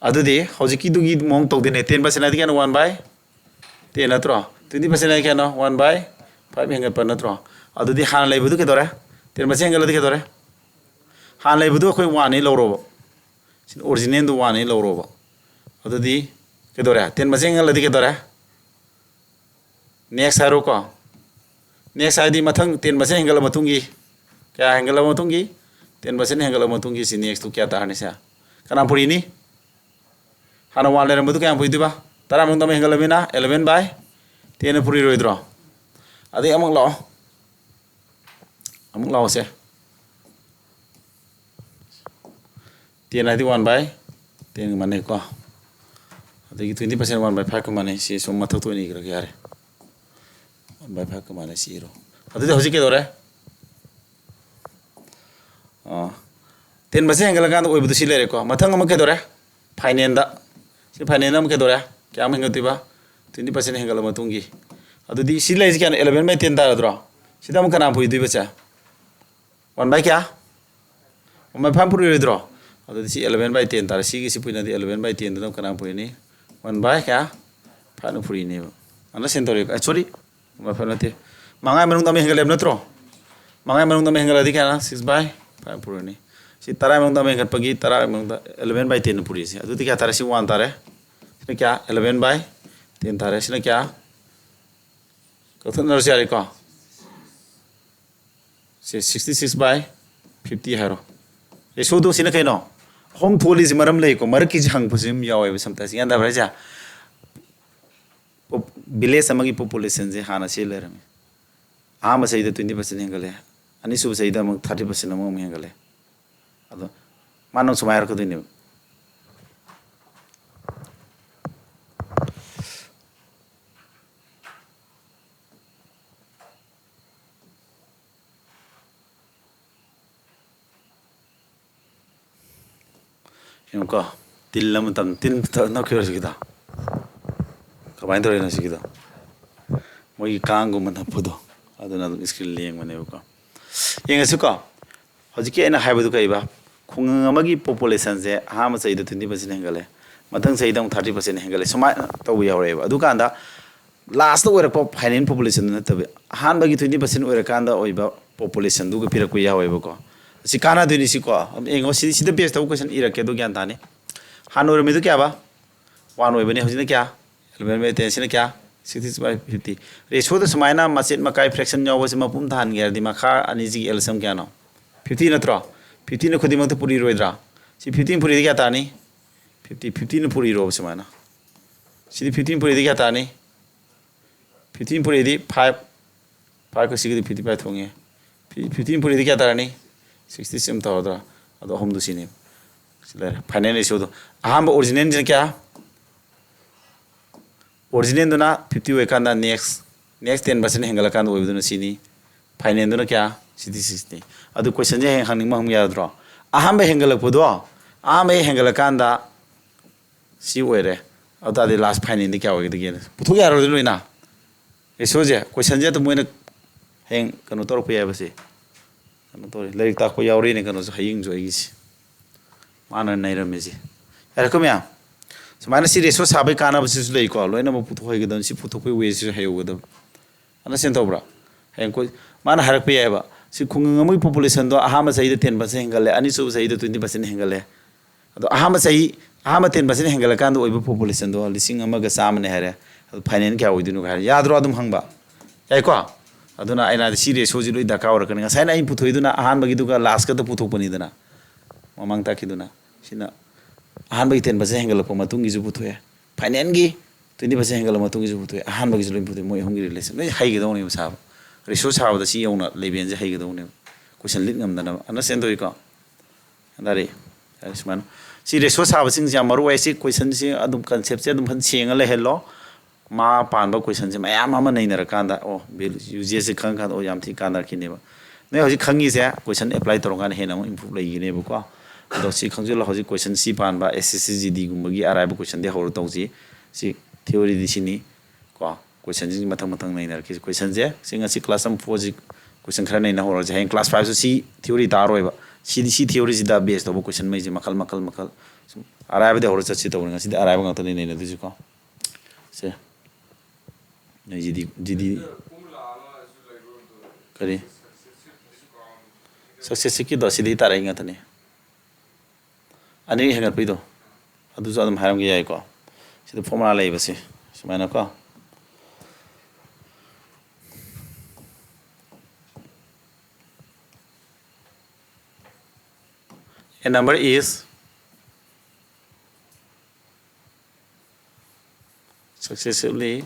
ꯑꯗꯨꯗꯤ ꯍꯧꯖꯤꯛꯀꯤꯗꯨꯒꯤ ꯃꯑꯣꯡ ꯇꯧꯗꯣꯏꯅꯦ꯫ Ten percent ꯍꯥꯏꯗꯤ ꯀꯌꯥꯅꯣ? One by ten ꯅꯠꯇ꯭ꯔꯣ? Twenty percent ꯍꯥꯏꯗꯤ ꯀꯌꯥꯅꯣ? One by five ꯍꯦꯟꯒꯠꯄ ꯅꯠꯇ꯭ꯔꯣ? ꯑꯗꯨꯗꯤ ꯍꯥꯟꯅ ꯂꯩꯕꯗꯨ ꯀꯩꯗꯧꯔꯦ? Ten percent ꯍꯦꯟꯒꯠꯂꯗꯤ ꯀꯩꯗꯧꯔꯦ? ꯍꯥꯟꯅ ꯂꯩꯕꯗꯨ ꯑꯩꯈꯣꯏ oneꯅꯤ ꯂꯧꯔꯣꯕ꯫ ꯁꯤꯅ originalꯗꯨ oneꯅꯤ ꯂꯧꯔꯣꯕ꯫ ꯑꯗꯨꯗꯤ ꯀꯩꯗꯧꯔꯦ? Ten percent ꯍꯦꯟꯒꯠꯂꯗꯤ ꯀꯩꯗꯧꯔꯦ? Next ꯍꯥꯏꯔꯣꯀꯣ꯫ Next ꯍꯥꯏꯗꯤ ꯃꯊꯪ ten percent ꯍꯦꯟꯒꯠꯂ ꯃꯇꯨꯡꯒꯤ, ꯀꯌꯥ ꯍꯦꯟꯒꯠꯂ ꯃꯇꯨꯡꯒꯤ? Ten percent ꯍꯦꯟꯒꯠꯂ ꯃꯇꯨꯡꯒꯤ ꯁꯤ nextꯇꯨ ꯀꯌꯥ ꯇꯥꯔꯅꯤ ꯁꯦ? ꯀꯅꯥ ꯄꯨꯔꯤꯅꯤ? ꯍꯥꯟꯅ one ꯂꯩꯔꯝꯕꯗꯨ ꯀꯌꯥꯝ ꯄꯨꯔꯤꯗꯣꯏꯕ? ꯇꯔꯥ ꯃꯅꯨꯡꯗ ꯑꯃ ꯍꯦꯟꯒꯠꯂꯃꯤꯅ eleven by tenꯅ ꯄꯨꯔꯤꯔꯣꯏꯗ꯭ꯔꯣ? ꯑꯗꯩ ꯑꯃꯨꯛ ꯂꯥꯛꯑꯣ꯫ ꯑꯃꯨꯛ ꯂꯥꯛꯑꯣꯁꯦ꯫ Ten ꯍꯥꯏꯗꯤ one by tenꯒ ꯃꯥꯟꯅꯩꯀꯣ꯫ ꯑꯗꯒꯤ twenty percent one by fiveꯀ ꯃꯥꯟꯅꯩ꯫ ꯁꯤ ꯁꯨꯝ ꯃꯊꯛꯇ ꯑꯣꯏꯅ ꯏꯈ꯭ꯔꯒꯦ ꯌꯥꯔꯦ꯫ One by fiveꯀ ꯃꯥꯟꯅꯩ꯫ ꯁꯤ ꯏꯔꯣ꯫ ꯑꯗꯨꯗꯤ ꯍꯧꯖꯤꯛ ꯀꯩꯗꯧꯔꯦ? ꯑꯥ, ten percent ꯍꯦꯟꯒꯠꯂꯀꯥꯟꯗ ꯑꯣꯏꯕꯗꯨ ꯁꯤ ꯂꯩꯔꯦꯀꯣ꯫ ꯃꯊꯪ ꯑꯃ ꯀꯩꯗꯧꯔꯦ? Finalꯗ꯫ ꯁꯤ finalꯗ ꯑꯃꯨꯛ ꯀꯩꯗꯧꯔꯦ? ꯀꯌꯥꯝ ꯍꯦꯟꯒꯠꯇꯣꯏꯕ? Twenty percent ꯍꯦꯟꯒꯠꯂ ꯃꯇꯨꯡꯒꯤ꯫ ꯑꯗꯨꯗꯤ ꯁꯤ ꯂꯩꯔꯤꯁꯤ ꯀꯌꯥꯅꯣ? Eleven by ten ꯇꯥꯔꯗ꯭ꯔꯣ? ꯁꯤꯗ ꯑꯃꯨꯛ ꯀꯅꯥ ꯄꯨꯏꯗꯣꯏꯕ ꯁꯦ? One by ꯀꯌꯥ? ꯃꯃꯥꯏ ꯐꯥꯏꯚ ꯄꯨꯔꯛꯏꯔꯣꯏꯗ꯭ꯔꯣ? ꯑꯗꯨꯗꯤ ꯁꯤ eleven by ten ꯇꯥꯔꯦ꯫ ꯁꯤꯒꯤ ꯁꯤ ꯄꯨꯏꯅꯗꯤ eleven by ten ꯗꯨꯅ ꯀꯅꯥ ꯄꯨꯔꯤꯅꯤ? One by ꯀꯌꯥ? Five ꯄꯨꯔꯤꯅꯦꯕ꯫ Understand ꯇꯧꯔꯤ? ꯑ, sorry, ꯃꯃꯥꯏ ꯐꯥꯏꯚ ꯅꯠꯇꯦ꯫ ꯃꯉꯥꯒꯤ ꯃꯅꯨꯡꯗ ꯑꯃ ꯍꯦꯟꯒꯠꯂꯦꯕ ꯅꯠꯇ꯭ꯔꯣ? ꯃꯉꯥꯒꯤ ꯃꯅꯨꯡꯗ ꯑꯃ ꯍꯦꯟꯒꯠꯂꯗꯤ ꯀꯌꯥꯅ? Six by five ꯄꯨꯔꯅꯤ꯫ ꯁꯤ ꯇꯔꯥꯒꯤ ꯃꯅꯨꯡꯗ ꯑꯃ ꯍꯦꯟꯒꯠꯄꯒꯤ ꯇꯔꯥꯒꯤ ꯃꯅꯨꯡꯗ eleven by ten ꯄꯨꯔꯤꯁꯦ꯫ ꯑꯗꯨꯗꯤ ꯀꯌꯥ ꯇꯥꯔꯦ? ꯁꯤ one ꯇꯥꯔꯦ꯫ ꯁꯤꯅ ꯀꯌꯥ? Eleven by ten ꯇꯥꯔꯦ꯫ ꯁꯤꯅ ꯀꯌꯥ? ꯀꯛꯊꯠꯅꯔꯁꯨ ꯌꯥꯔꯦꯀꯣ꯫ ꯁꯦ, sixty six by fifty ꯍꯥꯏꯔꯣ꯫ Ratio ꯗꯣ ꯁꯤꯅ ꯀꯩꯅꯣ? ꯑꯍꯨꯝ ꯊꯣꯛꯂꯤꯁꯤ ꯃꯔꯝ ꯂꯩꯀꯣ꯫ ꯃꯔꯛꯀꯤꯁꯤ ꯍꯪꯕꯁꯨ ꯑꯗꯨꯝ ꯌꯥꯎꯋꯦꯕ sometimes꯫ ꯒ꯭ꯌꯥꯟ ꯇꯥꯕ꯭ꯔꯥ ꯍꯥꯏꯁꯦ? Pop-, village ꯑꯃꯒꯤ population ꯁꯦ ꯍꯥꯟꯅ ꯁꯤ ꯂꯩꯔꯝꯃꯤ꯫ ꯑꯍꯥꯟꯕ ꯆꯍꯤꯗ twenty percent ꯍꯦꯟꯒꯠꯂꯦ꯫ ꯑꯅꯤꯁꯨꯕ ꯆꯍꯤꯗ ꯑꯃꯨꯛ thirty percent ꯑꯃꯨꯛ ꯍꯦꯟꯒꯠꯂꯦ꯫ ꯑꯗꯣ ꯃꯥꯅ ꯁꯨꯃꯥꯏꯅ ꯍꯥꯏꯔꯛꯀꯗꯣꯏꯅꯦꯕ꯫ ꯌꯦꯡꯉꯨꯀꯣ, ꯇꯤꯜ ꯑꯃ ꯇꯝ-, ꯇꯤꯟ ꯅꯞꯈꯤꯕ ꯁꯤꯒꯤꯗꯣ꯫ ꯀꯃꯥꯏꯅ ꯇꯧꯔꯤꯅꯣ ꯁꯤꯒꯤꯗꯣ? ꯃꯣꯏꯒꯤ ꯀꯥꯡꯒꯨꯝꯕ ꯅꯞꯄꯗꯣ, ꯑꯗꯨꯅ ꯑꯗꯨꯝ screen ꯂꯦꯡꯕꯅꯦꯕꯀꯣ꯫ ꯌꯦꯡꯉꯁꯤꯀꯣ, ꯍꯧꯖꯤꯛꯀꯤ ꯑꯩꯅ ꯍꯥꯏꯕꯗꯨ ꯀꯩꯕ? ꯈꯨꯡꯒꯪ ꯑꯃꯒꯤ population ꯁꯦ ꯑꯍꯥꯟꯕ ꯆꯍꯤꯗ twenty percent ꯍꯦꯟꯒꯠꯂꯦ, ꯃꯊꯪ ꯆꯍꯤꯗ ꯑꯃꯨꯛ thirty percent ꯍꯦꯟꯒꯠꯂꯦ, ꯁꯨꯃꯥꯏꯅ ꯇꯧꯕ ꯌꯥꯎꯔꯛꯑꯦꯕ꯫ ꯑꯗꯨꯀꯥꯟꯗ last ꯑꯣꯏꯔꯛꯄ final population ꯗꯨ ꯅꯠꯇꯕ, ꯑꯍꯥꯟꯕꯒꯤ twenty percent ꯑꯣꯏꯔꯀꯥꯟꯗ ꯑꯣꯏꯕ population ꯗꯨꯒ ꯄꯤꯔꯛꯄ ꯌꯥꯎꯋꯦꯕꯀꯣ꯫ ꯁꯤ ꯀꯥꯟꯅꯗꯣꯏꯅꯤ ꯁꯤꯀꯣ꯫ ꯑꯗꯨꯝ ꯌꯦꯡꯉꯣ, ꯁꯤ, ꯁꯤꯗ base ꯇꯧꯕ question ꯏꯔꯛꯀꯦ, ꯑꯗꯨ ꯒ꯭ꯌꯥꯟ ꯇꯥꯅꯤ꯫ ꯍꯥꯟꯅ ꯑꯣꯏꯔꯝꯃꯤꯗꯨ ꯀꯌꯥꯕ? One ꯑꯣꯏꯕꯅꯤ꯫ ꯍꯧꯖꯤꯛꯅ ꯀꯌꯥ? Eleven by ten꯫ ꯁꯤꯅ ꯀꯌꯥ? Sixty by fifty꯫ Ratio ꯗ ꯁꯨꯃꯥꯏꯅ ꯃꯆꯦꯠ ꯃꯀꯥꯏ fraction ꯌꯥꯎꯕꯁꯦ ꯃꯄꯨꯝ ꯊꯥꯍꯟꯒꯦ ꯍꯥꯏꯔꯗꯤ ꯃꯈꯥ ꯑꯅꯤꯁꯤꯒꯤ L C M ꯀꯌꯥꯅꯣ? Fifty ꯅꯠꯇ꯭ꯔꯣ? Fifty ꯅ ꯈꯨꯗꯤꯡꯃꯛꯇ ꯄꯨꯔꯤꯔꯣꯏꯗ꯭ꯔꯥ? ꯁꯤ fifty ꯅ ꯄꯨꯔꯤꯗꯤ ꯀꯌꯥ ꯇꯥꯅꯤ? Fifty, fifty ꯅ ꯄꯨꯔꯤꯔꯣꯕ ꯁꯨꯃꯥꯏꯅ꯫ ꯁꯤꯗꯤ fifty ꯅ ꯄꯨꯔꯤꯗꯤ ꯀꯌꯥ ꯇꯥꯅꯤ? Fifty ꯅ ꯄꯨꯔꯤꯗꯤ five, five ꯀ ꯁꯤꯒꯗꯤ fifty five ꯊꯣꯡꯉꯦ꯫ Fifty ꯅ ꯄꯨꯔꯤꯗꯤ ꯀꯌꯥ ꯇꯥꯔꯅꯤ? Sixty ꯁꯤ ꯑꯃ ꯇꯧꯔꯗ꯭ꯔꯥ? ꯑꯗꯣ ꯑꯍꯨꯝꯗꯨ ꯁꯤꯅꯦ꯫ ꯁꯤ ꯂꯩꯔꯦ꯫ Final ratio ꯗꯣ꯫ ꯑꯍꯥꯟꯕ original ꯁꯤꯅ ꯀꯌꯥ? Original ꯗꯨꯅ fifty ꯑꯣꯏꯀꯥꯟꯗ next, next ten percent ꯍꯦꯟꯒꯠꯂꯀꯥꯟꯗ ꯑꯣꯏꯕꯗꯨꯅ ꯁꯤꯅꯤ꯫ Final ꯗꯨꯅ ꯀꯌꯥ? Sixty six ꯅꯤ꯫ ꯑꯗꯨ question ꯁꯦ ꯍꯌꯦꯡ ꯍꯪꯅꯤꯡꯕ ꯍꯪꯕ ꯌꯥꯗ꯭ꯔꯣ? ꯑꯍꯥꯟꯕ ꯍꯦꯟꯒꯠꯂꯛꯄꯗꯣ, ꯑꯍꯥꯟꯕ ꯍꯦꯛ ꯍꯦꯟꯒꯠꯂꯀꯥꯟꯗ ꯁꯤ ꯑꯣꯏꯔꯦ꯫ ꯑꯗꯨ ꯇꯥꯔꯗꯤ last final ꯗꯤ ꯀꯌꯥ ꯑꯣꯏꯒꯗꯒꯦꯅ ꯄꯨꯊꯣꯛ ꯌꯥꯔꯣꯏꯗ ꯂꯣꯏꯅ꯫ Ratio ꯁꯦ, question ꯁꯦ ꯑꯗꯨꯝ ꯃꯣꯏꯅ ꯍꯌꯦꯡ ꯀꯩꯅꯣ ꯇꯧꯔꯛꯄ ꯌꯥꯏꯕ ꯁꯤ꯫ ꯀꯩꯅꯣ ꯇꯧꯔꯤ, ꯂꯥꯏꯔꯤꯛ ꯇꯥꯛꯄ ꯌꯥꯎꯔꯤꯅꯦ ꯀꯩꯅꯣꯁꯨ, ꯍꯌꯦꯡꯁꯨ ꯑꯩꯒꯤꯁꯦ꯫ ꯃꯥꯅ ꯅꯩꯔꯝꯃꯤꯁꯦ꯫ ꯌꯥꯔꯦꯀꯣ ꯃꯌꯥꯝ? ꯁꯨꯃꯥꯏꯅ ꯁꯤ ꯔꯦꯁꯤꯑꯣ ꯁꯥꯕꯒꯤ ꯀꯥꯟꯅꯕꯁꯤꯁꯨ ꯂꯩꯀꯣ, ꯂꯣꯏꯅꯃꯛ ꯄꯨꯊꯣꯛ ꯍꯩꯒꯗꯕꯅꯤ꯫ ꯁꯤ ꯄꯨꯊꯣꯛꯄꯒꯤ ꯋꯦꯁꯤꯁꯨ ꯍꯩꯍꯧꯒꯗꯕ꯫ ꯑꯟꯗꯔꯁ꯭ꯇꯦꯟ ꯇꯧꯕ꯭ꯔꯥ? ꯍꯌꯦꯡ ꯑꯩꯈꯣꯏ, ꯃꯥꯅ ꯍꯥꯏꯔꯛꯄ ꯌꯥꯏꯑꯕ, ꯁꯤ ꯈꯨꯡꯒꯪ ꯑꯃꯒꯤ ꯄꯣꯄꯨꯂꯦꯁꯟꯗꯣ ꯑꯍꯥꯟꯕ ꯆꯍꯤꯗ ꯇꯦꯟ ꯄꯥꯔꯁꯦꯟ ꯍꯦꯟꯒꯠꯂꯦ, ꯑꯅꯤꯁꯨꯕ ꯆꯍꯤꯗ ꯇ꯭ꯋꯦꯟꯇꯤ ꯄꯥꯔꯁꯦꯟ ꯍꯦꯟꯒꯠꯂꯦ꯫ ꯑꯗꯣ ꯑꯍꯥꯟꯕ ꯆꯍꯤ, ꯑꯍꯥꯟꯕ ꯇꯦꯟ ꯄꯥꯔꯁꯦꯟ ꯍꯦꯟꯒꯠꯂꯀꯥꯟꯗ ꯑꯣꯏꯕ ꯄꯣꯄꯨꯂꯦꯁꯟꯗꯣ ꯂꯤꯁꯤꯡ ꯑꯃꯒ ꯆꯥꯝꯃꯅꯦ ꯍꯥꯏꯔꯦ꯫ ꯑꯗꯣ ꯐꯥꯏꯅꯦꯜ ꯀꯌꯥ ꯑꯣꯏꯗꯣꯏꯅꯣ ꯍꯥꯏꯔꯦ, ꯌꯥꯗ꯭ꯔꯣ? ꯑꯗꯨꯝ ꯍꯪꯕ ꯌꯥꯏꯀꯣ? ꯑꯗꯨꯅ ꯑꯩꯅ ꯍꯥꯏꯗꯤ ꯁꯤ ꯔꯦꯁꯤꯑꯣꯁꯤ ꯂꯣꯏ ꯗꯔꯀꯥꯔ ꯑꯣꯏꯔꯛꯀꯅꯤ꯫ ꯉꯁꯥꯏꯅ ꯑꯩꯅ ꯄꯨꯊꯣꯛꯏꯗꯨꯅ ꯑꯍꯥꯟꯕꯒꯤꯗꯨꯒ ꯂꯥꯁꯀꯗ ꯄꯨꯊꯣꯛꯄꯅꯤꯗꯅ, ꯃꯃꯥꯡ ꯇꯥꯛꯈꯤꯗꯨꯅ꯫ ꯁꯤꯅ ꯑꯍꯥꯟꯕꯒꯤ ꯇꯦꯟ ꯄꯥꯔꯁꯦꯟ ꯍꯦꯟꯒꯠꯂꯛꯄ ꯃꯇꯨꯡꯒꯤꯁꯨ ꯄꯨꯊꯣꯛꯑꯦ, ꯐꯥꯏꯅꯦꯜꯒꯤ ꯇ꯭ꯋꯦꯟꯇꯤ ꯄꯥꯔꯁꯦꯟ ꯍꯦꯟꯒꯠꯂꯛꯄ ꯃꯇꯨꯡꯒꯤꯁꯨ ꯄꯨꯊꯣꯛꯑꯦ, ꯑꯍꯥꯟꯕꯒꯤꯁꯨ ꯂꯣꯏ ꯄꯨꯊꯣꯛꯑꯦ꯫ ꯃꯣꯏ ꯑꯍꯨꯝꯒꯤ ꯔꯤꯂꯦꯁꯟ ꯂꯣꯏ ꯍꯩꯒꯗꯧꯅꯦꯕ ꯁꯥꯕ꯫ ꯔꯦꯁꯤꯑꯣ ꯁꯥꯕꯗ ꯁꯤ ꯌꯧꯅ ꯂꯦꯚꯦꯜꯁꯦ ꯍꯩꯒꯗꯧꯅꯦꯕ, ꯀꯣꯏꯁꯟ ꯂꯤꯠ ꯉꯝꯗꯅꯕ꯫ ꯑꯟꯗꯔꯁ꯭ꯇꯦꯟ ꯇꯧꯏꯀꯣ? ꯌꯥꯔꯦ꯫ ꯌꯥꯔꯦ, ꯁꯨꯃꯥꯏꯅ꯫ ꯁꯤ ꯔꯦꯁꯤꯑꯣ ꯁꯥꯕꯁꯤꯡꯁꯦ ꯌꯥꯝ ꯃꯔꯨ ꯑꯣꯏ꯫ ꯁꯤ ꯀꯣꯏꯁꯟꯁꯤ ꯑꯗꯨꯝ ꯀꯟꯁꯦꯞꯁꯦ ꯑꯗꯨꯝ ꯐꯖꯅ ꯁꯦꯡꯉ ꯂꯩꯍꯜꯂꯣ꯫ ꯃꯥ ꯄꯥꯟꯕ ꯀꯣꯏꯁꯟꯁꯦ ꯃꯌꯥꯝ ꯑꯃ ꯅꯩꯅꯔꯀꯥꯟꯗ, ꯑꯣ, ꯚꯦꯂꯨ, ꯌꯨ ꯖꯤ ꯑꯦꯁꯁꯦ ꯈꯪꯉꯀꯥꯟꯗ, ꯑꯣ, ꯌꯥꯝ ꯊꯤ ꯀꯥꯟꯅꯔꯛꯈꯤꯅꯦꯕ꯫ ꯅꯣꯏ ꯍꯧꯖꯤꯛ ꯈꯪꯉꯤꯁꯦ ꯀꯣꯏꯁꯟ ꯑꯦꯄ꯭ꯂꯥꯏ ꯇꯧꯔꯀꯥꯟꯗ ꯍꯦꯟꯅ ꯑꯃꯨꯛ ꯏꯝꯄ꯭ꯔꯨꯞ ꯂꯩꯈꯤꯅꯦꯕꯀꯣ꯫ ꯑꯗꯣ ꯁꯤ ꯈꯪꯖꯤꯜꯂꯣ, ꯍꯧꯖꯤꯛ ꯀꯣꯏꯁꯟ ꯁꯤ ꯄꯥꯟꯕ, ꯑꯦꯁ ꯑꯦꯁ ꯁꯤ ꯖꯤ ꯗꯤꯒꯨꯝꯕꯒꯤ ꯑꯔꯥꯏꯕ ꯀꯣꯏꯁꯟꯗꯤ ꯍꯧꯔ ꯇꯧꯁꯤ꯫ ꯁꯤ ꯊꯤꯑꯣꯔꯤꯗꯤ ꯁꯤꯅꯤ ꯀꯣ꯫ ꯀꯣꯏꯁꯟꯁꯤꯡꯁꯤ ꯃꯊꯪ ꯃꯊꯪ ꯅꯩꯅꯔꯛꯈꯤꯁꯤ꯫ ꯀꯣꯏꯁꯟꯁꯦ ꯁꯤ ꯉꯁꯤ ꯀ꯭ꯂꯥꯁ ꯑꯃ ꯐꯣꯔꯁꯤ ꯀꯣꯏꯁꯟ ꯈꯔ ꯅꯩꯅꯍꯧꯔꯁꯦ꯫ ꯍꯌꯦꯡ ꯀ꯭ꯂꯥꯁ ꯐꯥꯏꯚꯁꯨ ꯁꯤ ꯊꯤꯑꯣꯔꯤ ꯇꯥꯔꯣꯏꯕ꯫ ꯁꯤꯗꯤ ꯁꯤ ꯊꯤꯑꯣꯔꯤꯁꯤꯗ ꯕꯦꯁ ꯇꯧꯕ ꯀꯣꯏꯁꯟꯉꯩꯁꯦ ꯃꯈꯜ ꯃꯈꯜ ꯃꯈꯜ꯫ ꯁꯨꯝ ꯑꯔꯥꯏꯕꯗꯤ ꯍꯧꯔ ꯆꯠꯁꯤ ꯇꯧꯕꯅꯤ꯫ ꯉꯁꯤꯗꯤ ꯑꯔꯥꯏꯕ ꯉꯥꯛꯇꯅꯤ ꯅꯩꯅꯗꯣꯏꯁꯤꯀꯣ꯫ ꯁꯦ꯫ ꯅꯣꯏ ꯖꯤ ꯗꯤ, ꯖꯤ ꯗꯤ ꯀꯔꯤ? ꯁꯛꯁꯦꯁꯤꯞꯀꯤꯗꯣ ꯁꯤꯗꯤ ꯇꯥꯔꯛꯏ ꯉꯥꯛꯇꯅꯤ꯫ ꯑꯅꯤ ꯍꯦꯟꯒꯠꯄꯩꯗꯣ ꯑꯗꯨꯁꯨ ꯑꯗꯨꯝ ꯍꯥꯏꯔꯝꯒꯦ ꯌꯥꯏꯀꯣ꯫ ꯁꯤꯗ ꯐꯣꯔꯃꯨꯂꯥ ꯂꯩꯕꯁꯦ ꯁꯨꯃꯥꯏꯅꯀꯣ꯫ A number is successively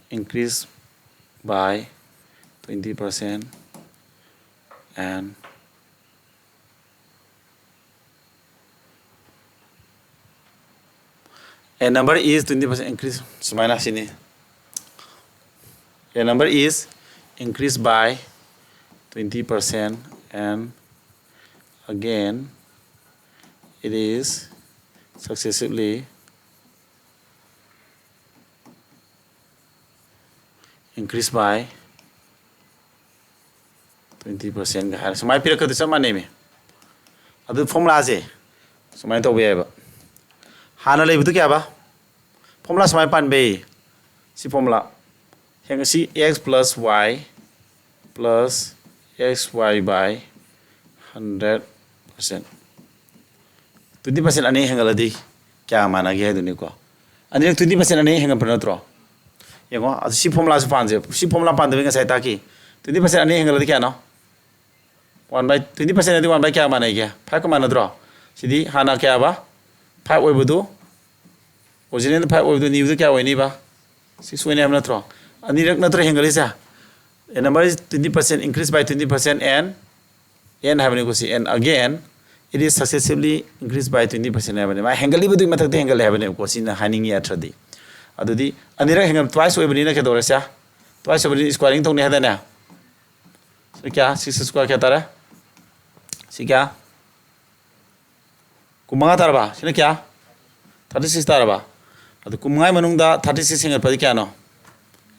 increased by twenty percent and a number is twenty percent increase, ꯁꯨꯃꯥꯏꯅ ꯁꯤꯅꯤ꯫ A number is increased by twenty percent and again it is successively increased by Twenty percent ꯍꯥꯏꯔ ꯁꯨꯃꯥꯏꯅ ꯄꯤꯔꯛꯀꯗꯣꯏ ꯆꯞ ꯃꯥꯟꯅꯩꯃꯤ꯫ ꯑꯗꯨ formula ꯁꯦ ꯁꯨꯃꯥꯏꯅ ꯇꯧꯕ ꯌꯥꯏꯕ꯫ ꯍꯥꯟꯅ ꯂꯩꯕꯗꯨ ꯀꯌꯥꯕ? Formula ꯁꯨꯃꯥꯏꯅ ꯄꯥꯟꯕꯩ꯫ ꯁꯤ formula꯫ ꯍꯦꯡ-, ꯁꯤ x plus y plus x y by hundred percent꯫ Twenty percent ꯑꯅꯤ ꯍꯦꯟꯒꯠꯂꯗꯤ ꯀꯌꯥ ꯃꯥꯟꯅꯒꯦ ꯍꯥꯏꯗꯨꯅꯤꯀꯣ꯫ ꯑꯅꯤꯔꯛ twenty percent ꯑꯅꯤ ꯍꯦꯟꯒꯠꯄ ꯅꯠꯇ꯭ꯔꯣ? ꯌꯦꯡꯉꯣ, ꯑꯗꯨ ꯁꯤ formula ꯁꯨ ꯄꯥꯟꯁꯦ꯫ ꯁꯤ formula ꯄꯥꯟꯗꯕꯩ ꯉꯁꯥꯏ ꯇꯥꯛꯈꯤ꯫ Twenty percent ꯑꯅꯤ ꯍꯦꯟꯒꯠꯂꯗꯤ ꯀꯌꯥꯅꯣ? One by, twenty percent ꯑꯗꯤ one by ꯀꯌꯥ ꯃꯥꯟꯅꯩꯒꯦ? Five ꯀ ꯃꯥꯟꯅꯗ꯭ꯔꯣ? ꯁꯤꯗꯤ ꯍꯥꯟꯅ ꯀꯌꯥꯕ? Five ꯑꯣꯏꯕꯗꯨ, original five ꯑꯣꯏꯕꯗꯨ new ꯗ ꯀꯌꯥ ꯑꯣꯏꯅꯤꯕ? Six ꯑꯣꯏꯅꯤ ꯍꯥꯏꯕ ꯅꯠꯇ꯭ꯔꯣ? ꯑꯅꯤꯔꯛ ꯅꯠꯇ꯭ꯔ ꯍꯦꯟꯒꯠꯂꯤꯁꯦ? A number is twenty percent increase by twenty percent and n ꯍꯥꯏꯕꯅꯤꯀꯣ ꯁꯤ, and again it is successively increased by twenty percent ꯍꯥꯏꯕꯅꯤ꯫ ꯃꯥ ꯍꯦꯟꯒꯠꯂꯤꯕꯗꯨꯒꯤ ꯃꯊꯛꯇ ꯍꯦꯟꯒꯠꯂꯦ ꯍꯥꯏꯕꯅꯦꯕꯀꯣ꯫ ꯁꯤꯅ ꯍꯥꯏꯅꯤꯡꯉꯤ ꯑꯔꯊꯗꯤ꯫ ꯑꯗꯨꯗꯤ ꯑꯅꯤꯔꯛ ꯍꯦꯟꯒꯠ-, twice ꯑꯣꯏꯕꯅꯤꯅ ꯀꯩꯗꯧꯔꯦ ꯁꯦ? Twice ꯑꯣꯏꯕꯅꯤꯅ squaring ꯇꯧꯅꯤ ꯍꯥꯏꯗꯥꯏꯅꯦ? ꯁꯤ ꯀꯌꯥ? Six square ꯀꯌꯥ ꯇꯥꯔꯦ? ꯁꯤ ꯀꯌꯥ? ꯀꯨꯟꯃꯉꯥ ꯇꯥꯔꯕ? ꯁꯤꯅ ꯀꯌꯥ? Thirty six ꯇꯥꯔꯕ? ꯑꯗꯨ ꯀꯨꯟꯃꯉꯥꯒꯤ ꯃꯅꯨꯡꯗ thirty six ꯍꯦꯟꯒꯠꯄꯗꯤ ꯀꯌꯥꯅꯣ?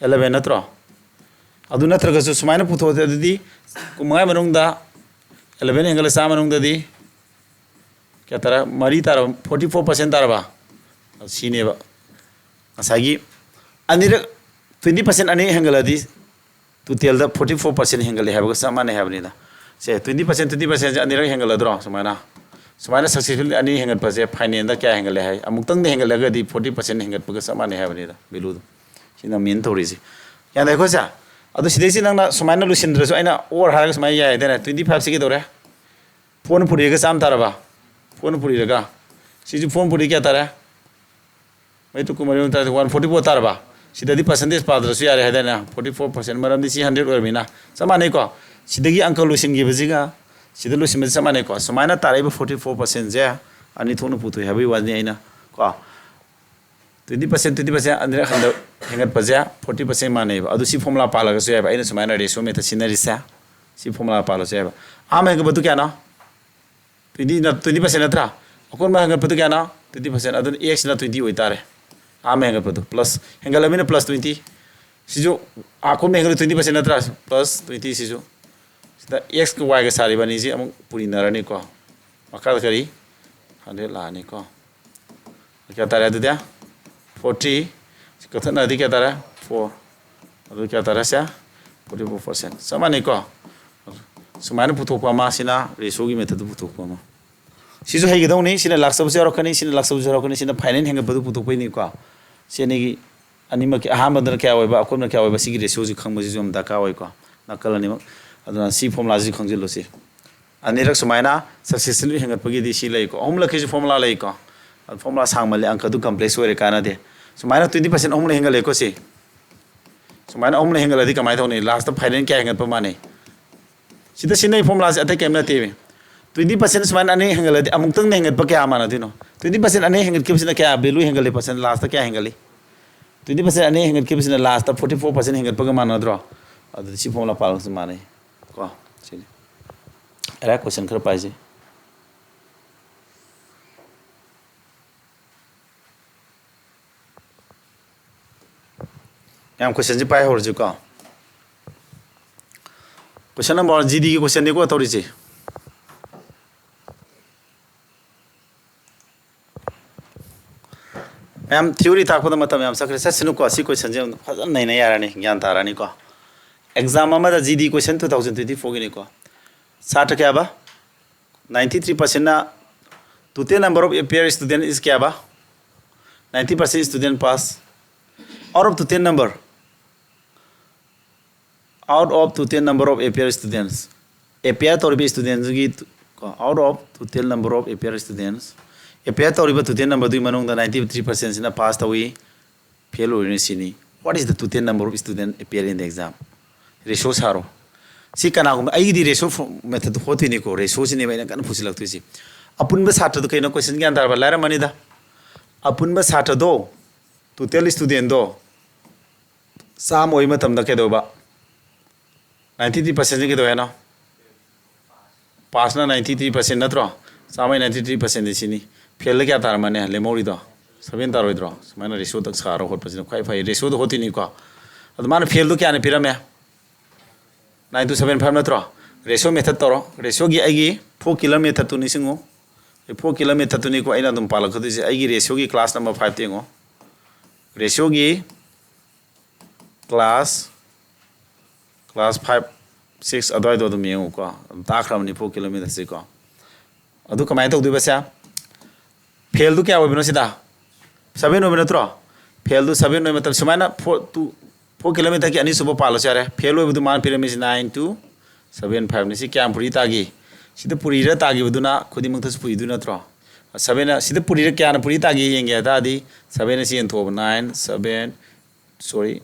Eleven ꯅꯠꯇ꯭ꯔꯣ? ꯑꯗꯨ ꯅꯠꯇ꯭ꯔꯒꯁꯨ ꯁꯨꯃꯥꯏꯅ ꯄꯨꯊꯣꯛꯑꯗꯤ, ꯑꯗꯨꯗꯤ ꯀꯨꯟꯃꯉꯥꯒꯤ ꯃꯅꯨꯡꯗ eleven ꯍꯦꯟꯒꯠꯂ ꯆꯥꯝꯃ ꯃꯅꯨꯡꯗꯗꯤ ꯀꯌꯥ ꯇꯥꯔꯦ? ꯃꯔꯤ ꯇꯥꯔꯕ? Forty four percent ꯇꯥꯔꯕ? ꯑꯗꯨ ꯁꯤꯅꯦꯕ꯫ ꯉꯁꯥꯏꯒꯤ ꯑꯅꯤꯔꯛ twenty percent ꯑꯅꯤ ꯍꯦꯟꯒꯠꯂꯗꯤ total ꯗ forty four percent ꯍꯦꯟꯒꯠꯂꯦ ꯍꯥꯏꯕꯒ ꯆꯞ ꯃꯥꯟꯅꯩ ꯍꯥꯏꯕꯅꯤꯗ꯫ ꯁꯦ, twenty percent, twenty percent ꯁꯦ ꯑꯅꯤꯔꯛ ꯍꯦꯟꯒꯠꯂꯗ꯭ꯔꯣ? ꯁꯨꯃꯥꯏꯅ, ꯁꯨꯃꯥꯏꯅ successively ꯑꯅꯤ ꯍꯦꯟꯒꯠꯄꯁꯦ final ꯗ ꯀꯌꯥ ꯍꯦꯟꯒꯠꯂꯦ ꯍꯥꯏ? ꯑꯃꯨꯛꯇꯪꯗ ꯍꯦꯟꯒꯠꯂꯒꯗꯤ forty percent ꯍꯦꯟꯒꯠꯄꯒ ꯆꯞ ꯃꯥꯟꯅꯩ ꯍꯥꯏꯕꯅꯤꯗ, value ꯗꯣ꯫ ꯁꯤꯅ main ꯇꯧꯔꯤꯁꯦ꯫ ꯒ꯭ꯌꯥꯟ ꯇꯥꯏꯀꯣ ꯁꯦ? ꯑꯗꯣ ꯁꯤꯗꯩꯁꯤ ꯅꯪꯅ ꯁꯨꯃꯥꯏꯅ ꯂꯣꯏꯁꯤꯟꯗ꯭ꯔꯁꯨ ꯑꯩꯅ or ꯍꯥꯏꯔꯒ ꯁꯨꯃꯥꯏꯅ ꯌꯥꯏ ꯍꯥꯏꯇꯥꯔꯦ꯫ Twenty five ꯁꯤ ꯀꯩꯗꯧꯔꯦ? Four ꯅ ꯄꯨꯔꯤꯔꯒ ꯆꯥꯝꯃ ꯇꯥꯔꯕ? Four ꯅ ꯄꯨꯔꯤꯔꯒ꯫ ꯁꯤꯁꯨ four ꯅ ꯄꯨꯔꯤ ꯀꯌꯥ ꯇꯥꯔꯦ? ꯃꯩ ꯇꯨ ꯀꯨꯟꯃꯔꯤ ꯇꯥꯔꯗꯤ one forty four ꯇꯥꯔꯕ? ꯁꯤꯗꯗꯤ percentage ꯄꯥꯗ꯭ꯔꯁꯨ ꯌꯥꯔꯦ ꯍꯥꯏꯗꯥꯏꯅꯦ? Forty four percent, ꯃꯔꯝꯗꯤ ꯁꯤ hundred ꯑꯣꯏꯔꯕꯅꯤꯅ꯫ ꯆꯞ ꯃꯥꯟꯅꯩꯀꯣ? ꯁꯤꯗꯒꯤ ꯑꯪꯀ ꯂꯣꯏꯁꯤꯟꯈꯤꯕꯁꯤꯒ ꯁꯤꯗ ꯂꯣꯏꯁꯤꯟꯕꯁꯤ ꯆꯞ ꯃꯥꯟꯅꯩꯀꯣ? ꯁꯨꯃꯥꯏꯅ ꯇꯥꯔꯛꯏꯕ forty four percent ꯁꯦ ꯑꯅꯤ ꯊꯣꯛꯅ ꯄꯨꯊꯣꯛꯏ ꯍꯥꯏꯕꯒꯤ ꯋꯥꯅꯤ ꯑꯩꯅ ꯀꯣ꯫ Twenty percent, twenty percent ꯑꯅꯤꯔꯛ ꯍꯟꯗ-, ꯍꯦꯟꯒꯠꯄꯁꯦ forty percent ꯃꯥꯟꯅꯩꯕ꯫ ꯑꯗꯨ ꯁꯤ formula ꯄꯥꯜꯂꯒꯁꯨ ꯌꯥꯏꯕ꯫ ꯑꯩꯅ ꯁꯨꯃꯥꯏꯅ ratio method ꯁꯤꯖꯤꯟꯅꯔꯤꯁꯦ꯫ ꯁꯤ formula ꯄꯥꯜꯂꯁꯨ ꯌꯥꯏꯕ꯫ ꯑꯍꯥꯟꯕ ꯍꯦꯟꯒꯠꯄꯗꯨ ꯀꯌꯥꯅꯣ? Twenty ꯅ-, twenty percent ꯅꯠꯇ꯭ꯔꯥ? ꯑꯀꯣꯟꯕ ꯍꯦꯟꯒꯠꯄꯗꯨ ꯀꯌꯥꯅꯣ? Twenty percent꯫ ꯑꯗꯨꯅ x ꯅ twenty ꯑꯣꯏꯇꯥꯔꯦ꯫ ꯑꯍꯥꯟꯕ ꯍꯦꯟꯒꯠꯄꯗꯨ plus ꯍꯦꯟꯒꯠꯂꯕꯅꯤꯅ plus twenty꯫ ꯁꯤꯁꯨ ꯑꯀꯣꯟꯕ ꯍꯦꯟꯒꯠꯂ twenty percent ꯅꯠꯇ꯭ꯔꯥ? Plus twenty ꯁꯤꯁꯨ꯫ ꯁꯤꯗ x ꯀ y ꯒ ꯁꯥꯔꯤꯕ ꯑꯅꯤꯁꯤ ꯑꯃꯨꯛ ꯄꯨꯔꯤꯅꯔꯅꯤꯀꯣ꯫ ꯃꯈꯥꯗ ꯀꯔꯤ? ꯍꯟꯗ꯭ꯔꯦꯠ ꯂꯥꯛꯑꯅꯤꯀꯣ꯫ ꯀꯌꯥ ꯇꯥꯔꯦ ꯑꯗꯨꯗꯤ? ꯐꯣꯔꯇꯤ꯫ ꯀꯛꯊꯠꯅꯔꯗꯤ ꯀꯌꯥ ꯇꯥꯔꯦ? ꯐꯣꯔ꯫ ꯑꯗꯨ ꯀꯌꯥ ꯇꯥꯔꯦ ꯁꯦ? Forty four percent. ꯆꯞ ꯃꯥꯟꯅꯩꯀꯣ꯫ ꯁꯨꯃꯥꯏꯅ ꯄꯨꯊꯣꯛꯄ ꯑꯃ, ꯁꯤꯅ ꯔꯦꯁꯤꯌꯣꯒꯤ ꯃꯦꯊꯠꯇ ꯄꯨꯊꯣꯛꯄ ꯑꯃ꯫ ꯁꯤꯁꯨ ꯍꯩꯒꯗꯧꯅꯤ꯫ ꯁꯤꯅ ꯂꯥꯛꯆꯕꯁꯨ ꯌꯥꯎꯔꯛꯀꯅꯤ, ꯁꯤꯅ ꯂꯥꯛꯆꯕꯁꯨ ꯌꯥꯎꯔꯛꯀꯅꯤ꯫ ꯁꯤꯅ ꯐꯥꯏꯅꯦꯜ ꯍꯦꯟꯒꯠꯄꯗꯨ ꯄꯨꯊꯣꯛꯄꯩꯅꯤꯀꯣ꯫ ꯁꯤ ꯑꯅꯤꯒꯤ, ꯑꯅꯤꯃꯛꯀꯤ ꯑꯍꯥꯟꯕꯗꯅ ꯀꯌꯥ ꯑꯣꯏꯕ, ꯑꯀꯣꯟꯕꯅ ꯀꯌꯥ ꯑꯣꯏꯕ, ꯁꯤꯒꯤ ꯔꯦꯁꯤꯌꯣꯁꯤ ꯈꯪꯕꯁꯤꯁꯨ ꯌꯥꯝ ꯗꯔꯀꯥꯔ ꯑꯣꯏꯀꯣ꯫ ꯅꯥꯀꯜ ꯑꯅꯤꯃꯛ꯫ ꯑꯗꯨꯅ ꯁꯤ ꯐꯣꯔꯃꯨꯂꯥꯁꯤ ꯈꯪꯖꯤꯜꯂꯨ ꯁꯤ꯫ ꯑꯅꯤꯔꯛ ꯁꯨꯃꯥꯏꯅ ꯁꯛꯁꯦꯁꯤꯚꯂꯤ ꯍꯦꯟꯒꯠꯄꯒꯤꯗꯤ ꯁꯤ ꯂꯩꯀꯣ꯫ ꯑꯍꯨꯝꯂꯛꯀꯤꯁꯨ ꯐꯣꯔꯃꯨꯂꯥ ꯂꯩꯀꯣ꯫ ꯑꯗꯨ ꯐꯣꯔꯃꯨꯂꯥ ꯁꯥꯡꯃꯜꯂꯦ, ꯑꯪꯀꯗꯨ ꯀꯝꯄ꯭ꯂꯦꯛꯁ ꯑꯣꯏꯔꯦ, ꯀꯥꯟꯅꯗꯦ꯫ ꯁꯨꯃꯥꯏꯅ ꯇ꯭ꯋꯦꯟꯇꯤ ꯄꯥꯔꯁꯦꯟ ꯑꯍꯨꯝꯂꯛ ꯍꯦꯟꯒꯠꯂꯦꯀꯣ ꯁꯤ꯫ ꯁꯨꯃꯥꯏꯅ ꯑꯍꯨꯝꯂꯛ ꯍꯦꯟꯒꯠꯂꯗꯤ ꯀꯃꯥꯏꯅ ꯇꯧꯅꯤ? ꯂꯥꯁꯇ ꯐꯥꯏꯅꯦꯜ ꯀꯌꯥ ꯍꯦꯟꯒꯠꯄ ꯃꯥꯟꯅꯩ? ꯁꯤꯗ ꯁꯤꯖꯤꯟꯅꯩ ꯐꯣꯔꯃꯨꯂꯥꯁꯦ ꯑꯇꯩ ꯀꯔꯤꯝ ꯅꯠꯇꯦꯃꯤ꯫ ꯇ꯭ꯋꯦꯟꯇꯤ ꯄꯥꯔꯁꯦꯟ ꯁꯨꯃꯥꯏꯅ ꯑꯅꯤ ꯍꯦꯟꯒꯠꯂꯗꯤ ꯑꯃꯨꯛꯇꯪꯗ ꯍꯦꯟꯒꯠꯄ ꯀꯌꯥ ꯃꯥꯟꯅꯗꯣꯏꯅꯣ? ꯇ꯭ꯋꯦꯟꯇꯤ ꯄꯥꯔꯁꯦꯟ ꯑꯅꯤ ꯍꯦꯟꯒꯠꯈꯤꯕꯁꯤꯅ ꯀꯌꯥ ꯚꯦꯂꯨ ꯍꯦꯟꯒꯠꯂꯤ? ꯄꯥꯔꯁꯦꯟ ꯂꯥꯁꯇ ꯀꯌꯥ ꯍꯦꯟꯒꯠꯂꯤ? ꯇ꯭ꯋꯦꯟꯇꯤ ꯄꯥꯔꯁꯦꯟ ꯑꯅꯤ ꯍꯦꯟꯒꯠꯈꯤꯕꯁꯤꯅ ꯂꯥꯁꯇ ꯐꯣꯔꯇꯤ ꯐꯣꯔ ꯄꯥꯔꯁꯦꯟ ꯍꯦꯟꯒꯠꯄꯒ ꯃꯥꯟꯅꯗ꯭ꯔꯣ? ꯑꯗꯨꯗꯤ ꯁꯤ ꯐꯣꯔꯃꯨꯂꯥ ꯄꯥꯜꯂꯒꯁꯨ ꯃꯥꯟꯅꯩ ꯀꯣ꯫ ꯁꯤꯅꯤ꯫ ꯑꯦꯔꯥ ꯀꯣꯏꯁꯟ ꯈꯔ ꯄꯥꯏꯁꯤ꯫ ꯃꯌꯥꯝ ꯀꯣꯏꯁꯟꯁꯤ ꯄꯥꯏꯍꯧꯔꯁꯤꯀꯣ꯫ ꯀꯣꯏꯁꯟ ꯅꯝꯕꯔ ꯖꯤ ꯗꯤꯒꯤ ꯀꯣꯏꯁꯟꯅꯤꯀꯣ ꯇꯧꯔꯤꯁꯦ꯫ ꯃꯌꯥꯝ ꯊꯤꯑꯣꯔꯤ ꯇꯥꯛꯄꯗ ꯃꯇꯝ ꯌꯥꯝ ꯆꯠꯈ꯭ꯔꯦ, ꯆꯠꯁꯅꯨꯀꯣ꯫ ꯁꯤ ꯀꯣꯏꯁꯟꯁꯦ ꯐꯖꯅ ꯅꯩꯅ ꯌꯥꯔꯅꯤ, ꯒ꯭ꯌꯥꯟ ꯇꯥꯔꯅꯤꯀꯣ꯫ ꯑꯦꯛꯖꯥꯝ ꯑꯃꯗ ꯖꯤ ꯗꯤ ꯀꯣꯏꯁꯟ ꯇꯨ ꯊꯥꯎꯖꯟ ꯇ꯭ꯋꯦꯟꯇꯤ ꯐꯣꯔꯒꯤꯅꯤꯀꯣ꯫ ꯁꯥꯇ꯭ꯔ ꯀꯌꯥꯕ? Ninety three percentꯅ, total number of appear student is ꯀꯌꯥꯕ? Ninety percent student pass. Out of total number, out of total number of appear students, appear ꯇꯧꯔꯤꯕ studentꯒꯤ, ꯀꯣ, out of total number of appear students, appear ꯇꯧꯔꯤꯕ total numberꯗꯨꯒꯤ ꯃꯅꯨꯡꯗ ninety three percentꯁꯤꯅ pass ꯇꯧꯏ, fail ꯑꯣꯏꯔꯤꯅ ꯁꯤꯅꯤ꯫ What is the total number of student appear in the exam? Ratio ꯁꯥꯔꯣ꯫ ꯁꯤ ꯀꯅꯥꯒꯨꯝꯕ ꯑꯩꯒꯤꯗꯤ ratio methodꯇ ꯍꯣꯠꯇꯣꯏꯅꯤꯀꯣ, ratioꯁꯤꯅꯦꯕ ꯑꯩꯅ ꯀꯟꯅ ꯄꯨꯁꯤꯜꯂꯛꯇꯣꯏꯁꯦ꯫ ꯑꯄꯨꯟꯕ ꯁꯥꯇ꯭ꯔꯗꯣ ꯀꯩꯅꯣ, ꯀꯣꯏꯁꯟ ꯒ꯭ꯌꯥꯟ ꯇꯥꯔꯕ? ꯂꯥꯏꯔꯝꯃꯅꯤꯗ꯫ ꯑꯄꯨꯟꯕ ꯁꯥꯇ꯭ꯔꯗꯣ, total studentꯗꯣ, ꯆꯥꯝꯃ ꯑꯣꯏꯕ ꯃꯇꯝꯗ ꯀꯩꯗꯧꯕ? Ninety three percentꯁꯤ ꯀꯩꯗꯧꯋꯦ ꯍꯥꯏꯅꯣ? Passꯅ ninety three percent ꯅꯠꯇ꯭ꯔꯣ? ꯆꯥꯝꯃꯩ ninety three percentꯗꯤ ꯁꯤꯅꯤ꯫ Failꯗ ꯀꯌꯥ ꯇꯥꯔꯝꯃꯅꯤ? ꯂꯦꯝꯍꯧꯔꯤꯗꯣ seven ꯇꯥꯔꯣꯏꯗ꯭ꯔꯣ? ꯁꯨꯃꯥꯏꯅ ratioꯗ ꯁꯥꯔꯒ ꯍꯣꯠꯄꯁꯤꯅ ꯈ꯭ꯋꯥꯏ ꯐꯩ꯫ Ratioꯗ ꯍꯣꯠꯇꯣꯏꯅꯤꯀꯣ꯫ ꯑꯗꯨ ꯃꯥꯅ failꯗꯣ ꯀꯌꯥꯅ ꯄꯤꯔꯝꯃꯦ? Nine two seven five ꯅꯠꯇ꯭ꯔꯣ? ꯔꯦꯁꯤꯑꯣ ꯃꯦꯊꯠ ꯇꯧꯔꯣ꯫ ꯔꯦꯁꯤꯑꯣꯒꯤ ꯑꯩꯒꯤ ꯐꯣꯔ ꯀꯤꯂꯣꯃꯤꯇꯔ ꯇꯨ ꯅꯤꯡꯁꯤꯡꯉꯨ꯫ ꯑꯩ ꯐꯣꯔ ꯀꯤꯂꯣꯃꯤꯇꯔ ꯇꯨꯅꯤꯀꯣ ꯑꯩꯅ ꯑꯗꯨꯝ ꯄꯥꯜꯂꯛꯀꯗꯣꯏꯁꯦ꯫ ꯑꯩꯒꯤ ꯔꯦꯁꯤꯑꯣꯒꯤ ꯀ꯭ꯂꯥꯁ ꯅꯝꯕꯔ ꯐꯥꯏꯚꯇ ꯌꯦꯡꯉꯣ꯫ ꯔꯦꯁꯤꯑꯣꯒꯤ ꯀ꯭ꯂꯥꯁ ꯀ꯭ꯂꯥꯁ ꯐꯥꯏꯚ ꯁꯤꯛꯁ ꯑꯗꯨꯋꯥꯏꯗꯣ ꯑꯗꯨꯝ ꯌꯦꯡꯉꯨꯀꯣ꯫ ꯑꯗꯨꯝ ꯇꯥꯛꯈ꯭ꯔꯕꯅꯤ ꯐꯣꯔ ꯀꯤꯂꯣꯃꯤꯇꯔꯁꯤꯀꯣ꯫ ꯑꯗꯨ ꯀꯃꯥꯏꯅ ꯇꯧꯗꯣꯏꯕ ꯁꯦ? ꯐꯦꯜꯗꯨ ꯀꯌꯥ ꯑꯣꯏꯕꯅꯣ ꯁꯤꯗ? ꯁꯚꯦꯟ ꯑꯣꯏꯕ ꯅꯠꯇ꯭ꯔꯣ? ꯐꯦꯜꯗꯨ ꯁꯚꯦꯟ ꯑꯣꯏꯕ ꯃꯇꯝ ꯁꯨꯃꯥꯏꯅ ꯐꯣꯔ ꯇꯨ ꯐꯣꯔ ꯀꯤꯂꯣꯃꯤꯇꯔꯒꯤ ꯑꯅꯤꯁꯨꯕ ꯄꯥꯜꯂꯁꯨ ꯌꯥꯔꯦ꯫ ꯐꯦꯜ ꯑꯣꯏꯕꯗꯨ ꯃꯥꯅ ꯄꯤꯔꯝꯃꯤꯁꯤ ꯅꯥꯏꯟ ꯇꯨ ꯁꯚꯦꯟ ꯐꯥꯏꯚꯅꯤ꯫ ꯁꯤ ꯀꯌꯥꯝ ꯄꯨꯔꯤ ꯇꯥꯒꯦ? ꯁꯤꯗ ꯄꯨꯔꯤꯔ ꯇꯥꯈꯤꯕꯗꯨꯅ ꯈꯨꯗꯤꯡꯃꯛꯇꯁꯨ ꯄꯨꯔꯤꯗꯣꯏ ꯅꯠꯇ꯭ꯔꯣ? ꯁꯚꯦꯟ ꯁꯤꯗ ꯄꯨꯔꯤꯔ ꯀꯌꯥꯅ ꯄꯨꯔꯤ ꯇꯥꯒꯦ ꯌꯦꯡꯒꯦ ꯍꯥꯏ ꯇꯥꯔꯗꯤ ꯁꯚꯦꯟ ꯑꯁꯤ ꯌꯦꯟꯊꯣꯛꯑꯕ nine seven sorry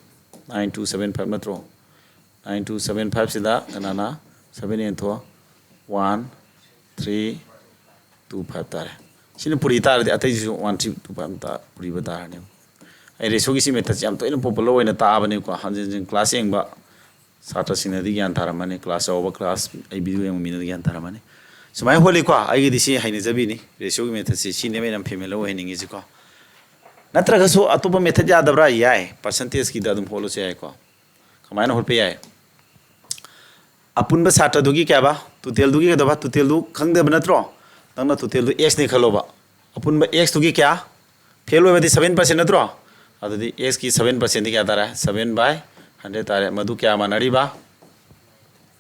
nine two seven five ꯅꯠꯇ꯭ꯔꯣ? ꯅꯥꯏꯟ ꯇꯨ ꯁꯚꯦꯟ ꯐꯥꯏꯚꯁꯤꯗ ꯀꯅꯥꯅ ꯁꯚꯦꯟ ꯌꯦꯟꯊꯣꯛ? ꯋꯥꯟ ꯊ꯭ꯔꯤ ꯇꯨ ꯐꯥꯏꯚ ꯇꯥꯔꯦ꯫ ꯁꯤꯅ ꯄꯨꯔꯤ ꯇꯥꯔꯗꯤ ꯑꯇꯩꯁꯤꯁꯨ ꯋꯥꯟ ꯊ꯭ꯔꯤ ꯇꯨ ꯐꯥꯏꯚ ꯄꯨꯔꯤꯕ ꯇꯥꯔꯅꯤ꯫ ꯑꯩ ꯔꯦꯁꯤꯑꯣꯒꯤ ꯁꯤ ꯃꯦꯊꯠꯁꯦ ꯌꯥꯝ ꯇꯣꯏꯅ ꯄꯣꯄꯨꯂꯔ ꯑꯣꯏꯅ ꯇꯥꯛꯑꯕꯅꯤꯀꯣ꯫ ꯍꯟꯖꯤꯟ ꯍꯟꯖꯤꯟ ꯀ꯭ꯂꯥꯁ ꯌꯦꯡꯕ ꯁꯥꯇ꯭ꯔꯁꯤꯡꯅꯗꯤ ꯒ꯭ꯌꯥꯟ ꯇꯥꯔꯝꯃꯅꯤ꯫ ꯀ꯭ꯂꯥꯁ ꯌꯥꯎꯕ ꯀ꯭ꯂꯥꯁ ꯑꯩ ꯚꯤꯗꯤꯑꯣ ꯌꯦꯡꯕ ꯃꯤꯅꯗꯤ ꯒ꯭ꯌꯥꯟ ꯇꯥꯔꯝꯃꯅꯤ꯫ ꯁꯨꯃꯥꯏꯅ ꯍꯣꯠꯂꯤꯀꯣ꯫ ꯑꯩꯒꯤꯗꯤ ꯁꯤ ꯍꯩꯅꯖꯕꯤꯅꯤ꯫ ꯔꯦꯁꯤꯑꯣꯒꯤ ꯃꯦꯊꯠꯁꯤ ꯁꯤꯅꯦꯕ ꯑꯩꯅ ꯌꯥꯝ ꯐꯦꯃꯤꯂꯔ ꯑꯣꯏꯍꯟꯅꯤꯡꯉꯤꯁꯤꯀꯣ꯫ ꯅꯠꯇ꯭ꯔꯒꯁꯨ ꯑꯇꯣꯞꯄ ꯃꯦꯊꯠ ꯌꯥꯗꯕ꯭ꯔꯥ? ꯌꯥꯏ꯫ ꯄꯥꯔꯁꯦꯟꯇꯦꯖꯀꯤꯗ ꯑꯗꯨꯝ ꯍꯣꯠꯂꯁꯨ ꯌꯥꯏꯀꯣ꯫ ꯀꯃꯥꯏꯅ ꯍꯣꯠꯄ ꯌꯥꯏ? ꯑꯄꯨꯟꯕ ꯁꯥꯇ꯭ꯔꯗꯨꯒꯤ ꯀꯌꯥꯕ? ꯇꯣꯇꯦꯜꯗꯨꯒꯤ ꯀꯩꯗꯧꯕ? ꯇꯣꯇꯦꯜꯗꯨ ꯈꯪꯗꯕ ꯅꯠꯇ꯭ꯔꯣ? ꯅꯪꯅ ꯇꯣꯇꯦꯜꯗꯨ ꯑꯦꯛꯁꯅꯤ ꯈꯜꯂꯣꯕ꯫ ꯑꯄꯨꯟꯕ ꯑꯦꯛꯁꯇꯨꯒꯤ ꯀꯌꯥ? ꯐꯦꯜ ꯑꯣꯏꯕꯗꯤ ꯁꯚꯦꯟ ꯄꯥꯔꯁꯦꯟ ꯅꯠꯇ꯭ꯔꯣ? ꯑꯗꯨꯗꯤ ꯑꯦꯛꯁꯀꯤ ꯁꯚꯦꯟ ꯄꯥꯔꯁꯦꯟꯗꯤ ꯀꯌꯥ ꯇꯥꯔꯦ? ꯁꯚꯦꯟ ꯕꯥꯏ ꯍꯟꯗ꯭ꯔꯦꯠ ꯇꯥꯔꯦ꯫ ꯃꯗꯨ ꯀꯌꯥ ꯃꯥꯟꯅꯔꯤꯕ?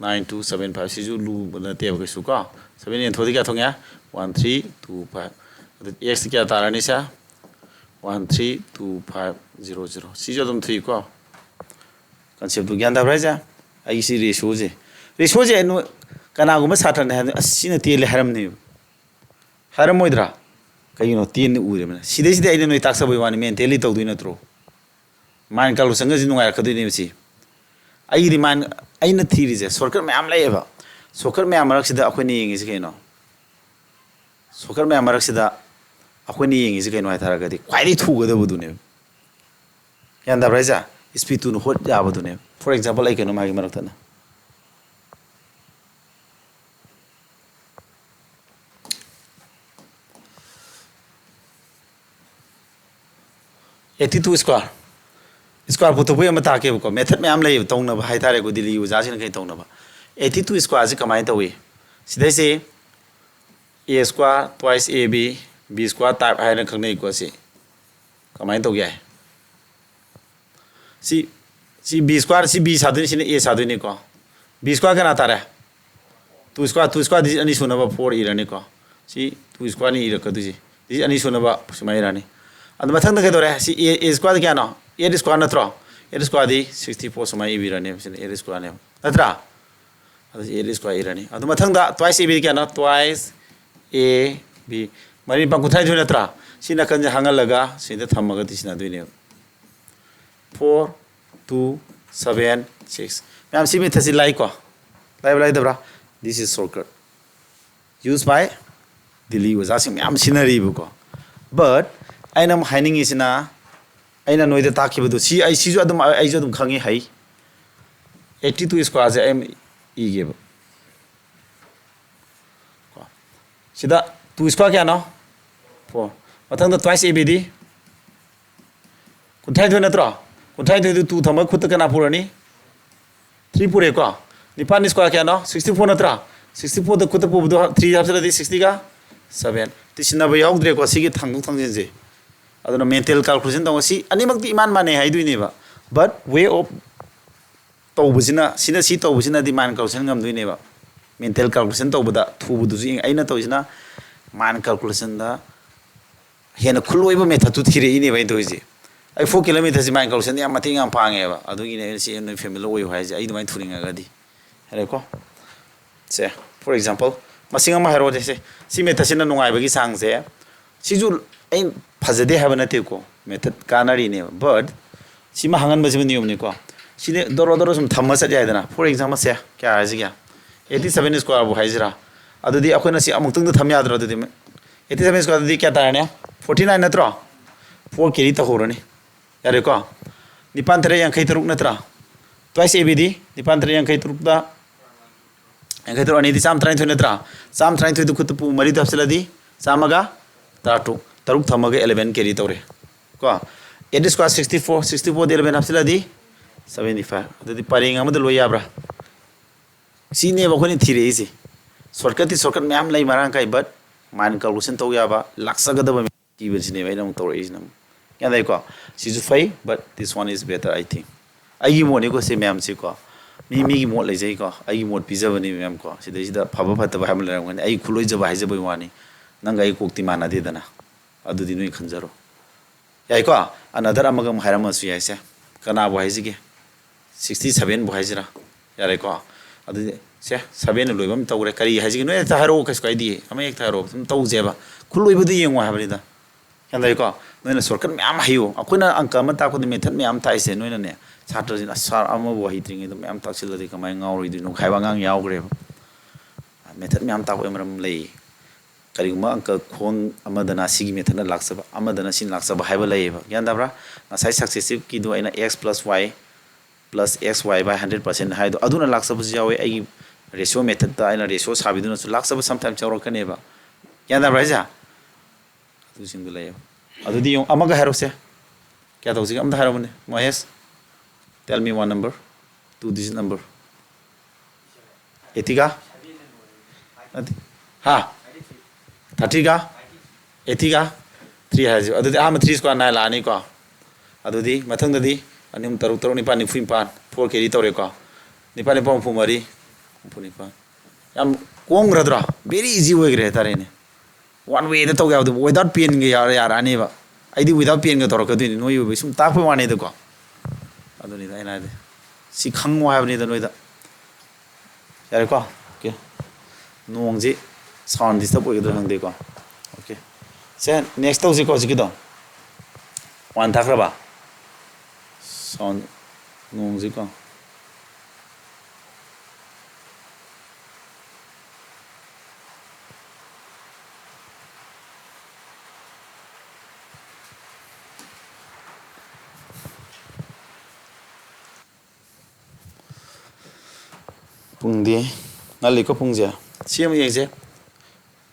Nine two seven five. ꯁꯤꯁꯨ ꯂꯨꯕ ꯅꯠꯇꯦꯕ ꯀꯩꯁꯨ ꯀꯣ꯫ ꯁꯚꯦꯟ ꯌꯦꯟꯊꯣꯛꯑꯗꯤ ꯀꯌꯥ ꯊꯣꯛꯉꯦ? One three two five. ꯑꯗꯨꯗꯤ ꯑꯦꯛꯁꯇꯤ ꯀꯌꯥ ꯇꯥꯔꯅꯤ ꯁꯦ? One three two five zero zero. ꯁꯤꯁꯨ ꯑꯗꯨꯝ ꯊꯨꯏꯀꯣ꯫ ꯀꯟꯁꯦꯞꯇꯨ ꯒ꯭ꯌꯥꯟ ꯇꯥꯕ꯭ꯔꯥ ꯍꯥꯏꯁꯦ? ꯑꯩꯒꯤ ꯁꯤ ꯔꯦꯁꯤꯑꯣꯁꯦ꯫ ꯔꯦꯁꯤꯑꯣꯁꯦ ꯅꯣꯏ ꯀꯅꯥꯒꯨꯝꯕ ꯁꯥꯇ꯭ꯔꯅ ꯍꯥꯏ, "ꯑꯁ, ꯁꯤꯅ ꯇꯦꯜꯂꯦ" ꯍꯥꯏꯔꯝꯅꯦꯕ꯫ ꯍꯥꯏꯔꯝꯃꯣꯏꯗ꯭ꯔꯥ? ꯀꯩꯒꯤꯅꯣ? ꯇꯦꯟꯅ ꯎꯔꯦꯕꯅ꯫ ꯁꯤꯗꯩꯁꯤꯗ ꯑꯩꯅ ꯅꯣꯏ ꯇꯥꯛꯆꯕꯩ ꯋꯥꯅꯤ, ꯃꯦꯟꯇꯦꯜꯂꯤ ꯇꯧꯗꯣꯏ ꯅꯠꯇ꯭ꯔꯣ? ꯃꯥꯏꯟ ꯀꯥꯜꯀꯨꯂꯦꯁꯟꯒꯁꯤ ꯅꯨꯡꯉꯥꯏꯔꯛꯀꯗꯣꯏꯅꯦꯕ ꯁꯤ꯫ ꯑꯩꯒꯤꯗꯤ ꯃꯥꯏꯟ, ꯑꯩꯅ ꯊꯤꯔꯤꯁꯦ ꯁꯣꯔꯠꯀꯠ ꯃꯌꯥꯝ ꯂꯩꯌꯦꯕ꯫ ꯁꯣꯔꯠꯀꯠ ꯃꯌꯥꯝ ꯃꯔꯛꯁꯤꯗ ꯑꯩꯈꯣꯏꯅ ꯌꯦꯡꯉꯤꯁꯤ ꯀꯩꯅꯣ? ꯁꯣꯔꯠꯀꯠ ꯃꯌꯥꯝ ꯃꯔꯛꯁꯤꯗ ꯑꯩꯈꯣꯏꯅ ꯌꯦꯡꯉꯤꯁꯤ ꯀꯩꯅꯣ ꯍꯥꯏ ꯇꯥꯔꯒꯗꯤ ꯈ꯭ꯋꯥꯏꯗꯒꯤ ꯊꯨꯒꯗꯕꯗꯨꯅꯦꯕ꯫ ꯒ꯭ꯌꯥꯟ ꯇꯥꯕ꯭ꯔꯥ ꯍꯥꯏꯁꯦ? ꯏꯁꯄꯤꯠꯇꯨꯅ ꯍꯣꯠ ꯌꯥꯕꯗꯨꯅꯦꯕ꯫ ꯐꯣꯔ ꯑꯦꯛꯖꯥꯝꯄꯜ ꯑꯩ ꯀꯩꯅꯣꯝ ꯍꯥꯏꯒꯦ ꯃꯔꯛꯇꯅ꯫ ꯑꯩꯠꯇꯤ ꯇꯨ ꯁ꯭ꯀ꯭ꯋꯥꯔ ꯁ꯭ꯀ꯭ꯋꯥꯔ ꯄꯨꯊꯣꯛꯄꯒꯤ ꯑꯃ ꯇꯥꯛꯀꯦꯕꯀꯣ꯫ ꯃꯦꯊꯠ ꯃꯌꯥꯝ ꯂꯩꯌꯦꯕ ꯇꯧꯅꯕ ꯍꯥꯏ ꯇꯥꯔꯦꯀꯣ꯫ ꯗꯤꯜꯂꯤꯒꯤ ꯑꯣꯖꯥꯁꯤꯡꯅ ꯀꯩ ꯇꯧꯅꯕ? Eighty two square ꯁꯤ ꯀꯃꯥꯏꯅ ꯇꯧꯏ? ꯁꯤꯗꯩꯁꯤ a square twice a b, b square type ꯍꯥꯏꯅ ꯈꯪꯅꯩꯀꯣ꯫ ꯁꯤ ꯀꯃꯥꯏꯅ ꯇꯧꯒꯦ? ꯁꯤ ꯁꯤ b square, ꯁꯤ b ꯁꯥꯗꯣꯏꯅꯤ, ꯁꯤꯅ a ꯁꯥꯗꯣꯏꯅꯤꯀꯣ꯫ B square ꯀꯅꯥ ꯇꯥꯔꯦ? Two square, two square ꯗꯤ ꯑꯅꯤ ꯁꯨꯅꯕ four ꯏꯔꯅꯤꯀꯣ꯫ ꯁꯤ two square ꯅꯤ ꯏꯔꯛꯀꯗꯣꯏꯁꯤ꯫ ꯁꯤ ꯑꯅꯤ ꯁꯨꯅꯕ ꯁꯨꯃꯥꯏꯅ ꯏꯔꯅꯤ꯫ ꯑꯗꯨ ꯃꯊꯪꯗ ꯀꯩꯗꯧꯔꯦ? ꯁꯤ a, a square ꯗꯤ ꯀꯌꯥꯅꯣ? Eight square ꯅꯠꯇ꯭ꯔꯣ? Eight square ꯗꯤ sixty four ꯁꯨꯃꯥꯏꯅ ꯏꯕꯤꯔꯅꯦꯕ꯫ ꯁꯤꯅ eight square ꯅꯦꯕ, ꯅꯠꯇ꯭ꯔꯥ? ꯑꯗꯨ eight square ꯏꯔꯅꯤ꯫ ꯑꯗꯨ ꯃꯊꯪꯗ twice a b ꯗꯤ ꯀꯌꯥꯅꯣ? Twice a b꯫ ꯃꯔꯤ ꯅꯤꯄꯥꯜ ꯀꯨꯟꯊ꯭ꯔꯥꯅꯤꯊꯣꯏ ꯅꯠꯇ꯭ꯔꯥ? ꯁꯤ ꯅꯥꯀꯟꯁꯦ ꯍꯥꯡꯍꯜꯂꯒ ꯁꯤꯗ ꯊꯝꯃꯒꯗꯤ ꯁꯤꯟꯅꯗꯣꯏꯅꯦꯕ꯫ Four, two, seven, six꯫ ꯃꯌꯥꯝ, ꯁꯤ method ꯁꯤ ꯂꯥꯏꯀꯣ? ꯂꯥꯏꯕ꯭ꯔꯥ, ꯂꯥꯏꯗꯕ꯭ꯔꯥ? This is shortcut used by Delhi ꯑꯣꯖꯥꯁꯤꯡ ꯃꯌꯥꯝ ꯁꯤꯖꯤꯟꯅꯔꯤꯕꯀꯣ꯫ But ꯑꯩꯅ ꯑꯃꯨꯛ ꯍꯥꯏꯅꯤꯡꯉꯤꯁꯤꯅ, ꯑꯩꯅ ꯅꯣꯏꯗ ꯇꯥꯛꯈꯤꯕꯗꯣ, ꯁꯤ ꯑꯩ, ꯁꯤꯁꯨ ꯑꯗꯨꯝ, ꯑꯩꯁꯨ ꯑꯗꯨꯝ ꯈꯪꯉꯤ, ꯍꯩ꯫ Eighty two square ꯁꯦ ꯑꯩ ꯑꯃ ꯏꯒꯦꯕ꯫ ꯀꯣ꯫ ꯁꯤꯗ two square ꯀꯌꯥꯅꯣ? Four꯫ ꯃꯊꯪꯗ twice a b ꯗꯤ? ꯀꯨꯟꯊ꯭ꯔꯥꯅꯤꯊꯣꯏ ꯅꯠꯇ꯭ꯔꯣ? ꯀꯨꯟꯊ꯭ꯔꯥꯅꯤꯊꯣꯏꯗꯨ two ꯊꯝꯃꯒ ꯈꯨꯠꯇ ꯀꯅꯥ ꯄꯨꯔꯅꯤ? Three ꯄꯨꯔꯦꯀꯣ꯫ ꯅꯤꯄꯥꯟ square ꯀꯌꯥꯅꯣ? Sixty four ꯅꯠꯇ꯭ꯔꯥ? Sixty four ꯗ ꯈꯨꯠꯇ ꯄꯨꯕꯗꯣ three ꯍꯥꯞꯆꯤꯜꯂꯗꯤ sixty ꯒ seven꯫ ꯇꯤ ꯁꯤꯟꯅꯕ ꯌꯥꯎꯗ꯭ꯔꯦꯀꯣ, ꯁꯤꯒꯤ ꯊꯥꯡꯗꯣꯛ ꯊꯥꯡꯖꯤꯟꯁꯦ꯫ ꯑꯗꯨꯅ mental calculation ꯇꯧꯕ, ꯁꯤ ꯑꯅꯤꯃꯛꯇꯤ ꯏꯃꯥꯟ ꯃꯥꯟꯅꯩ ꯍꯥꯏꯗꯣꯏꯅꯦꯕ, but way of ꯇꯧꯕꯁꯤꯅ, ꯁꯤꯅ ꯁꯤ ꯇꯧꯕꯁꯤꯅꯗꯤ mind calculation ꯉꯝꯗꯣꯏꯅꯦꯕ꯫ Mental calculation ꯇꯧꯕꯗ ꯊꯨꯕꯗꯨꯁꯨ ꯌꯦꯡ-, ꯑꯩꯅ ꯇꯧꯔꯤꯁꯤꯅ mind calculation ꯗ ꯍꯦꯟꯅ ꯈꯨꯠꯂꯣꯏꯕ method ꯇꯨ ꯊꯤꯔꯛꯏꯅꯦꯕ ꯑꯩꯅ ꯇꯧꯔꯤꯁꯦ꯫ ꯑꯩ four kilometer ꯁꯤ mind calculation ꯗ ꯌꯥꯝ ꯃꯇꯦꯡ ꯌꯥꯝ ꯄꯥꯡꯉꯦꯕ꯫ ꯑꯗꯨꯒꯤꯅꯦ ꯑꯩꯅ ꯁꯤ ꯅꯣꯏ familiar ꯑꯣꯏꯌꯨ ꯍꯥꯏꯁꯦ, ꯑꯩ ꯑꯗꯨꯃꯥꯏꯅ ꯊꯨꯅꯤꯡꯉꯒꯗꯤ꯫ ꯍꯥꯏꯔꯦꯀꯣ? ꯁꯦ, for example, ꯃꯁꯤꯡ ꯑꯃ ꯍꯥꯏꯔꯛꯑꯣꯁꯦ꯫ ꯁꯤ, ꯁꯤ method ꯁꯤꯅ ꯅꯨꯡꯉꯥꯏꯕꯒꯤ ꯆꯥꯡꯁꯦ, ꯁꯤꯁꯨ ꯑꯩ ꯐꯖꯗꯦ ꯍꯥꯏꯕ ꯅꯠꯇꯦꯀꯣ, method ꯀꯥꯟꯅꯔꯤꯅꯦꯕ, but ꯁꯤꯃ ꯍꯥꯡꯍꯟꯕꯁꯤꯃ ꯅꯤꯌꯣꯝꯅꯤꯀꯣ꯫ ꯁꯤꯅꯦ ꯗꯣꯔꯣ ꯗꯣꯔꯣ ꯁꯨꯝ ꯊꯝꯃ ꯆꯠ ꯌꯥꯏꯗꯅ꯫ For example ꯁꯦ, ꯀꯌꯥ ꯍꯥꯏꯁꯤꯒꯦ? Eighty seven square ꯕꯨ ꯍꯥꯏꯁꯤꯔꯥ? ꯑꯗꯨꯗꯤ ꯑꯩꯈꯣꯏꯅ ꯁꯤ ꯑꯃꯨꯛꯇꯪꯗ ꯊꯝ ꯌꯥꯗ꯭ꯔꯣ? ꯑꯗꯨꯗꯤ eighty seven square ꯗꯨꯗꯤ ꯀꯌꯥ ꯇꯥꯔꯅꯤ? Forty nine ꯅꯠꯇ꯭ꯔꯣ? Four carry ꯇꯧꯍꯧꯔꯅꯤ꯫ ꯌꯥꯔꯦꯀꯣ? ꯅꯤꯄꯥꯟ ꯇꯔꯦꯠ ꯌꯥꯡꯈꯩ ꯇꯔꯨꯛ ꯅꯠꯇ꯭ꯔꯥ? Twice a b ꯗꯤ ꯅꯤꯄꯥꯟ ꯇꯔꯦꯠ ꯌꯥꯡꯈꯩ ꯇꯔꯨꯛꯇ, ꯌꯥꯡꯈꯩ ꯇꯔꯨꯛ ꯑꯅꯤꯗꯤ ꯆꯥꯝꯃ ꯇꯔꯥꯅꯤꯊꯣꯏ ꯅꯠꯇ꯭ꯔꯥ? ꯆꯥꯝꯃ ꯇꯔꯥꯅꯤꯊꯣꯏꯗꯨ ꯈꯨꯠꯇ ꯄꯨ ꯃꯔꯤꯗ ꯍꯥꯞꯆꯤꯜꯂꯗꯤ ꯆꯥꯝꯃꯒ ꯇꯔꯥꯇꯔꯨꯛ꯫ ꯇꯔꯨꯛ ꯊꯝꯃꯒ eleven carry ꯇꯧꯔꯦ꯫ ꯀꯣ? Eight square sixty four, sixty four ꯗ eleven ꯍꯥꯞꯆꯤꯜꯂꯗꯤ seventy five꯫ ꯑꯗꯨꯗꯤ ꯄꯔꯦꯡ ꯑꯃꯗ ꯂꯣꯏ ꯌꯥꯕ꯭ꯔꯥ? ꯁꯤꯅꯦꯕ ꯑꯩꯈꯣꯏꯅ ꯊꯤꯔꯛꯏꯁꯦ꯫ Shortcut ꯇꯤ shortcut ꯃꯌꯥꯝ ꯂꯩ ꯃꯔꯥꯡ ꯀꯥꯏ, but mind calculation ꯇꯧ ꯌꯥꯕ, ꯂꯥꯛꯆꯒꯗꯕ ꯊꯤꯕꯁꯤꯅꯦꯕ ꯑꯩꯅ ꯑꯃꯨꯛ ꯇꯧꯔꯛꯏꯁꯤꯅ ꯑꯃꯨꯛ꯫ ꯒ꯭ꯌꯥꯟ ꯇꯥꯏꯀꯣ? ꯁꯤꯁꯨ ꯐꯩ, but this one is better, I think. ꯑꯩꯒꯤ ꯃꯣꯠꯅꯤꯀꯣ ꯁꯤ ꯃꯌꯥꯝꯁꯤꯀꯣ꯫ ꯃꯤ ꯃꯤꯒꯤ ꯃꯣꯠ ꯂꯩꯖꯩꯀꯣ꯫ ꯑꯩꯒꯤ ꯃꯣꯠ ꯄꯤꯖꯕꯅꯤ ꯃꯌꯥꯝꯀꯣ꯫ ꯁꯤꯗꯩꯁꯤꯗ ꯐꯕ ꯐꯠꯇꯕ ꯍꯥꯏꯕ ꯂꯩꯔꯝꯒꯅꯤ꯫ ꯑꯩ ꯈꯨꯂꯣꯏꯖꯕ ꯍꯥꯏꯖꯕꯒꯤ ꯋꯥꯅꯤ꯫ ꯅꯪꯒ ꯑꯩ ꯀꯣꯛꯇꯤ ꯃꯥꯟꯅꯗꯦꯗꯅ꯫ ꯑꯗꯨꯗꯤ ꯅꯣꯏ ꯈꯟꯖꯔꯣ꯫ ꯌꯥꯏꯀꯣ? Another ꯑꯃꯒ ꯑꯃꯨꯛ ꯍꯥꯏꯔꯝꯃꯁꯨ ꯌꯥꯏꯁꯦ꯫ ꯀꯅꯥꯕꯨ ꯍꯥꯏꯁꯤꯒꯦ? Sixty seven ꯕꯨ ꯍꯥꯏꯁꯤꯔꯥ? ꯌꯥꯔꯦꯀꯣ? ꯑꯗꯨꯗꯤ ꯁꯦ, seven ꯅ ꯂꯣꯏꯕ ꯑꯃ ꯇꯧꯈ꯭ꯔꯦ꯫ ꯀꯔꯤ ꯍꯥꯏꯁꯤꯒꯦ? ꯅꯣꯏ ꯍꯦꯛꯇ ꯍꯥꯏꯔꯛꯑꯣ, ꯀꯩꯁꯨ ꯀꯥꯏꯗꯦ꯫ ꯑꯃ ꯍꯦꯛꯇ ꯍꯥꯏꯔꯛꯑꯣ꯫ ꯑꯗꯨꯝ ꯇꯧꯁꯦꯕ꯫ ꯈꯨꯂꯣꯏꯕꯗꯨ ꯌꯦꯡꯉꯣ ꯍꯥꯏꯕꯅꯤꯗ꯫ ꯒ꯭ꯌꯥꯟ ꯇꯥꯏꯀꯣ? ꯅꯣꯏꯅ shortcut ꯃꯌꯥꯝ ꯍꯩꯌꯨ꯫ ꯑꯩꯈꯣꯏꯅ ꯑꯪꯀ ꯑꯃ ꯇꯥꯛꯄꯗ method ꯃꯌꯥꯝ ꯇꯥꯛꯏꯁꯦ ꯅꯣꯏꯅꯅꯦ꯫ ꯁꯥꯇ꯭ꯔꯁꯤꯅ, "ꯑꯁ, ꯁꯥꯔ, ꯑꯃꯕꯨ ꯍꯩꯇ꯭ꯔꯤꯉꯩꯗ ꯃꯌꯥꯝ ꯇꯥꯛꯁꯤꯜꯂꯗꯤ ꯀꯃꯥꯏꯅ ꯉꯥꯎꯔꯣꯏꯗꯣꯏꯅꯣ?" ꯍꯥꯏꯕ ꯑꯉꯥꯡ ꯌꯥꯎꯈ꯭ꯔꯦꯕ꯫ Method ꯃꯌꯥꯝ ꯇꯥꯛꯄꯒꯤ ꯃꯔꯝ ꯂꯩ꯫ ꯀꯔꯤꯒꯨꯝꯕ ꯑꯪꯀ ꯈꯣꯡ ꯑꯃꯗꯅ ꯁꯤꯒꯤ method ꯅ ꯂꯥꯛꯆꯕ, ꯑꯃꯗꯅ ꯁꯤꯅ ꯂꯥꯛꯆꯕ ꯍꯥꯏꯕ ꯂꯩꯌꯦꯕ꯫ ꯒ꯭ꯌꯥꯟ ꯇꯥꯕ꯭ꯔꯥ? ꯉꯁꯥꯏ successive ꯀꯤꯗꯣ ꯑꯩꯅ x plus y plus x y by hundred percent ꯍꯥꯏꯗꯣ, ꯑꯗꯨꯅ ꯂꯥꯛꯆꯕꯁꯨ ꯌꯥꯎꯋꯦ꯫ ꯑꯩꯒꯤ ratio method ꯇ ꯑꯩꯅ ratio ꯁꯥꯕꯤꯗꯨꯅꯁꯨ ꯂꯥꯛꯆꯕ sometimes ꯌꯥꯎꯔꯛꯀꯅꯦꯕ꯫ ꯒ꯭ꯌꯥꯟ ꯇꯥꯕ꯭ꯔꯥ ꯍꯥꯏꯁꯦ? ꯑꯗꯨꯁꯤꯡꯗꯨ ꯂꯩꯌꯦꯕ꯫ ꯑꯗꯨꯗꯤ ꯌꯦꯡꯉꯨ, ꯑꯃꯒ ꯍꯥꯏꯔꯛꯁꯦ꯫ ꯀꯌꯥ ꯇꯧꯁꯤꯒꯦ? ꯑꯝꯇ ꯍꯥꯏꯔꯛꯎꯅꯦ, Mahesh. Tell me one number, two digit number꯫ Eighty ꯒ? ꯅꯠꯇꯦ꯫ ꯍꯥ? Thirty ꯒ? Eighty ꯒ? Three ꯍꯥꯏꯔꯁꯤ꯫ ꯑꯗꯨꯗꯤ ꯑꯍꯥꯟꯕ three square nine ꯂꯥꯛꯑꯅꯤꯀꯣ꯫ ꯑꯗꯨꯗꯤ ꯃꯊꯪꯗꯗꯤ ꯑꯅꯤ, ꯑꯍꯨꯝ, ꯇꯔꯨꯛ, ꯇꯔꯨꯛ, ꯅꯤꯄꯥꯜ, ꯅꯤꯐꯨ ꯅꯤꯄꯥꯜ, four carry ꯇꯧꯔꯦꯀꯣ꯫ ꯅꯤꯄꯥꯜ, ꯅꯤꯄꯥꯜ, ꯍꯨꯝꯐꯨ ꯃꯔꯤ, ꯍꯨꯝꯐꯨ ꯅꯤꯄꯥꯜ꯫ ꯌꯥꯝ ꯀꯣꯝꯈ꯭ꯔꯗ꯭ꯔꯣ? Very easy ꯑꯣꯏꯈ꯭ꯔꯦ ꯍꯥꯏꯇꯥꯔꯦꯅꯦ꯫ One way ꯗ ꯇꯧ ꯌꯥꯕꯗꯨꯕꯨ without pen ꯒ ꯌꯥꯔ-, ꯌꯥꯔꯛꯑꯅꯦꯕ꯫ ꯑꯩꯗꯤ without pen ꯒ ꯇꯧꯔꯛꯀꯗꯣꯏꯅꯤ, ꯅꯣꯏ ꯑꯣꯏꯕꯩ ꯁꯨꯝ ꯇꯥꯛꯄꯩ ꯋꯥꯅꯤꯗꯀꯣ꯫ ꯑꯗꯨꯅꯤꯗ ꯑꯩꯅ ꯍꯥꯏꯗꯤ꯫ ꯁꯤ ꯈꯪꯉꯣ ꯍꯥꯏꯕꯅꯤꯗ ꯅꯣꯏꯗ꯫ ꯌꯥꯔꯦꯀꯣ? Okay꯫ ꯅꯣꯡꯁꯤ sound disturb ꯑꯣꯏꯒꯗ꯭ꯔꯥ ꯈꯪꯗꯦꯀꯣ꯫ Okay꯫ ꯁꯦ, next ꯇꯧꯁꯤꯀꯣ ꯍꯧꯖꯤꯛꯀꯤꯗꯣ꯫ One ꯊꯥꯈ꯭ꯔꯕ? Sound, ꯅꯣꯡꯁꯤꯀꯣ꯫ ꯄꯨꯡꯗꯤ ꯉꯜꯂꯤꯀꯣ ꯄꯨꯡꯁꯦ꯫ ꯁꯤ ꯑꯃ ꯌꯦꯡꯁꯦ꯫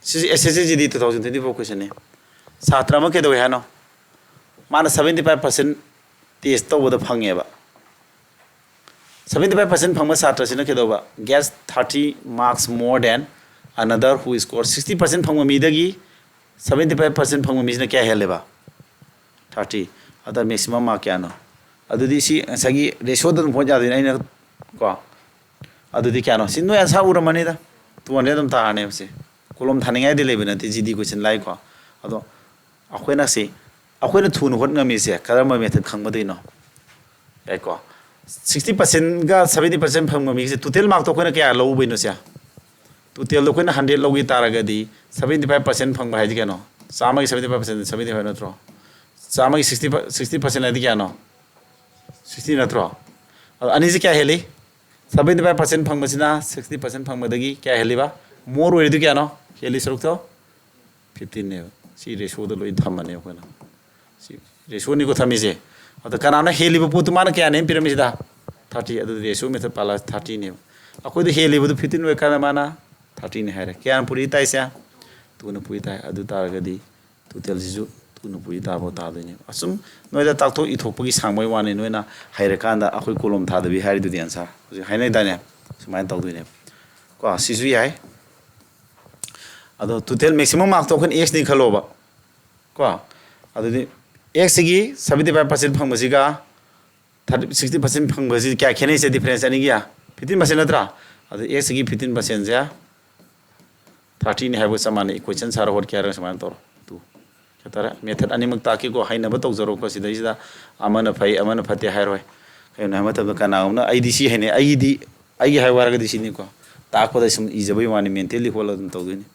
ꯁꯤꯁꯦ S S C G D two thousand twenty four question ꯅꯤ꯫ ꯁꯥꯇ꯭ꯔ ꯑꯃ ꯀꯩꯗꯧꯋꯦ ꯍꯥꯏꯅꯣ? ꯃꯥꯅ seventy five percent test ꯇꯧꯕꯗ ꯐꯪꯉꯦꯕ꯫ seventy five percent ꯐꯪꯕ ꯁꯥꯇ꯭ꯔꯁꯤꯅ ꯀꯩꯗꯧꯕ? Gets thirty marks more than another who score sixty percent ꯐꯪꯕ ꯃꯤꯗꯒꯤ seventy five percent ꯐꯪꯕ ꯃꯤꯁꯤꯅ ꯀꯌꯥ ꯍꯦꯜꯂꯦꯕ? Thirty. ꯑꯗ maximum mark ꯀꯌꯥꯅꯣ? ꯑꯗꯨꯗꯤ ꯁꯤ ꯉꯁꯥꯏꯒꯤ ratioꯗ ꯑꯗꯨꯝ ꯍꯣꯠ ꯌꯥꯗꯣꯏꯅꯦ ꯑꯩꯅ, ꯀꯣ? ꯑꯗꯨꯗꯤ ꯀꯌꯥꯅꯣ? ꯁꯤ ꯅꯣꯏ answer ꯎꯔꯝꯃꯅꯤꯗ, two hundred ꯑꯗꯨꯝ ꯇꯥꯔꯅꯦꯕ ꯁꯤ꯫ ꯀꯣꯂꯣꯝ ꯊꯥꯅꯤꯡꯉꯥꯏꯗꯤ ꯂꯩꯕ ꯅꯠꯇꯦ, G D question ꯂꯥꯏꯀꯣ꯫ ꯑꯗꯣ ꯑꯩꯈꯣꯏꯅ ꯁꯤ, ꯑꯩꯈꯣꯏꯅ ꯊꯨꯅ ꯍꯣꯠ ꯉꯝꯃꯤꯁꯦ ꯀꯔꯝꯕ method ꯈꯪꯕꯗꯩꯅꯣ? ꯌꯥꯏꯀꯣ꯫ Sixty percentꯒ seventy percent ꯐꯪꯕ ꯃꯤꯁꯦ total markꯇꯣ ꯑꯩꯈꯣꯏꯅ ꯀꯌꯥ ꯂꯧꯕꯩꯅꯣ ꯁꯦ? Totalꯗꯣ ꯑꯩꯈꯣꯏꯅ hundred ꯂꯧꯈꯤ ꯇꯥꯔꯒꯗꯤ seventy five percent ꯐꯪꯕ ꯍꯥꯏꯗꯤ ꯀꯩꯅꯣ? ꯆꯥꯝꯃꯒꯤ seventy five percent seventy five ꯅꯠꯇ꯭ꯔꯣ? ꯆꯥꯝꯃꯒꯤ sixty, sixty percent ꯍꯥꯏꯗꯤ ꯀꯌꯥꯅꯣ? Sixty ꯅꯠꯇ꯭ꯔꯣ? ꯑꯗꯣ ꯑꯅꯤꯁꯤ ꯀꯌꯥ ꯍꯦꯜꯂꯤ? Seventy five percent ꯐꯪꯕꯁꯤꯅ sixty percent ꯐꯪꯕꯗꯒꯤ ꯀꯌꯥ ꯍꯦꯜꯂꯤꯕ? More ꯑꯣꯏꯔꯤꯗꯨ ꯀꯌꯥꯅꯣ? ꯍꯦꯜꯂꯤ ꯁꯔꯨꯛꯇꯣ fifteen ꯅꯦꯕ꯫ ꯁꯤ ratioꯗ ꯂꯣꯏ ꯊꯝꯃꯅꯤ ꯑꯩꯈꯣꯏꯅ꯫ ꯁꯤ ratioꯅꯤꯀꯣ ꯊꯝꯃꯤꯁꯦ꯫ ꯑꯗ ꯀꯅꯥꯅ ꯍꯦꯜꯂꯤꯕ ꯄꯣꯠꯇꯨ ꯃꯥꯅ ꯀꯌꯥꯅꯦꯅ ꯄꯤꯔꯝꯃꯤꯁꯤꯗ? Thirty꯫ ꯑꯗꯨꯗꯤ ratio method ꯄꯥꯜꯂ thirty ꯅꯦꯕ꯫ ꯑꯩꯈꯣꯏꯗ ꯍꯦꯜꯂꯤꯕꯗꯨ fifteen ꯑꯣꯏꯔꯀꯥꯟꯗ ꯃꯥꯅ thirty ꯅꯦ ꯍꯥꯏꯔꯦ꯫ ꯀꯌꯥꯅ ꯄꯨꯔꯤ ꯇꯥꯏꯁꯦ? Twoꯅ ꯄꯨꯔꯤ ꯇꯥꯏ꯫ ꯑꯗꯨ ꯇꯥꯔꯒꯗꯤ totalꯁꯤꯁꯨ twoꯅ ꯄꯨꯔꯤ ꯇꯥꯕ ꯇꯥꯗꯣꯏꯅꯦꯕ꯫ ꯑꯁꯨꯝ ꯅꯣꯏꯗ ꯇꯥꯛꯊꯣꯛ ꯏꯊꯣꯛꯄꯒꯤ ꯁꯥꯡꯕꯩ ꯋꯥꯅꯤ, ꯅꯣꯏꯅ ꯍꯩꯔꯀꯥꯟꯗ ꯑꯩꯈꯣꯏ ꯀꯣꯂꯣꯝ ꯊꯥꯗꯕꯤ ꯍꯥꯏꯔꯤꯗꯨꯗꯤ answer꯫ ꯍꯧꯖꯤꯛ ꯍꯥꯏꯅꯩꯗꯥꯏꯅꯦ? ꯁꯨꯃꯥꯏꯅ ꯇꯧꯗꯣꯏꯅꯦꯕ꯫ ꯀꯣ, ꯁꯤꯁꯨ ꯌꯥꯏ꯫ ꯑꯗꯣ total maximum markꯇꯣ ꯑꯩꯈꯣꯏꯅ Xꯅꯤ ꯈꯜꯂꯣꯕ꯫ ꯀꯣ, ꯑꯗꯨꯗꯤ Xꯁꯤꯒꯤ seventy five percent ꯐꯪꯕꯁꯤꯒ thirty, sixty percent ꯐꯪꯕꯁꯤ ꯀꯌꯥ ꯈꯦꯠꯅꯩꯁꯦ? Difference ꯑꯅꯤꯒꯤ fifteen percent ꯅꯠꯇ꯭ꯔꯥ? ꯑꯗꯨ Xꯁꯤꯒꯤ fifteen percentꯁꯦ thirtyꯅꯤ ꯍꯥꯏꯕꯒ ꯆꯞ ꯃꯥꯟꯅꯩ꯫ Equation ꯁꯥꯔ ꯍꯣꯠꯀꯦ ꯍꯥꯏꯔꯒ ꯁꯨꯃꯥꯏꯅ ꯇꯧꯔꯣ꯫ Two꯫ ꯀꯩ ꯍꯥꯏꯇꯥꯔꯦ? Method ꯑꯅꯤꯃꯛ ꯇꯥꯛꯀꯦꯀꯣ, ꯍꯩꯅꯕ ꯇꯧꯖꯔꯣꯀꯣ꯫ ꯁꯤꯗꯩꯁꯤꯗ ꯑꯃꯅ ꯐꯩ, ꯑꯃꯅ ꯐꯠꯇꯦ ꯍꯥꯏꯔꯣꯏ꯫ ꯀꯩꯒꯤꯅꯣ ꯍꯥꯏꯕ ꯃꯇꯝꯗ ꯀꯅꯥꯒꯨꯝꯕꯅ ꯑꯩꯗꯤ ꯁꯤ ꯍꯩꯅꯩ, ꯑꯩꯒꯤꯗꯤ, ꯑꯩꯒꯤ ꯍꯥꯏꯌꯨ ꯍꯥꯏꯔꯒꯗꯤ ꯁꯤꯅꯤꯀꯣ꯫ ꯇꯥꯛꯄꯗ ꯁꯨꯝ ꯏꯖꯕꯩ ꯋꯥꯅꯤ, mentally ꯍꯣꯠꯂꯒ ꯑꯗꯨꯝ ꯇꯧꯗꯣꯏꯅꯤ꯫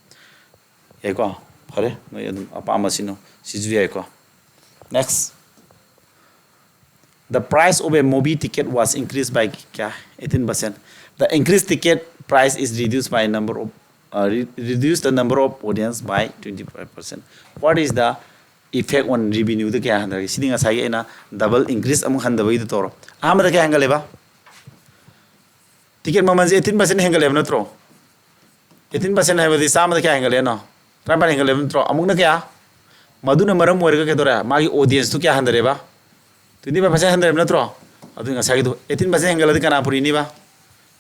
ꯌꯥꯏꯀꯣ? ꯐꯔꯦ, ꯅꯣꯏ ꯑꯗꯨꯝ ꯑꯄꯥꯝꯕ ꯁꯤꯅꯣ, ꯁꯤꯁꯨ ꯌꯥꯏꯀꯣ꯫ Next, the price of a movie ticket was increased by ꯀꯌꯥ? Eighteen percent. The increased ticket price is reduced by number of, uh, re-, reduce the number of audience by twenty five percent. What is the effect on revenueꯗ ꯀꯌꯥ ꯍꯟꯊꯔꯒꯦ? ꯁꯤꯗꯤ ꯉꯁꯥꯏꯒꯤ ꯑꯩꯅ double increase ꯑꯃꯨꯛ ꯍꯟꯊꯕꯒꯤꯗꯣ ꯇꯧꯔꯣ꯫ ꯑꯍꯥꯟꯕꯗ ꯀꯌꯥ ꯍꯦꯟꯒꯠꯂꯦꯕ? Ticket ꯃꯃꯜꯁꯦ eighteen percent ꯍꯦꯟꯒꯠꯂꯦꯕ ꯅꯠꯇ꯭ꯔꯣ? Eighteen percent ꯍꯥꯏꯕꯗꯤ ꯆꯥꯝꯃꯗ ꯀꯌꯥ ꯍꯦꯟꯒꯠꯂꯦꯅꯣ? ꯇꯔꯥꯅꯤꯄꯥꯟ ꯍꯦꯟꯒꯠꯂꯦꯕ ꯅꯠꯇ꯭ꯔꯣ? ꯑꯃꯨꯛꯅ ꯀꯌꯥ? ꯃꯗꯨꯅ ꯃꯔꯝ ꯑꯣꯏꯔꯒ ꯀꯩꯗꯧꯔꯦ? ꯃꯥꯒꯤ audienceꯇꯨ ꯀꯌꯥ ꯍꯟꯊꯔꯦꯕ? Twenty five percent ꯍꯟꯊꯔꯦꯕ ꯅꯠꯇ꯭ꯔꯣ? ꯑꯗꯨ ꯉꯁꯥꯏꯒꯤꯗꯣ eighteen percent ꯍꯦꯟꯒꯠꯂꯗꯤ ꯀꯅꯥ ꯄꯨꯔꯤꯅꯤꯕ?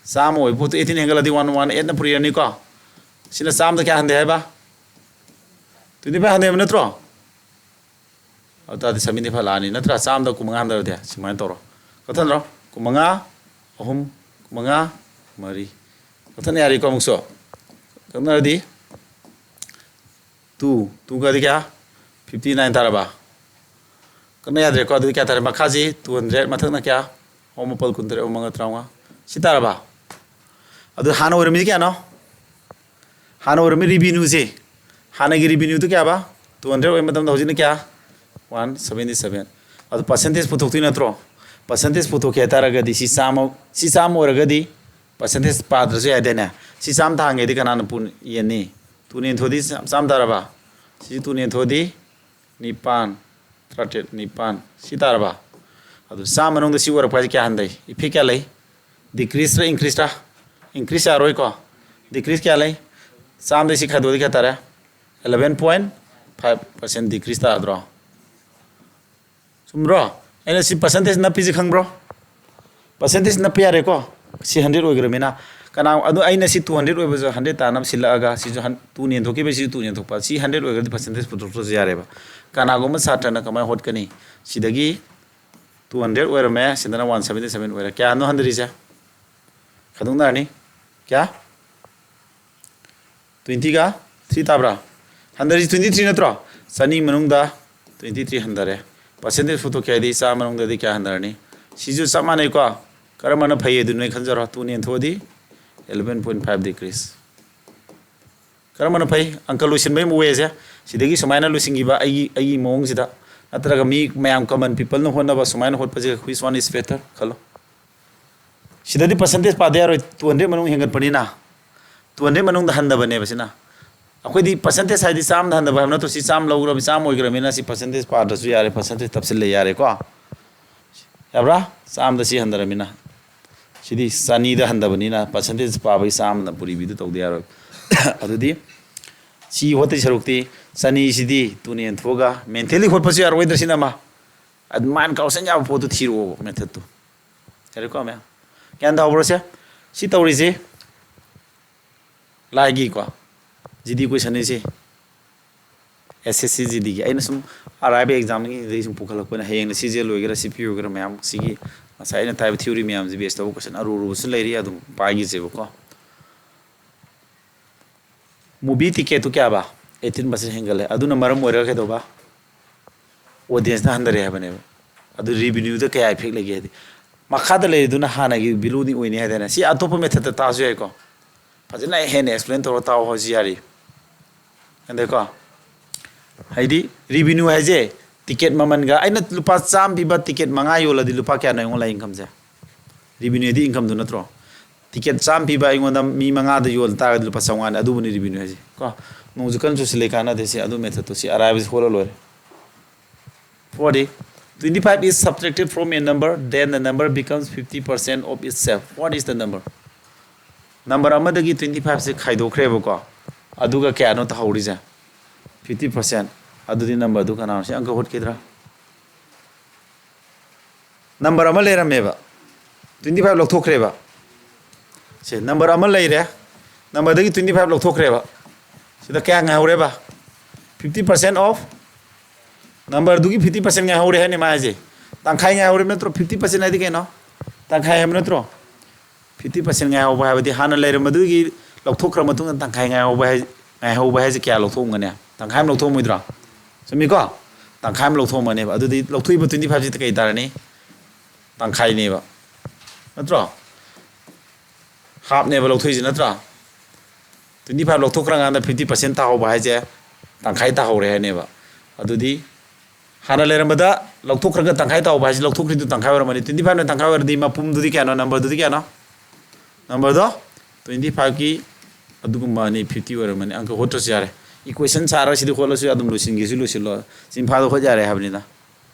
ꯆꯥꯝꯃ ꯑꯣꯏꯕ ꯄꯣꯠꯇꯣ eighteen ꯍꯦꯟꯒꯠꯂꯗꯤ one one eight ꯅ ꯄꯨꯔꯤꯔꯅꯤꯀꯣ? ꯁꯤꯅ ꯆꯥꯝꯃꯗ ꯀꯌꯥ ꯍꯟꯊꯩ ꯍꯥꯏꯕ? Twenty five ꯍꯟꯊꯩꯕ ꯅꯠꯇ꯭ꯔꯣ? ꯑꯗꯨ ꯇꯥꯔꯗꯤ seventy five ꯂꯥꯛꯑꯅꯤ ꯅꯠꯇ꯭ꯔꯥ? ꯆꯥꯝꯃꯗ ꯀꯨꯟꯃꯉꯥ ꯍꯟꯊꯔꯗꯤ ꯁꯨꯃꯥꯏꯅ ꯇꯧꯔꯣ꯫ ꯀꯛꯊꯠꯅꯔꯣ꯫ ꯀꯨꯟꯃꯉꯥ, ꯑꯍꯨꯝ, ꯀꯨꯟꯃꯉꯥ, ꯃꯔꯤ꯫ ꯀꯛꯊꯠꯅ ꯌꯥꯔꯦꯀꯣ ꯑꯃꯨꯛꯁꯨ? ꯀꯛꯅꯔꯗꯤ two, two ꯒꯗꯤ ꯀꯌꯥ? Fifty nine ꯇꯥꯔꯕ? ꯀꯛꯅ ꯌꯥꯗ꯭ꯔꯦꯀꯣ? ꯑꯗꯨꯗꯤ ꯀꯌꯥ ꯇꯥꯔꯦ? ꯃꯈꯥꯁꯤ two hundred, ꯃꯊꯛꯅ ꯀꯌꯥ? ꯑꯍꯨꯝ ꯃꯥꯄꯜ ꯀꯨꯟꯇꯔꯦꯠ, ꯑꯍꯨꯝ ꯃꯉꯥ ꯇꯔꯥꯃꯉꯥ꯫ ꯁꯤ ꯇꯥꯔꯕ? ꯑꯗꯨ ꯍꯥꯟꯅ ꯑꯣꯏꯔꯝꯃꯤꯁꯤ ꯀꯌꯥꯅꯣ? ꯍꯥꯟꯅ ꯑꯣꯏꯔꯝꯃꯤ revenue ꯁꯦ, ꯍꯥꯟꯅꯒꯤ revenue ꯗꯨ ꯀꯌꯥꯕ? Two hundred ꯑꯣꯏꯕ ꯃꯇꯝꯗ ꯍꯧꯖꯤꯛꯅ ꯀꯌꯥ? One seventy seven꯫ ꯑꯗꯨ percentage ꯄꯨꯊꯣꯛꯇꯣꯏ ꯅꯠꯇ꯭ꯔꯣ? Percentage ꯄꯨꯊꯣꯛꯀꯦ ꯍꯥꯏ ꯇꯥꯔꯒꯗꯤ ꯁꯤ ꯆꯥꯝꯃ, ꯁꯤ ꯆꯥꯝꯃ ꯑꯣꯏꯔꯒꯗꯤ percentage ꯄꯥꯗ꯭ꯔꯁꯨ ꯌꯥꯏꯗꯥꯏꯅꯦ? ꯁꯤ ꯆꯥꯝꯃ ꯊꯥꯡꯒꯦꯗꯤ ꯀꯅꯥꯅ ꯄꯨ-, ꯌꯦꯟꯅꯤ? Two ꯅ ꯌꯦꯟꯊꯣꯛꯑꯗꯤ ꯆꯥꯝ-, ꯆꯥꯝꯃ ꯇꯥꯔꯕ? ꯁꯤ two ꯅ ꯌꯦꯟꯊꯣꯛꯑꯗꯤ ꯅꯤꯄꯥꯟ, ꯇꯔꯥꯇꯔꯦꯠ, ꯅꯤꯄꯥꯟ꯫ ꯁꯤ ꯇꯥꯔꯕ? ꯑꯗꯨ ꯆꯥꯝꯃ ꯃꯅꯨꯡꯗ ꯁꯤ ꯑꯣꯏꯔꯛꯄ ꯍꯥꯏꯁꯦ ꯀꯌꯥ ꯍꯟꯊꯩ? Effect ꯀꯌꯥ ꯂꯩ? Decrease ꯔ increase ꯔ? Increase ꯌꯥꯔꯣꯏꯀꯣ? Decrease ꯀꯌꯥ ꯂꯩ? ꯆꯥꯝꯃꯗꯩ ꯁꯤ ꯈꯥꯏꯗꯣꯛꯑꯗꯤ ꯀꯌꯥ ꯇꯥꯔꯦ? Eleven point five percent decrease ꯇꯥꯗ꯭ꯔꯣ? ꯆꯨꯝꯕ꯭ꯔꯣ? ꯑꯩꯅ ꯁꯤ percentage ꯅꯞꯄꯤꯁꯦ ꯈꯪꯕ꯭ꯔꯣ? Percentage ꯅꯞꯄ ꯌꯥꯔꯦꯀꯣ? ꯁꯤ hundred ꯑꯣꯏꯈ꯭ꯔꯃꯤꯅ꯫ ꯀꯅꯥ, ꯑꯗꯨ ꯑꯩꯅ ꯁꯤ two hundred ꯑꯣꯏꯕꯁꯨ hundred ꯇꯥꯅꯕ ꯁꯤꯜꯂꯛꯑꯒ, ꯁꯤꯁꯨ ꯍꯟ-, two ꯅ ꯌꯦꯟꯊꯣꯛꯈꯤꯕ, ꯁꯤꯁꯨ two ꯅ ꯌꯦꯟꯊꯣꯛꯄ꯫ ꯁꯤ hundred ꯑꯣꯏꯈ꯭ꯔꯗꯤ percentage ꯄꯨꯊꯣꯛꯇ꯭ꯔꯁꯨ ꯌꯥꯔꯦꯕ꯫ ꯀꯅꯥꯒꯨꯝꯕ ꯁꯥꯇ꯭ꯔꯅ ꯀꯃꯥꯏꯅ ꯍꯣꯠꯀꯅꯤ? ꯁꯤꯗꯒꯤ two hundred ꯑꯣꯏꯔꯝꯃꯦ, ꯁꯤꯗꯅ one seventy seven ꯑꯣꯏꯔꯦ꯫ ꯀꯌꯥꯅꯣ ꯍꯟꯊꯔꯤꯁꯦ? ꯈꯥꯏꯗꯣꯛꯅꯔꯅꯤ꯫ ꯀꯌꯥ? Twenty ꯒ three ꯇꯥꯕ꯭ꯔꯥ? ꯍꯟꯊꯔꯤꯁꯦ twenty three ꯅꯠꯇ꯭ꯔꯣ? ꯆꯅꯤ ꯃꯅꯨꯡꯗ twenty three ꯍꯟꯊꯔꯦ꯫ Percentage ꯄꯨꯊꯣꯛꯀꯦ ꯍꯥꯏꯗꯤ ꯆꯥꯝꯃ ꯃꯅꯨꯡꯗꯗꯤ ꯀꯌꯥ ꯍꯟꯊꯔꯅꯤ? ꯁꯤꯁꯨ ꯆꯞ ꯃꯥꯟꯅꯩꯀꯣ? ꯀꯔꯝꯕꯅ ꯐꯩ ꯑꯗꯨ ꯅꯣꯏ ꯈꯟꯖꯔꯣ꯫ Two ꯅ ꯌꯦꯟꯊꯣꯛꯑꯗꯤ eleven point five decrease꯫ ꯀꯔꯝꯕꯅ ꯐꯩ? ꯑꯪꯀ ꯂꯣꯏꯁꯤꯟꯕꯒꯤ way ꯁꯦ, ꯁꯤꯗꯒꯤ ꯁꯨꯃꯥꯏꯅ ꯂꯣꯏꯁꯤꯟꯈꯤꯕ ꯑꯩꯒꯤ, ꯑꯩꯒꯤ ꯃꯑꯣꯡꯁꯤꯗ, ꯅꯠꯇ꯭ꯔꯒ ꯃꯤ ꯃꯌꯥꯝ common people ꯅ ꯍꯣꯠꯅꯕ ꯁꯨꯃꯥꯏꯅ ꯍꯣꯠꯄꯁꯦ, which one is better ꯈꯜꯂꯣ꯫ ꯁꯤꯗꯗꯤ percentage ꯄꯥꯗ ꯌꯥꯔꯣꯏ, two hundred ꯃꯅꯨꯡ ꯍꯦꯟꯒꯠꯄꯅꯤꯅ꯫ Two hundred ꯃꯅꯨꯡꯗ ꯍꯟꯊꯕꯅꯦꯕ ꯁꯤꯅ꯫ ꯑꯩꯈꯣꯏꯗꯤ percentage ꯍꯥꯏꯗꯤ ꯆꯥꯝꯃꯗ ꯍꯟꯊꯕ ꯍꯥꯏꯕ ꯅꯠꯇ꯭ꯔꯣ? ꯁꯤ ꯆꯥꯝꯃ ꯂꯧꯈ꯭ꯔꯕ, ꯆꯥꯝꯃ ꯑꯣꯏꯈ꯭ꯔꯕꯅꯤꯅ ꯁꯤ percentage ꯄꯥꯗ꯭ꯔꯁꯨ ꯌꯥꯔꯦ, percentage ꯇꯞꯁꯤꯜꯂꯦ, ꯌꯥꯔꯦꯀꯣ? ꯌꯥꯕ꯭ꯔꯥ? ꯆꯥꯝꯃꯗ ꯁꯤ ꯍꯟꯊꯔꯕꯅꯤꯅ꯫ ꯁꯤꯗꯤ ꯆꯅꯤꯗ ꯍꯟꯊꯕꯅꯤꯅ percentage ꯄꯥꯕꯒꯤ ꯆꯥꯝꯃꯅ ꯄꯨꯔꯤꯕꯤꯗꯨ ꯇꯧꯗ ꯌꯥꯔꯣꯏ꯫ ꯑꯗꯨꯗꯤ ꯁꯤ ꯍꯣꯠꯇꯣꯏ ꯁꯔꯨꯛꯇꯤ ꯆꯅꯤꯁꯤꯗꯤ two ꯅ ꯌꯦꯟꯊꯣꯛꯑꯒ mentally ꯍꯣꯠꯄꯁꯨ ꯌꯥꯔꯣꯏꯗ꯭ꯔꯥ ꯁꯤꯅ ꯑꯃ꯫ ꯑꯗꯨꯃꯥꯏꯅ ꯀꯥꯎꯁꯟ ꯌꯥꯕ ꯄꯣꯠꯇꯨ ꯊꯤꯔꯛꯑꯣꯕ method ꯇꯨ꯫ ꯌꯥꯔꯦꯀꯣ ꯃꯌꯥꯝ? ꯒ꯭ꯌꯥꯟ ꯇꯥꯍꯧꯕ꯭ꯔꯣ ꯁꯦ? ꯁꯤ ꯇꯧꯔꯤꯁꯦ ꯂꯥꯏꯒꯤꯀꯣ, ꯖꯤ ꯗꯤ ꯀꯣꯏꯁꯟꯅꯤꯁꯤ, ꯑꯦꯁ ꯑꯦꯁ ꯁꯤ ꯖꯤ ꯗꯤꯒꯤ꯫ ꯑꯩꯅ ꯁꯨꯝ ꯑꯔꯥꯏꯕ ꯑꯦꯛꯖꯥꯝꯒꯤꯗꯩ ꯁꯨꯝ ꯄꯨꯈꯠꯂꯛꯄꯅ, ꯍꯌꯦꯡꯅ ꯁꯤ ꯖꯤ ꯑꯦꯜ ꯑꯣꯏꯒꯦꯔꯥ ꯁꯤ ꯄꯤ ꯑꯣꯏꯒꯦꯔꯥ ꯃꯌꯥꯝ ꯁꯤꯒꯤ ꯉꯁꯥꯏ ꯑꯩꯅ ꯇꯥꯛꯏꯕ ꯊꯤꯑꯣꯔꯤ ꯃꯌꯥꯝꯁꯤ ꯕꯦꯁ ꯇꯧꯕ ꯀꯣꯏꯁꯟ ꯑꯔꯨ ꯑꯔꯨꯕꯁꯨ ꯂꯩꯔꯤ, ꯑꯗꯨꯝ ꯄꯥꯏꯈꯤꯁꯦꯕꯀꯣ꯫ ꯃꯨꯚꯤ ꯇꯤꯀꯦꯠꯇꯨ ꯀꯌꯥꯕ? ꯑꯩꯠꯇꯤꯟ ꯄꯥꯔꯁꯦꯟ ꯍꯦꯟꯒꯠꯂꯦ꯫ ꯑꯗꯨꯅ ꯃꯔꯝ ꯑꯣꯏꯔꯒ ꯀꯩꯗꯧꯕ? ꯑꯣꯗꯤꯌꯦꯟꯁꯅ ꯍꯟꯊꯔꯛꯑꯦ ꯍꯥꯏꯕꯅꯦꯕ꯫ ꯑꯗꯨ ꯔꯤꯚꯤꯅ꯭ꯌꯨꯗ ꯀꯌꯥ ꯏꯐꯦꯛ ꯂꯩꯒꯦ ꯍꯥꯏꯗꯤ, ꯃꯈꯥꯗ ꯂꯩꯔꯤꯗꯨꯅ ꯍꯥꯟꯅꯒꯤ ꯚꯦꯂꯨꯗꯤ ꯑꯣꯏꯅꯤ ꯍꯥꯏꯗꯅ꯫ ꯁꯤ ꯑꯇꯣꯞꯄ ꯃꯦꯊꯠꯇ ꯇꯥꯛꯑꯁꯨ ꯌꯥꯏꯀꯣ, ꯐꯖꯅ ꯍꯦꯟꯅ ꯑꯦꯛꯁꯄ꯭ꯂꯦꯟ ꯇꯧꯔꯒ ꯇꯥꯛꯑꯣ ꯍꯧꯖꯤꯛ ꯌꯥꯔꯤ꯫ ꯑꯗꯩꯀꯣ, ꯍꯥꯏꯗꯤ ꯔꯤꯚꯤꯅ꯭ꯌꯨ ꯍꯥꯏꯁꯦ ꯇꯤꯀꯦꯠ ꯃꯃꯜꯒ, ꯑꯩꯅ ꯂꯨꯄꯥ ꯆꯥꯝꯃ ꯄꯤꯕ ꯇꯤꯀꯦꯠ ꯃꯉꯥ ꯌꯣꯜꯂꯗꯤ ꯂꯨꯄꯥ ꯀꯌꯥꯅꯣ ꯑꯩꯉꯣꯟꯗ ꯏꯟꯀꯝꯁꯦ? ꯔꯤꯚꯤꯅ꯭ꯌꯨꯗꯤ ꯏꯟꯀꯝꯗꯨ ꯅꯠꯇ꯭ꯔꯣ? ꯇꯤꯀꯦꯠ ꯆꯥꯝꯃ ꯄꯤꯕ ꯑꯩꯉꯣꯟꯗ ꯃꯤ ꯃꯉꯥꯗ ꯌꯣꯜ ꯇꯥꯔꯒꯗꯤ ꯂꯨꯄꯥ ꯆꯥꯝꯃꯉꯥꯅꯤ꯫ ꯑꯗꯨꯕꯨꯅꯤ ꯔꯤꯚꯤꯅ꯭ꯌꯨ ꯍꯥꯏꯁꯦ ꯀꯣ꯫ ꯅꯣꯡꯁꯨ ꯀꯟꯅ ꯆꯨꯁꯤꯜꯂꯦ, ꯀꯥꯟꯅꯗꯦ ꯁꯤ꯫ ꯑꯗꯨ ꯃꯦꯊꯠꯇꯣ ꯁꯤ ꯑꯔꯥꯏꯕꯁꯤ ꯍꯣꯠꯂ ꯂꯣꯏꯔꯦ꯫ Forty, twenty five is subtracted from a number, then the number becomes fifty percent of itself. What is the number? Number ꯑꯃꯗꯒꯤ ꯇ꯭ꯋꯦꯟꯇꯤ ꯐꯥꯏꯚꯁꯦ ꯈꯥꯏꯗꯣꯛꯈ꯭ꯔꯦꯕꯀꯣ, ꯑꯗꯨꯒ ꯀꯌꯥꯅꯣ ꯇꯥꯍꯧꯔꯤꯁꯦ? Fifty percent. ꯑꯗꯨꯗꯤ ꯅꯝꯕꯔꯗꯨ ꯀꯅꯥꯅꯣ? ꯁꯤ ꯑꯪꯀ ꯍꯣꯠꯈꯤꯗ꯭ꯔꯥ? ꯅꯝꯕꯔ ꯑꯃ ꯂꯩꯔꯝꯃꯦꯕ, ꯇ꯭ꯋꯦꯟꯇꯤ ꯐꯥꯏꯚ ꯂꯧꯊꯣꯛꯈ꯭ꯔꯦꯕ꯫ ꯁꯦ, ꯅꯝꯕꯔ ꯑꯃ ꯂꯩꯔꯦ, ꯅꯝꯕꯔꯗꯒꯤ ꯇ꯭ꯋꯦꯟꯇꯤ ꯐꯥꯏꯚ ꯂꯧꯊꯣꯛꯈ꯭ꯔꯦꯕ꯫ ꯁꯤꯗ ꯀꯌꯥ ꯉꯥꯏꯍꯧꯔꯦꯕ? Fifty percent of ꯅꯝꯕꯔꯗꯨꯒꯤ fifty percent ꯉꯥꯏꯍꯧꯔꯦ ꯍꯥꯏꯅꯤ ꯃꯥ ꯍꯥꯏꯁꯦ꯫ ꯇꯪꯈꯥꯏ ꯉꯥꯏꯍꯧꯔꯦꯕ ꯅꯠꯇ꯭ꯔꯣ? Fifty percent ꯍꯥꯏꯗꯤ ꯀꯩꯅꯣ? ꯇꯪꯈꯥꯏ ꯍꯥꯏꯕ ꯅꯠꯇ꯭ꯔꯣ? Fifty percent ꯉꯥꯏꯍꯧꯕ ꯍꯥꯏꯕꯗꯤ ꯍꯥꯟꯅ ꯂꯩꯔꯝꯕꯗꯨꯒꯤ ꯂꯧꯊꯣꯛꯈ꯭ꯔ ꯃꯇꯨꯡꯗ ꯇꯪꯈꯥꯏ ꯉꯥꯏꯍꯧꯕ ꯍꯥꯏ-, ꯉꯥꯏꯍꯧꯕ ꯍꯥꯏꯁꯦ ꯀꯌꯥ ꯂꯧꯊꯣꯛꯑꯝꯒꯅꯤ? ꯇꯪꯈꯥꯏ ꯑꯃ ꯂꯧꯊꯣꯛꯑꯝꯃꯣꯏꯗ꯭ꯔꯣ? ꯆꯨꯝꯃꯤꯀꯣ? ꯇꯪꯈꯥꯏ ꯑꯃ ꯂꯧꯊꯣꯛꯑꯝꯃꯅꯦꯕ꯫ ꯑꯗꯨꯗꯤ ꯂꯧꯊꯣꯛꯏꯕ twenty five ꯁꯤꯗ ꯀꯩ ꯇꯥꯔꯅꯤ? ꯇꯪꯈꯥꯏꯅꯦꯕ꯫ ꯅꯠꯇ꯭ꯔꯣ? Halfꯅꯦꯕ ꯂꯧꯊꯣꯛꯏꯁꯤ, ꯅꯠꯇ꯭ꯔꯣ? Twenty five ꯂꯧꯊꯣꯛꯈ꯭ꯔꯀꯥꯟꯗ fifty percent ꯇꯥꯍꯧꯕ ꯍꯥꯏꯁꯦ ꯇꯪꯈꯥꯏ ꯇꯥꯍꯧꯔꯦ ꯍꯥꯏꯅꯦꯕ꯫ ꯑꯗꯨꯗꯤ ꯍꯥꯟꯅ ꯂꯩꯔꯝꯕꯗ ꯂꯧꯊꯣꯛꯈ꯭ꯔꯒ ꯇꯪꯈꯥꯏ ꯇꯥꯍꯧꯕ ꯍꯥꯏꯁꯦ, ꯂꯧꯊꯣꯛꯈ꯭ꯔꯤꯗꯨ ꯇꯪꯈꯥꯏ ꯑꯣꯏꯔꯝꯃꯅꯤ꯫ Twenty fiveꯅ ꯇꯪꯈꯥꯏ ꯑꯣꯏꯔꯗꯤ ꯃꯄꯨꯝꯗꯨꯗꯤ ꯀꯌꯥꯅꯣ? ꯅꯝꯕꯔꯗꯨꯗꯤ ꯀꯌꯥꯅꯣ? ꯅꯝꯕꯔꯗꯣ twenty fiveꯀꯤ ꯑꯗꯨꯒꯨꯝꯕ ꯑꯅꯤ fifty ꯑꯣꯏꯔꯝꯃꯅꯤ꯫ ꯑꯪꯀ ꯍꯣꯠꯇ꯭ꯔꯁꯨ ꯌꯥꯔꯦ꯫ Equation ꯁꯥꯔꯒ ꯁꯤꯗꯤ ꯍꯣꯠꯂꯁꯨ ꯑꯗꯨꯝ ꯂꯣꯏꯁꯤꯟꯒꯦꯁꯨ ꯂꯣꯏꯁꯤꯜꯂꯣ꯫ ꯆꯤꯟꯐꯥꯗ ꯍꯣꯠ ꯌꯥꯔꯦ ꯍꯥꯏꯕꯅꯤꯗ꯫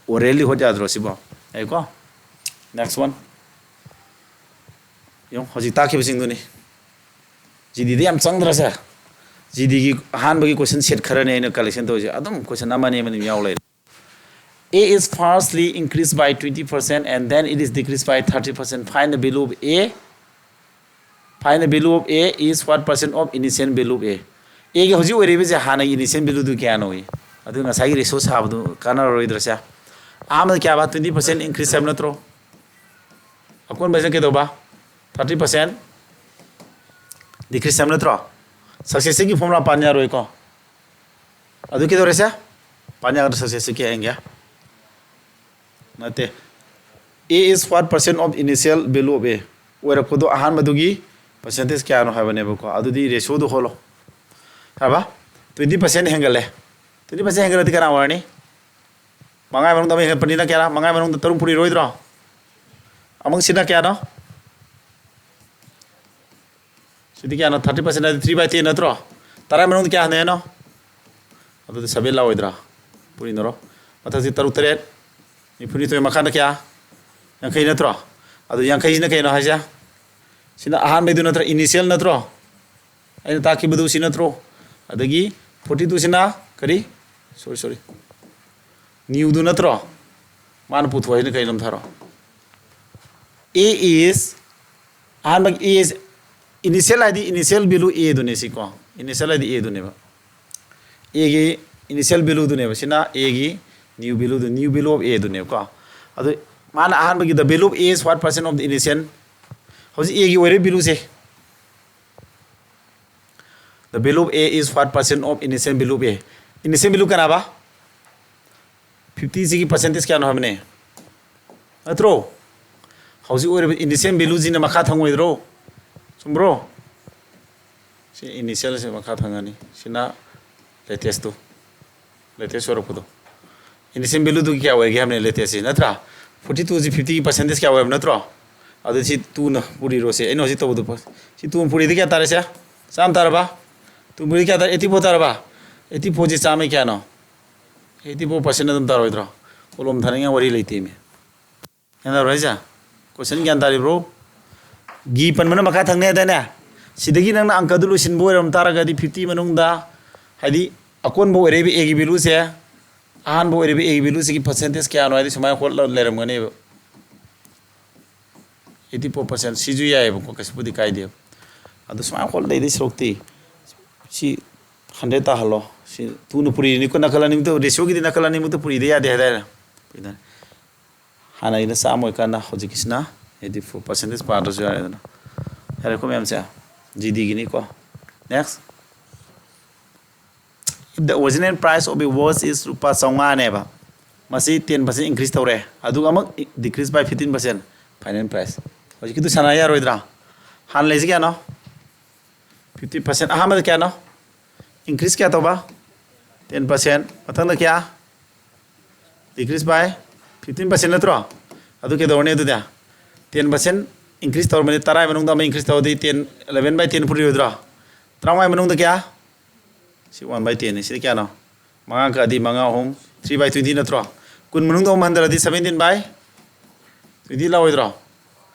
Orally ꯍꯣꯠ ꯌꯥꯗ꯭ꯔꯣ ꯁꯤꯕꯣ? ꯌꯥꯏꯀꯣ? Next one꯫ ꯌꯦꯡꯉꯣ, ꯍꯧꯖꯤꯛ ꯇꯥꯛꯈꯤꯕꯁꯤꯡꯗꯨꯅꯤ꯫ ꯖꯤ ꯗꯤꯗ ꯌꯥꯝ ꯆꯪꯗ꯭ꯔꯁꯦ? ꯖꯤ ꯗꯤꯒꯤ ꯑꯍꯥꯟꯕꯒꯤ question set ꯈꯔꯅꯦ ꯑꯩꯅ collection ꯇꯧꯔꯤꯁꯦ꯫ ꯑꯗꯨꯝ question ꯑꯃꯅꯤ ꯑꯃꯅꯤ ꯌꯥꯎ ꯂꯩꯔꯦ꯫ A is firstly increased by twenty percent and then it is decreased by thirty percent. Find the value of A. Find the value of A is what percent of initial value of A? Aꯒꯤ ꯍꯧꯖꯤꯛ ꯑꯣꯏꯔꯤꯕꯁꯦ ꯍꯥꯟꯅꯒꯤ initial valueꯗꯨ ꯀꯌꯥꯅꯣ? ꯑꯗꯨ ꯉꯁꯥꯏꯒꯤ ratio ꯁꯥꯕꯗꯨ ꯀꯥꯟꯅꯔꯔꯣꯏꯗ꯭ꯔꯁꯦ? ꯑꯍꯥꯟꯕꯗ ꯀꯌꯥ ꯍꯥꯏꯕ? Twenty percent increase ꯍꯥꯏꯕ ꯅꯠꯇ꯭ꯔꯣ? ꯑꯀꯣꯟꯕꯁꯤꯅ ꯀꯩꯗꯧꯕ? Thirty percent decrease ꯍꯥꯏꯕ ꯅꯠꯇ꯭ꯔꯣ? Successorꯒꯤ formula ꯄꯥꯟ ꯌꯥꯔꯣꯏꯀꯣ? ꯑꯗꯨ ꯀꯩꯗꯧꯔꯦꯁꯦ? ꯄꯥꯟ ꯌꯥꯒꯗ꯭ꯔꯥ? Successor ꯀꯌꯥ ꯌꯦꯡꯒꯦ? ꯅꯠꯇꯦ꯫ A is what percent of initial value of A? ꯑꯣꯏꯔꯛꯄꯗꯣ ꯑꯍꯥꯟꯕꯗꯨꯒꯤ percentage ꯀꯌꯥꯅꯣ ꯍꯥꯏꯕꯅꯦꯕꯀꯣ꯫ ꯑꯗꯨꯗꯤ ratioꯗꯣ ꯍꯣꯜꯂꯣ꯫ ꯍꯥꯏꯕ? Twenty percent ꯍꯦꯟꯒꯠꯂꯦ꯫ Twenty percent ꯍꯦꯟꯒꯠꯂꯗꯤ ꯀꯅꯥ ꯑꯣꯏꯔꯅꯤ? ꯃꯉꯥꯒꯤ ꯃꯅꯨꯡꯗ ꯑꯃ ꯍꯦꯟꯒꯠꯄꯅꯤꯅ ꯀꯌꯥ? ꯃꯉꯥꯒꯤ ꯃꯅꯨꯡꯗ ꯇꯔꯨꯛ ꯄꯨꯔꯤꯔꯣꯏꯗ꯭ꯔꯣ? ꯑꯃꯨꯛꯁꯤꯅ ꯀꯌꯥꯅꯣ? ꯁꯤꯗꯤ ꯀꯌꯥꯅꯣ? Thirty percent ꯍꯥꯏꯗꯤ three by ten ꯅꯠꯇ꯭ꯔꯣ? ꯇꯔꯥ ꯃꯅꯨꯡꯗ ꯀꯌꯥ ꯍꯟꯊꯩ ꯍꯥꯏꯅꯣ? ꯑꯗꯨꯗꯤ seven ꯂꯥꯛꯑꯣꯏꯗ꯭ꯔꯥ? ꯄꯨꯔꯤꯅꯔꯣ꯫ ꯃꯊꯛꯁꯤ ꯇꯔꯨꯛ, ꯇꯔꯦꯠ, ꯅꯤꯐꯨꯅꯤꯊꯣꯏ, ꯃꯈꯥꯗ ꯀꯌꯥ? ꯌꯥꯡꯈꯩ ꯅꯠꯇ꯭ꯔꯣ? ꯑꯗꯨ ꯌꯥꯡꯈꯩꯁꯤꯅ ꯀꯩꯅꯣ ꯍꯥꯏꯁꯦ? ꯁꯤꯅ ꯑꯍꯥꯟꯕꯩꯗꯨ ꯅꯠꯇ꯭ꯔꯣ? Initial ꯅꯠꯇ꯭ꯔꯣ? ꯑꯩꯅ ꯇꯥꯛꯈꯤꯕꯗꯨ ꯁꯤ ꯅꯠꯇ꯭ꯔꯣ? ꯑꯗꯒꯤ forty twoꯁꯤꯅ ꯀꯔꯤ? Sorry, sorry. Newꯗꯨ ꯅꯠꯇ꯭ꯔꯣ? ꯃꯥꯅ ꯄꯨꯊꯣꯛ ꯍꯥꯏꯁꯤꯅ ꯀꯩꯅꯣ ꯑꯝꯇ ꯍꯥꯏꯔꯣ? A is, ꯑꯍꯥꯟꯕꯒꯤ A is, initial ꯍꯥꯏꯗꯤ initial value Aꯗꯨꯅꯦ ꯁꯤꯀꯣ꯫ Initial ꯍꯥꯏꯗꯤ Aꯗꯨꯅꯦꯕ꯫ Aꯒꯤ initial valueꯗꯨꯅꯦꯕ꯫ ꯁꯤꯅ Aꯒꯤ new valueꯗꯨ, new value of Aꯗꯨꯅꯦꯕꯀꯣ꯫ ꯑꯗꯨ ꯃꯥꯅ ꯑꯍꯥꯟꯕꯒꯤ the value of A is what percent of the initial? ꯍꯧꯖꯤꯛ Aꯒꯤ ꯑꯣꯏꯔꯤꯕ valueꯁꯦ, the value of A is what percent of initial value of A? Initial value ꯀꯅꯥꯕ? Fiftyꯁꯤꯒꯤ percentage ꯀꯌꯥꯅꯣ ꯍꯥꯏꯕꯅꯦ? ꯅꯠꯇ꯭ꯔꯣ? ꯍꯧꯖꯤꯛ ꯑꯣꯏꯔꯤꯕ initial valueꯁꯤꯅ ꯃꯈꯥ ꯊꯪꯉꯣꯏꯗ꯭ꯔꯣ? ꯆꯨꯝꯕ꯭ꯔꯣ? ꯁꯤ initialꯁꯦ ꯃꯈꯥ ꯊꯪꯉꯅꯤ꯫ ꯁꯤꯅ latestꯇꯨ, latest ꯑꯣꯏꯔꯛꯄꯗꯣ꯫ Initial valueꯗꯨ ꯀꯌꯥ ꯑꯣꯏꯔꯒꯦ ꯍꯥꯏꯕꯅꯦ latestꯁꯤ, ꯅꯠꯇ꯭ꯔꯥ? Forty twoꯁꯤ fiftyꯒꯤ percentage ꯀꯌꯥ ꯑꯣꯏꯔꯕ ꯅꯠꯇ꯭ꯔꯣ? ꯑꯗꯨ ꯁꯤ twoꯅ ꯄꯨꯔꯤꯔꯣꯁꯦ꯫ ꯑꯩꯅ ꯍꯧꯖꯤꯛ ꯇꯧꯕꯗꯣ ꯁꯤ twoꯅ ꯄꯨꯔꯤꯗꯤ ꯀꯌꯥ ꯇꯥꯔꯦꯁꯦ? ꯆꯥꯝꯃ ꯇꯥꯔꯕ? Two ꯄꯨꯔꯤꯗꯤ ꯀꯌꯥ ꯇꯥꯔꯦ? Eighty four ꯇꯥꯔꯕ? Eighty fourꯁꯤ ꯆꯥꯝꯃꯒꯤ ꯀꯌꯥꯅꯣ? Eighty four percent ꯑꯗꯨꯝ ꯇꯥꯔꯣꯏꯗ꯭ꯔꯣ? ꯀꯣꯂꯣꯝ ꯊꯥꯅꯤꯡꯉꯥꯏ ꯋꯥꯔꯤ ꯂꯩꯇꯦꯃꯤ꯫ ꯒ꯭ꯌꯥꯟ ꯇꯥꯕ꯭ꯔꯣ ꯍꯥꯏꯁꯦ? Question ꯒ꯭ꯌꯥꯟ ꯇꯥꯔꯤꯕ꯭ꯔꯣ? ꯒꯤ ꯄꯟꯕꯅ ꯃꯈꯥ ꯊꯪꯅꯤ ꯍꯥꯏꯗꯥꯏꯅꯦ? ꯁꯤꯗꯒꯤ ꯅꯪꯅ ꯑꯪꯀꯗꯨ ꯂꯣꯏꯁꯤꯟꯕ ꯑꯣꯏꯔꯝ ꯇꯥꯔꯒꯗꯤ fifty ꯃꯅꯨꯡꯗ, ꯍꯥꯏꯗꯤ ꯑꯀꯣꯟꯕ ꯑꯣꯏꯔꯛꯏꯕ Aꯒꯤ valueꯁꯦ ꯑꯍꯥꯟꯕ ꯑꯣꯏꯔꯤꯕ A value ꯁꯤꯒꯤ percentage ꯀꯌꯥꯅꯣ ꯍꯥꯏꯗꯤ ꯁꯨꯃꯥꯏꯅ ꯍꯣꯠꯂ ꯂꯩꯔꯝꯒꯅꯦꯕ꯫ Eighty four percent, ꯁꯤꯁꯨ ꯌꯥꯏꯑꯕꯀꯣ, ꯀꯩꯁꯨꯕꯨꯗꯤ ꯀꯥꯏꯗꯦꯕ꯫ ꯑꯗꯨ ꯁꯨꯃꯥꯏꯅ ꯍꯣꯠ ꯂꯩꯗꯣꯏ ꯁꯔꯨꯛꯇꯤ ꯁꯤ hundred ꯇꯥꯍꯜꯂꯣ꯫ ꯁꯤ two ꯅ ꯄꯨꯔꯤꯅꯤꯀꯣ, ꯅꯥꯀꯜ ꯑꯅꯤꯃꯛꯇ, ratio ꯒꯤꯗꯤ ꯅꯥꯀꯜ ꯑꯅꯤꯃꯛꯇ ꯄꯨꯔꯤꯗ ꯌꯥꯗꯦ ꯍꯥꯏꯗꯥꯏꯅꯦ? ꯄꯨꯔꯤꯗ꯫ ꯍꯥꯟꯅꯒꯤꯅ ꯆꯥꯝꯃ ꯑꯣꯏꯀꯥꯟꯗ ꯍꯧꯖꯤꯛꯀꯤꯁꯤꯅ eighty four percent ꯄꯥꯗ꯭ꯔꯁꯨ ꯌꯥꯔꯦꯗꯅ꯫ ꯌꯥꯔꯦꯀꯣ ꯃꯌꯥꯝꯁꯦ? G D ꯒꯤꯅꯤꯀꯣ꯫ Next. If the original price of a watch is ꯂꯨꯄꯥ ꯆꯥꯝꯃꯉꯥꯅꯦꯕ, ꯃꯁꯤ ten percent increase ꯇꯧꯔꯦ, ꯑꯗꯨꯒ ꯑꯃꯨꯛ decrease by fifteen percent, final price꯫ ꯍꯧꯖꯤꯛꯀꯤꯗꯨ ꯁꯥꯟꯅ ꯌꯥꯔꯣꯏꯗ꯭ꯔꯥ? ꯍꯥꯟꯅ ꯂꯩꯁꯤ ꯀꯌꯥꯅꯣ? Fifty percent꯫ ꯑꯍꯥꯟꯕꯗ ꯀꯌꯥꯅꯣ? Increase ꯀꯌꯥ ꯇꯧꯕ? Ten percent꯫ ꯃꯊꯪꯗ ꯀꯌꯥ? Decrease by fifteen percent ꯅꯠꯇ꯭ꯔꯣ? ꯑꯗꯨ ꯀꯩꯗꯧꯔꯅꯤ ꯑꯗꯨꯗꯤ? Ten percent increase ꯇꯧꯔꯝꯕꯅꯤ, ꯇꯔꯥꯒꯤ ꯃꯅꯨꯡꯗ ꯑꯃ increase ꯇꯧꯔꯗꯤ ten, eleven by ten ꯄꯨꯔꯤꯔꯣꯏꯗ꯭ꯔꯣ? ꯇꯔꯥꯃꯉꯥꯒꯤ ꯃꯅꯨꯡꯗ ꯀꯌꯥ? ꯁꯤ one by ten ꯅꯤ꯫ ꯁꯤꯗꯤ ꯀꯌꯥꯅꯣ? ꯃꯉꯥ ꯀꯛꯑꯗꯤ ꯃꯉꯥ, ꯑꯍꯨꯝ, three by twenty ꯅꯠꯇ꯭ꯔꯣ? ꯀꯨꯟ ꯃꯅꯨꯡꯗ ꯑꯍꯨꯝ ꯍꯟꯊꯔꯗꯤ seventeen by twenty ꯂꯥꯛꯑꯣꯏꯗ꯭ꯔꯣ?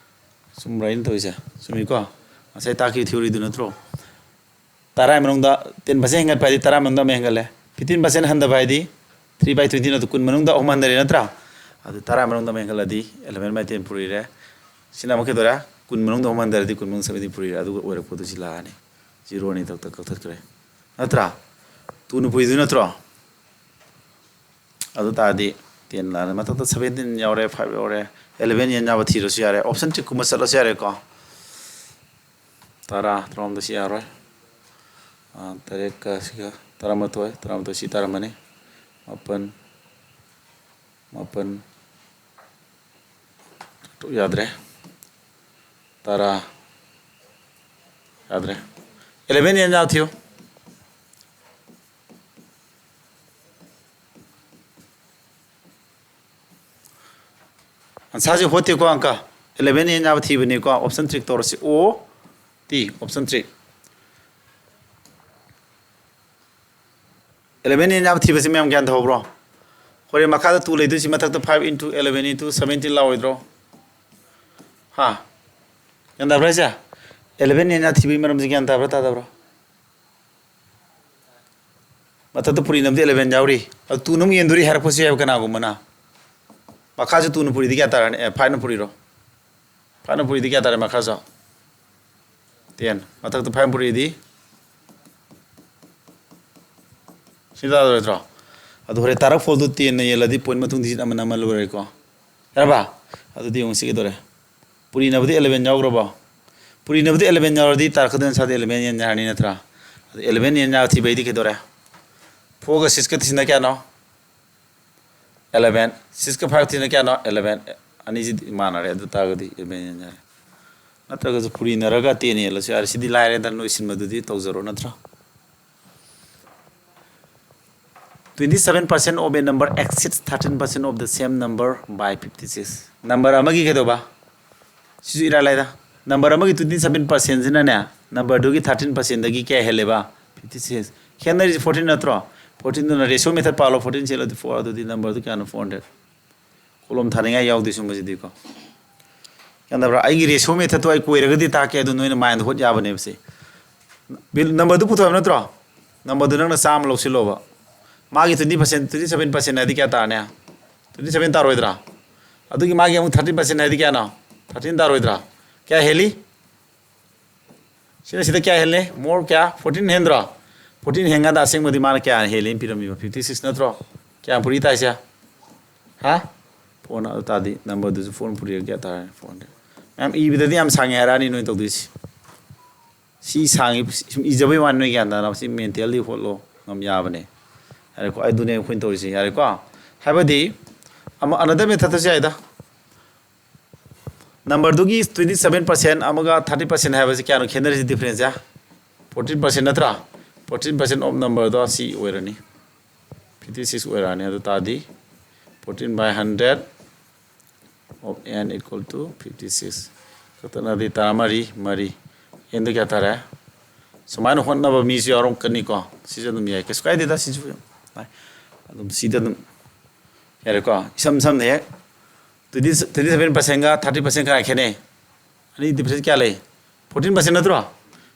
ꯆꯨꯝꯕ꯭ꯔꯥ ꯑꯩꯅ ꯇꯧꯔꯤꯁꯦ? ꯆꯨꯝꯃꯤꯀꯣ? ꯉꯁꯥꯏ ꯇꯥꯛꯈꯤꯕ theory ꯗꯨ ꯅꯠꯇ꯭ꯔꯣ? ꯇꯔꯥꯒꯤ ꯃꯅꯨꯡꯗ ten percent ꯍꯦꯟꯒꯠꯄ ꯍꯥꯏꯗꯤ ꯇꯔꯥ ꯃꯅꯨꯡꯗ ꯑꯃ ꯍꯦꯟꯒꯠꯂꯦ꯫ Fifteen percent ꯍꯟꯊꯕ ꯍꯥꯏꯗꯤ three by twenty ꯅꯠꯇ꯭ꯔꯣ? ꯀꯨꯟ ꯃꯅꯨꯡꯗ ꯑꯍꯨꯝ ꯍꯟꯊꯔꯦ ꯅꯠꯇ꯭ꯔꯥ? ꯑꯗꯨ ꯇꯔꯥ ꯃꯅꯨꯡꯗ ꯑꯃ ꯍꯦꯟꯒꯠꯂꯗꯤ eleven by ten ꯄꯨꯔꯤꯔꯦ꯫ ꯁꯤꯅ ꯑꯃꯨꯛ ꯀꯩꯗꯧꯔꯦ? ꯀꯨꯟ ꯃꯅꯨꯡꯗ ꯑꯍꯨꯝ ꯍꯟꯊꯔꯗꯤ ꯀꯨꯟ ꯃꯅꯨꯡꯗ seventeen ꯄꯨꯔꯤꯔꯦ꯫ ꯑꯗꯨꯒ ꯑꯣꯏꯔꯛꯄꯗꯨ ꯁꯤ ꯂꯥꯛꯑꯅꯤ꯫ Zero ꯅꯤ ꯊꯛꯇ ꯀꯛꯊꯠꯈ꯭ꯔꯦ꯫ ꯅꯠꯇ꯭ꯔꯥ? Two ꯅ ꯄꯨꯔꯤꯗꯣꯏ ꯅꯠꯇ꯭ꯔꯣ? ꯑꯗꯨ ꯇꯥꯔꯗꯤ ten ꯂꯥꯛꯑꯅꯤ꯫ ꯃꯊꯛꯇ seventeen ꯌꯥꯎꯔꯦ, five ꯌꯥꯎꯔꯦ, eleven ꯌꯦꯟ ꯌꯥꯕ ꯊꯤꯔꯁꯨ ꯌꯥꯔꯦ, option trick ꯀꯨꯝꯕ ꯆꯠꯂꯁꯨ ꯌꯥꯔꯦꯀꯣ꯫ ꯇꯔꯥ, ꯇꯔꯥꯍꯨꯝꯗꯣꯏ ꯁꯤ ꯌꯥꯔꯣꯏ꯫ ꯑꯥ, ꯇꯔꯦꯠꯀ ꯁꯤꯒ ꯇꯔꯥꯃꯥꯊꯣꯏ, ꯇꯔꯥꯃꯥꯊꯣꯏ ꯁꯤ ꯇꯥꯔꯝꯃꯅꯤ꯫ ꯃꯥꯄꯟ, ꯃꯥꯄꯟ, ꯌꯥꯗ꯭ꯔꯦ꯫ ꯇꯔꯥ꯫ ꯌꯥꯗ꯭ꯔꯦ꯫ Eleven ꯌꯦꯟ ꯌꯥꯎ ꯊꯤꯌꯨ꯫ Answer ꯁꯤ ꯍꯣꯠꯇꯦꯀꯣ ꯑꯪꯀ꯫ Eleven ꯌꯦꯟ ꯌꯥꯕ ꯊꯤꯕꯅꯤꯀꯣ꯫ Option trick ꯇꯧꯔꯁꯤ꯫ O T, option trick꯫ Eleven ꯌꯦꯟ ꯌꯥꯕ ꯊꯤꯕꯁꯤ ꯃꯌꯥꯝ ꯒ꯭ꯌꯥꯟ ꯇꯥꯍꯧꯕ꯭ꯔꯣ? ꯍꯣꯔꯦꯟ ꯃꯈꯥꯗ two ꯂꯩꯗꯣꯏꯁꯤ ꯃꯊꯛꯇ five into eleven into seventeen ꯂꯥꯛꯑꯣꯏꯗ꯭ꯔꯣ? ꯍꯥ? ꯒ꯭ꯌꯥꯟ ꯇꯥꯕ꯭ꯔꯥ ꯍꯥꯏꯁꯦ? Eleven ꯌꯦꯟ ꯌꯥ ꯊꯤꯕꯒꯤ ꯃꯔꯝꯁꯤ ꯒ꯭ꯌꯥꯟ ꯇꯥꯕ꯭ꯔꯥ ꯇꯥꯗꯕ꯭ꯔꯥ? ꯃꯊꯛꯇ ꯄꯨꯔꯤꯅꯕꯗꯤ eleven ꯌꯥꯎꯔꯤ꯫ ꯑꯗꯨ twoꯅ ꯑꯃꯨꯛ ꯌꯦꯟꯗꯣꯔꯤ ꯍꯥꯏꯔꯛꯄꯁꯨ ꯌꯥꯏꯕ ꯀꯅꯥꯒꯨꯝꯕꯅ꯫ ꯃꯈꯥꯁꯨ twoꯅ ꯄꯨꯔꯤꯗꯤ ꯀꯌꯥ ꯇꯥꯔꯅꯤ? ꯑꯦ, fiveꯅ ꯄꯨꯔꯤꯔꯣ? Fiveꯅ ꯄꯨꯔꯤꯗꯤ ꯀꯌꯥ ꯇꯥꯔꯦ ꯃꯈꯥꯁꯨ? Ten꯫ ꯃꯊꯛꯇ fiveꯅ ꯄꯨꯔꯤꯗꯤ ꯁꯤ ꯇꯥꯔꯣꯏꯗ꯭ꯔꯣ? ꯑꯗꯨ ꯍꯣꯔꯦꯟ ꯇꯥꯔꯛ fourꯗꯨ tenꯅ ꯌꯦꯜꯂꯗꯤ point ꯃꯇꯨꯡ digit ꯑꯃꯅ ꯑꯃ ꯂꯣꯏꯔꯦꯀꯣ꯫ ꯌꯥꯔꯕ? ꯑꯗꯨꯗꯤ ꯌꯦꯡꯉꯨ ꯁꯤ ꯀꯩꯗꯧꯔꯦ? ꯄꯨꯔꯤꯅꯕꯗꯤ eleven ꯌꯥꯎꯈ꯭ꯔꯕꯣ? ꯄꯨꯔꯤꯅꯕꯗꯤ eleven ꯌꯥꯎꯔꯗꯤ ꯇꯥꯔꯛꯀꯗꯣꯏ ꯅꯁꯥꯗ eleven ꯌꯦꯟ ꯌꯥꯔꯅꯤ ꯅꯠꯇ꯭ꯔꯥ? ꯑꯗꯨ eleven ꯌꯦꯟ ꯌꯥ ꯊꯤꯕꯩꯗꯤ ꯀꯩꯗꯧꯔꯦ? Fourꯒ sixꯀ ꯊꯤꯁꯤꯅ ꯀꯌꯥꯅꯣ? Eleven꯫ Sixꯀ five ꯊꯤꯁꯤꯅ ꯀꯌꯥꯅꯣ? Eleven꯫ ꯑꯅꯤꯁꯤꯗꯤ ꯃꯥꯟꯅꯔꯦ꯫ ꯑꯗꯨ ꯇꯥꯔꯒꯗꯤ eleven ꯌꯦꯟ ꯌꯥꯔꯦ꯫ ꯅꯠꯇ꯭ꯔꯒꯁꯨ ꯄꯨꯔꯤꯅꯔꯒ ten ꯌꯦꯜꯂꯁꯨ ꯌꯥꯔꯦ꯫ ꯁꯤꯗꯤ ꯂꯥꯏꯔꯦꯗ, ꯅꯣꯏ ꯁꯤꯟꯕꯗꯨꯗꯤ ꯇꯧꯖꯔꯣ ꯅꯠꯇ꯭ꯔꯥ? Twenty seven percent of a number exceeds thirteen percent of the same number by fifty six꯫ Number ꯑꯃꯒꯤ ꯀꯩꯗꯧꯕ? ꯁꯤꯁꯨ ꯏꯔꯥꯏ ꯂꯥꯏꯗ꯫ Number ꯑꯃꯒꯤ twenty seven percentꯁꯤꯅꯅꯦ, numberꯗꯨꯒꯤ thirteen percentꯗꯒꯤ ꯀꯌꯥ ꯍꯦꯜꯂꯦꯕ? Fifty six꯫ ꯈꯦꯠꯅꯔꯤꯁꯦ fourteen ꯅꯠꯇ꯭ꯔꯣ? Fourteenꯗꯨꯅ ratio method ꯄꯥꯜꯂꯣ, fourteen ꯁꯦꯜꯂꯗꯤ four, ꯑꯗꯨꯗꯤ numberꯗꯨ ꯀꯌꯥꯅꯣ? Four hundred꯫ ꯀꯣꯂꯣꯝ ꯊꯥꯅꯤꯡꯉꯥꯏ ꯌꯥꯎꯗꯦ ꯁꯨꯝꯕꯁꯤꯗꯤꯀꯣ꯫ ꯒ꯭ꯌꯥꯟ ꯇꯥꯕ꯭ꯔꯥ? ꯑꯩꯒꯤ ratio methodꯇꯣ ꯑꯩ ꯀꯣꯏꯔꯒꯗꯤ ꯇꯥꯛꯀꯦ, ꯑꯗꯨ ꯅꯣꯏꯅ mindꯗ ꯍꯣꯠ ꯌꯥꯕꯅꯦꯕ ꯁꯤ꯫ Numberꯗꯨ ꯄꯨꯊꯣꯛꯑꯕ ꯅꯠꯇ꯭ꯔꯣ? Numberꯗꯨ ꯅꯪꯅ ꯆꯥꯝꯃ ꯂꯧꯁꯤꯜꯂꯣꯕ꯫ ꯃꯥꯒꯤ twenty percent, twenty seven percent ꯍꯥꯏꯗꯤ ꯀꯌꯥ ꯇꯥꯔꯅꯤ? Twenty seven ꯇꯥꯔꯣꯏꯗ꯭ꯔꯥ? ꯑꯗꯨꯒꯤ ꯃꯥꯒꯤ ꯑꯃꯨꯛ thirteen percent ꯍꯥꯏꯗꯤ ꯀꯌꯥꯅꯣ? Thirteen ꯇꯥꯔꯣꯏꯗ꯭ꯔꯥ? ꯀꯌꯥ ꯍꯦꯜꯂꯤ? ꯁꯤꯅ ꯁꯤꯗ ꯀꯌꯥ ꯍꯦꯜꯂꯦ? More ꯀꯌꯥ? Fourteen ꯍꯦꯟꯗ꯭ꯔꯣ? Fourteen ꯍꯦꯟꯒꯥꯟꯗ ꯑꯁꯦꯡꯕꯗꯤ ꯃꯥꯅ ꯀꯌꯥ ꯍꯦꯜꯂꯦꯅ ꯄꯤꯔꯝꯃꯤꯕ? Fifty six ꯅꯠꯇ꯭ꯔꯣ? ꯀꯌꯥꯝ ꯄꯨꯔꯤ ꯇꯥꯏꯁꯦ? ꯍꯥ? Fourꯅ ꯑꯗꯨ ꯇꯥꯔꯗꯤ numberꯗꯨꯁꯨ fourꯅ ꯄꯨꯔꯤꯒ ꯀꯌꯥ ꯇꯥꯔꯦ? Four hundred꯫ ꯃꯌꯥꯝ ꯏꯕꯗꯗꯤ ꯌꯥꯝ ꯁꯥꯡꯉꯦ ꯍꯥꯏꯔꯛꯑꯅꯤ ꯅꯣꯏ ꯇꯧꯗꯣꯏꯁꯤ꯫ ꯁꯤ ꯁꯥꯡꯉꯤ, ꯁꯨꯝ ꯏꯖꯕꯩ ꯋꯥꯅꯤ, ꯅꯣꯏ ꯒ꯭ꯌꯥꯟ ꯇꯥꯅꯕ꯫ ꯁꯤ mentally ꯍꯣꯠꯂꯣ, ꯉꯝ ꯌꯥꯕꯅꯦ꯫ ꯌꯥꯔꯦꯀꯣ? ꯑꯗꯨꯅꯦ ꯑꯩꯈꯣꯏꯅ ꯇꯧꯔꯤꯁꯦ꯫ ꯌꯥꯔꯦꯀꯣ? ꯍꯥꯏꯕꯗꯤ ꯑꯃ, another methodꯇꯁꯨ ꯌꯥꯏꯗ꯫ Numberꯗꯨꯒꯤ twenty seven percent ꯑꯃꯒ thirty percent ꯍꯥꯏꯕꯁꯤ ꯀꯌꯥꯅꯣ ꯈꯦꯠꯅꯔꯤꯁꯤ, differenceꯁꯦ? Fourteen percent ꯅꯠꯇ꯭ꯔꯥ? Fourteen percent of numberꯗꯣ ꯁꯤ ꯑꯣꯏꯔꯅꯤ꯫ Fifty six ꯑꯣꯏꯔꯛꯑꯅꯤ꯫ ꯑꯗꯨ ꯇꯥꯔꯗꯤ fourteen by hundred of n equal to fifty six꯫ ꯀꯛꯊꯠꯅꯗꯤ ꯇꯔꯥꯃꯔꯤ, ꯃꯔꯤ꯫ Nꯗꯣ ꯀꯌꯥ ꯇꯥꯔꯦ? ꯁꯨꯃꯥꯏꯅ ꯍꯣꯠꯅꯕ ꯃꯤꯁꯨ ꯌꯥꯎꯔꯝꯒꯅꯤꯀꯣ꯫ ꯁꯤꯁꯨ ꯑꯗꯨꯝ ꯌꯥꯏ, ꯀꯩꯁꯨ ꯀꯥꯏꯗꯦꯗ꯫ ꯁꯤꯁꯨ ꯑꯗꯨꯝ ꯁꯤꯗ ꯑꯗꯨꯝ ꯌꯥꯔꯦꯀꯣ꯫ ꯏꯁꯝ ꯁꯝꯅ ꯍꯦꯛ twenty, twenty seven percentꯒ thirty percent ꯀꯌꯥ ꯈꯦꯠꯅꯩ? ꯑꯅꯤ difference ꯀꯌꯥ ꯂꯩ? Fourteen percent ꯅꯠꯇ꯭ꯔꯣ?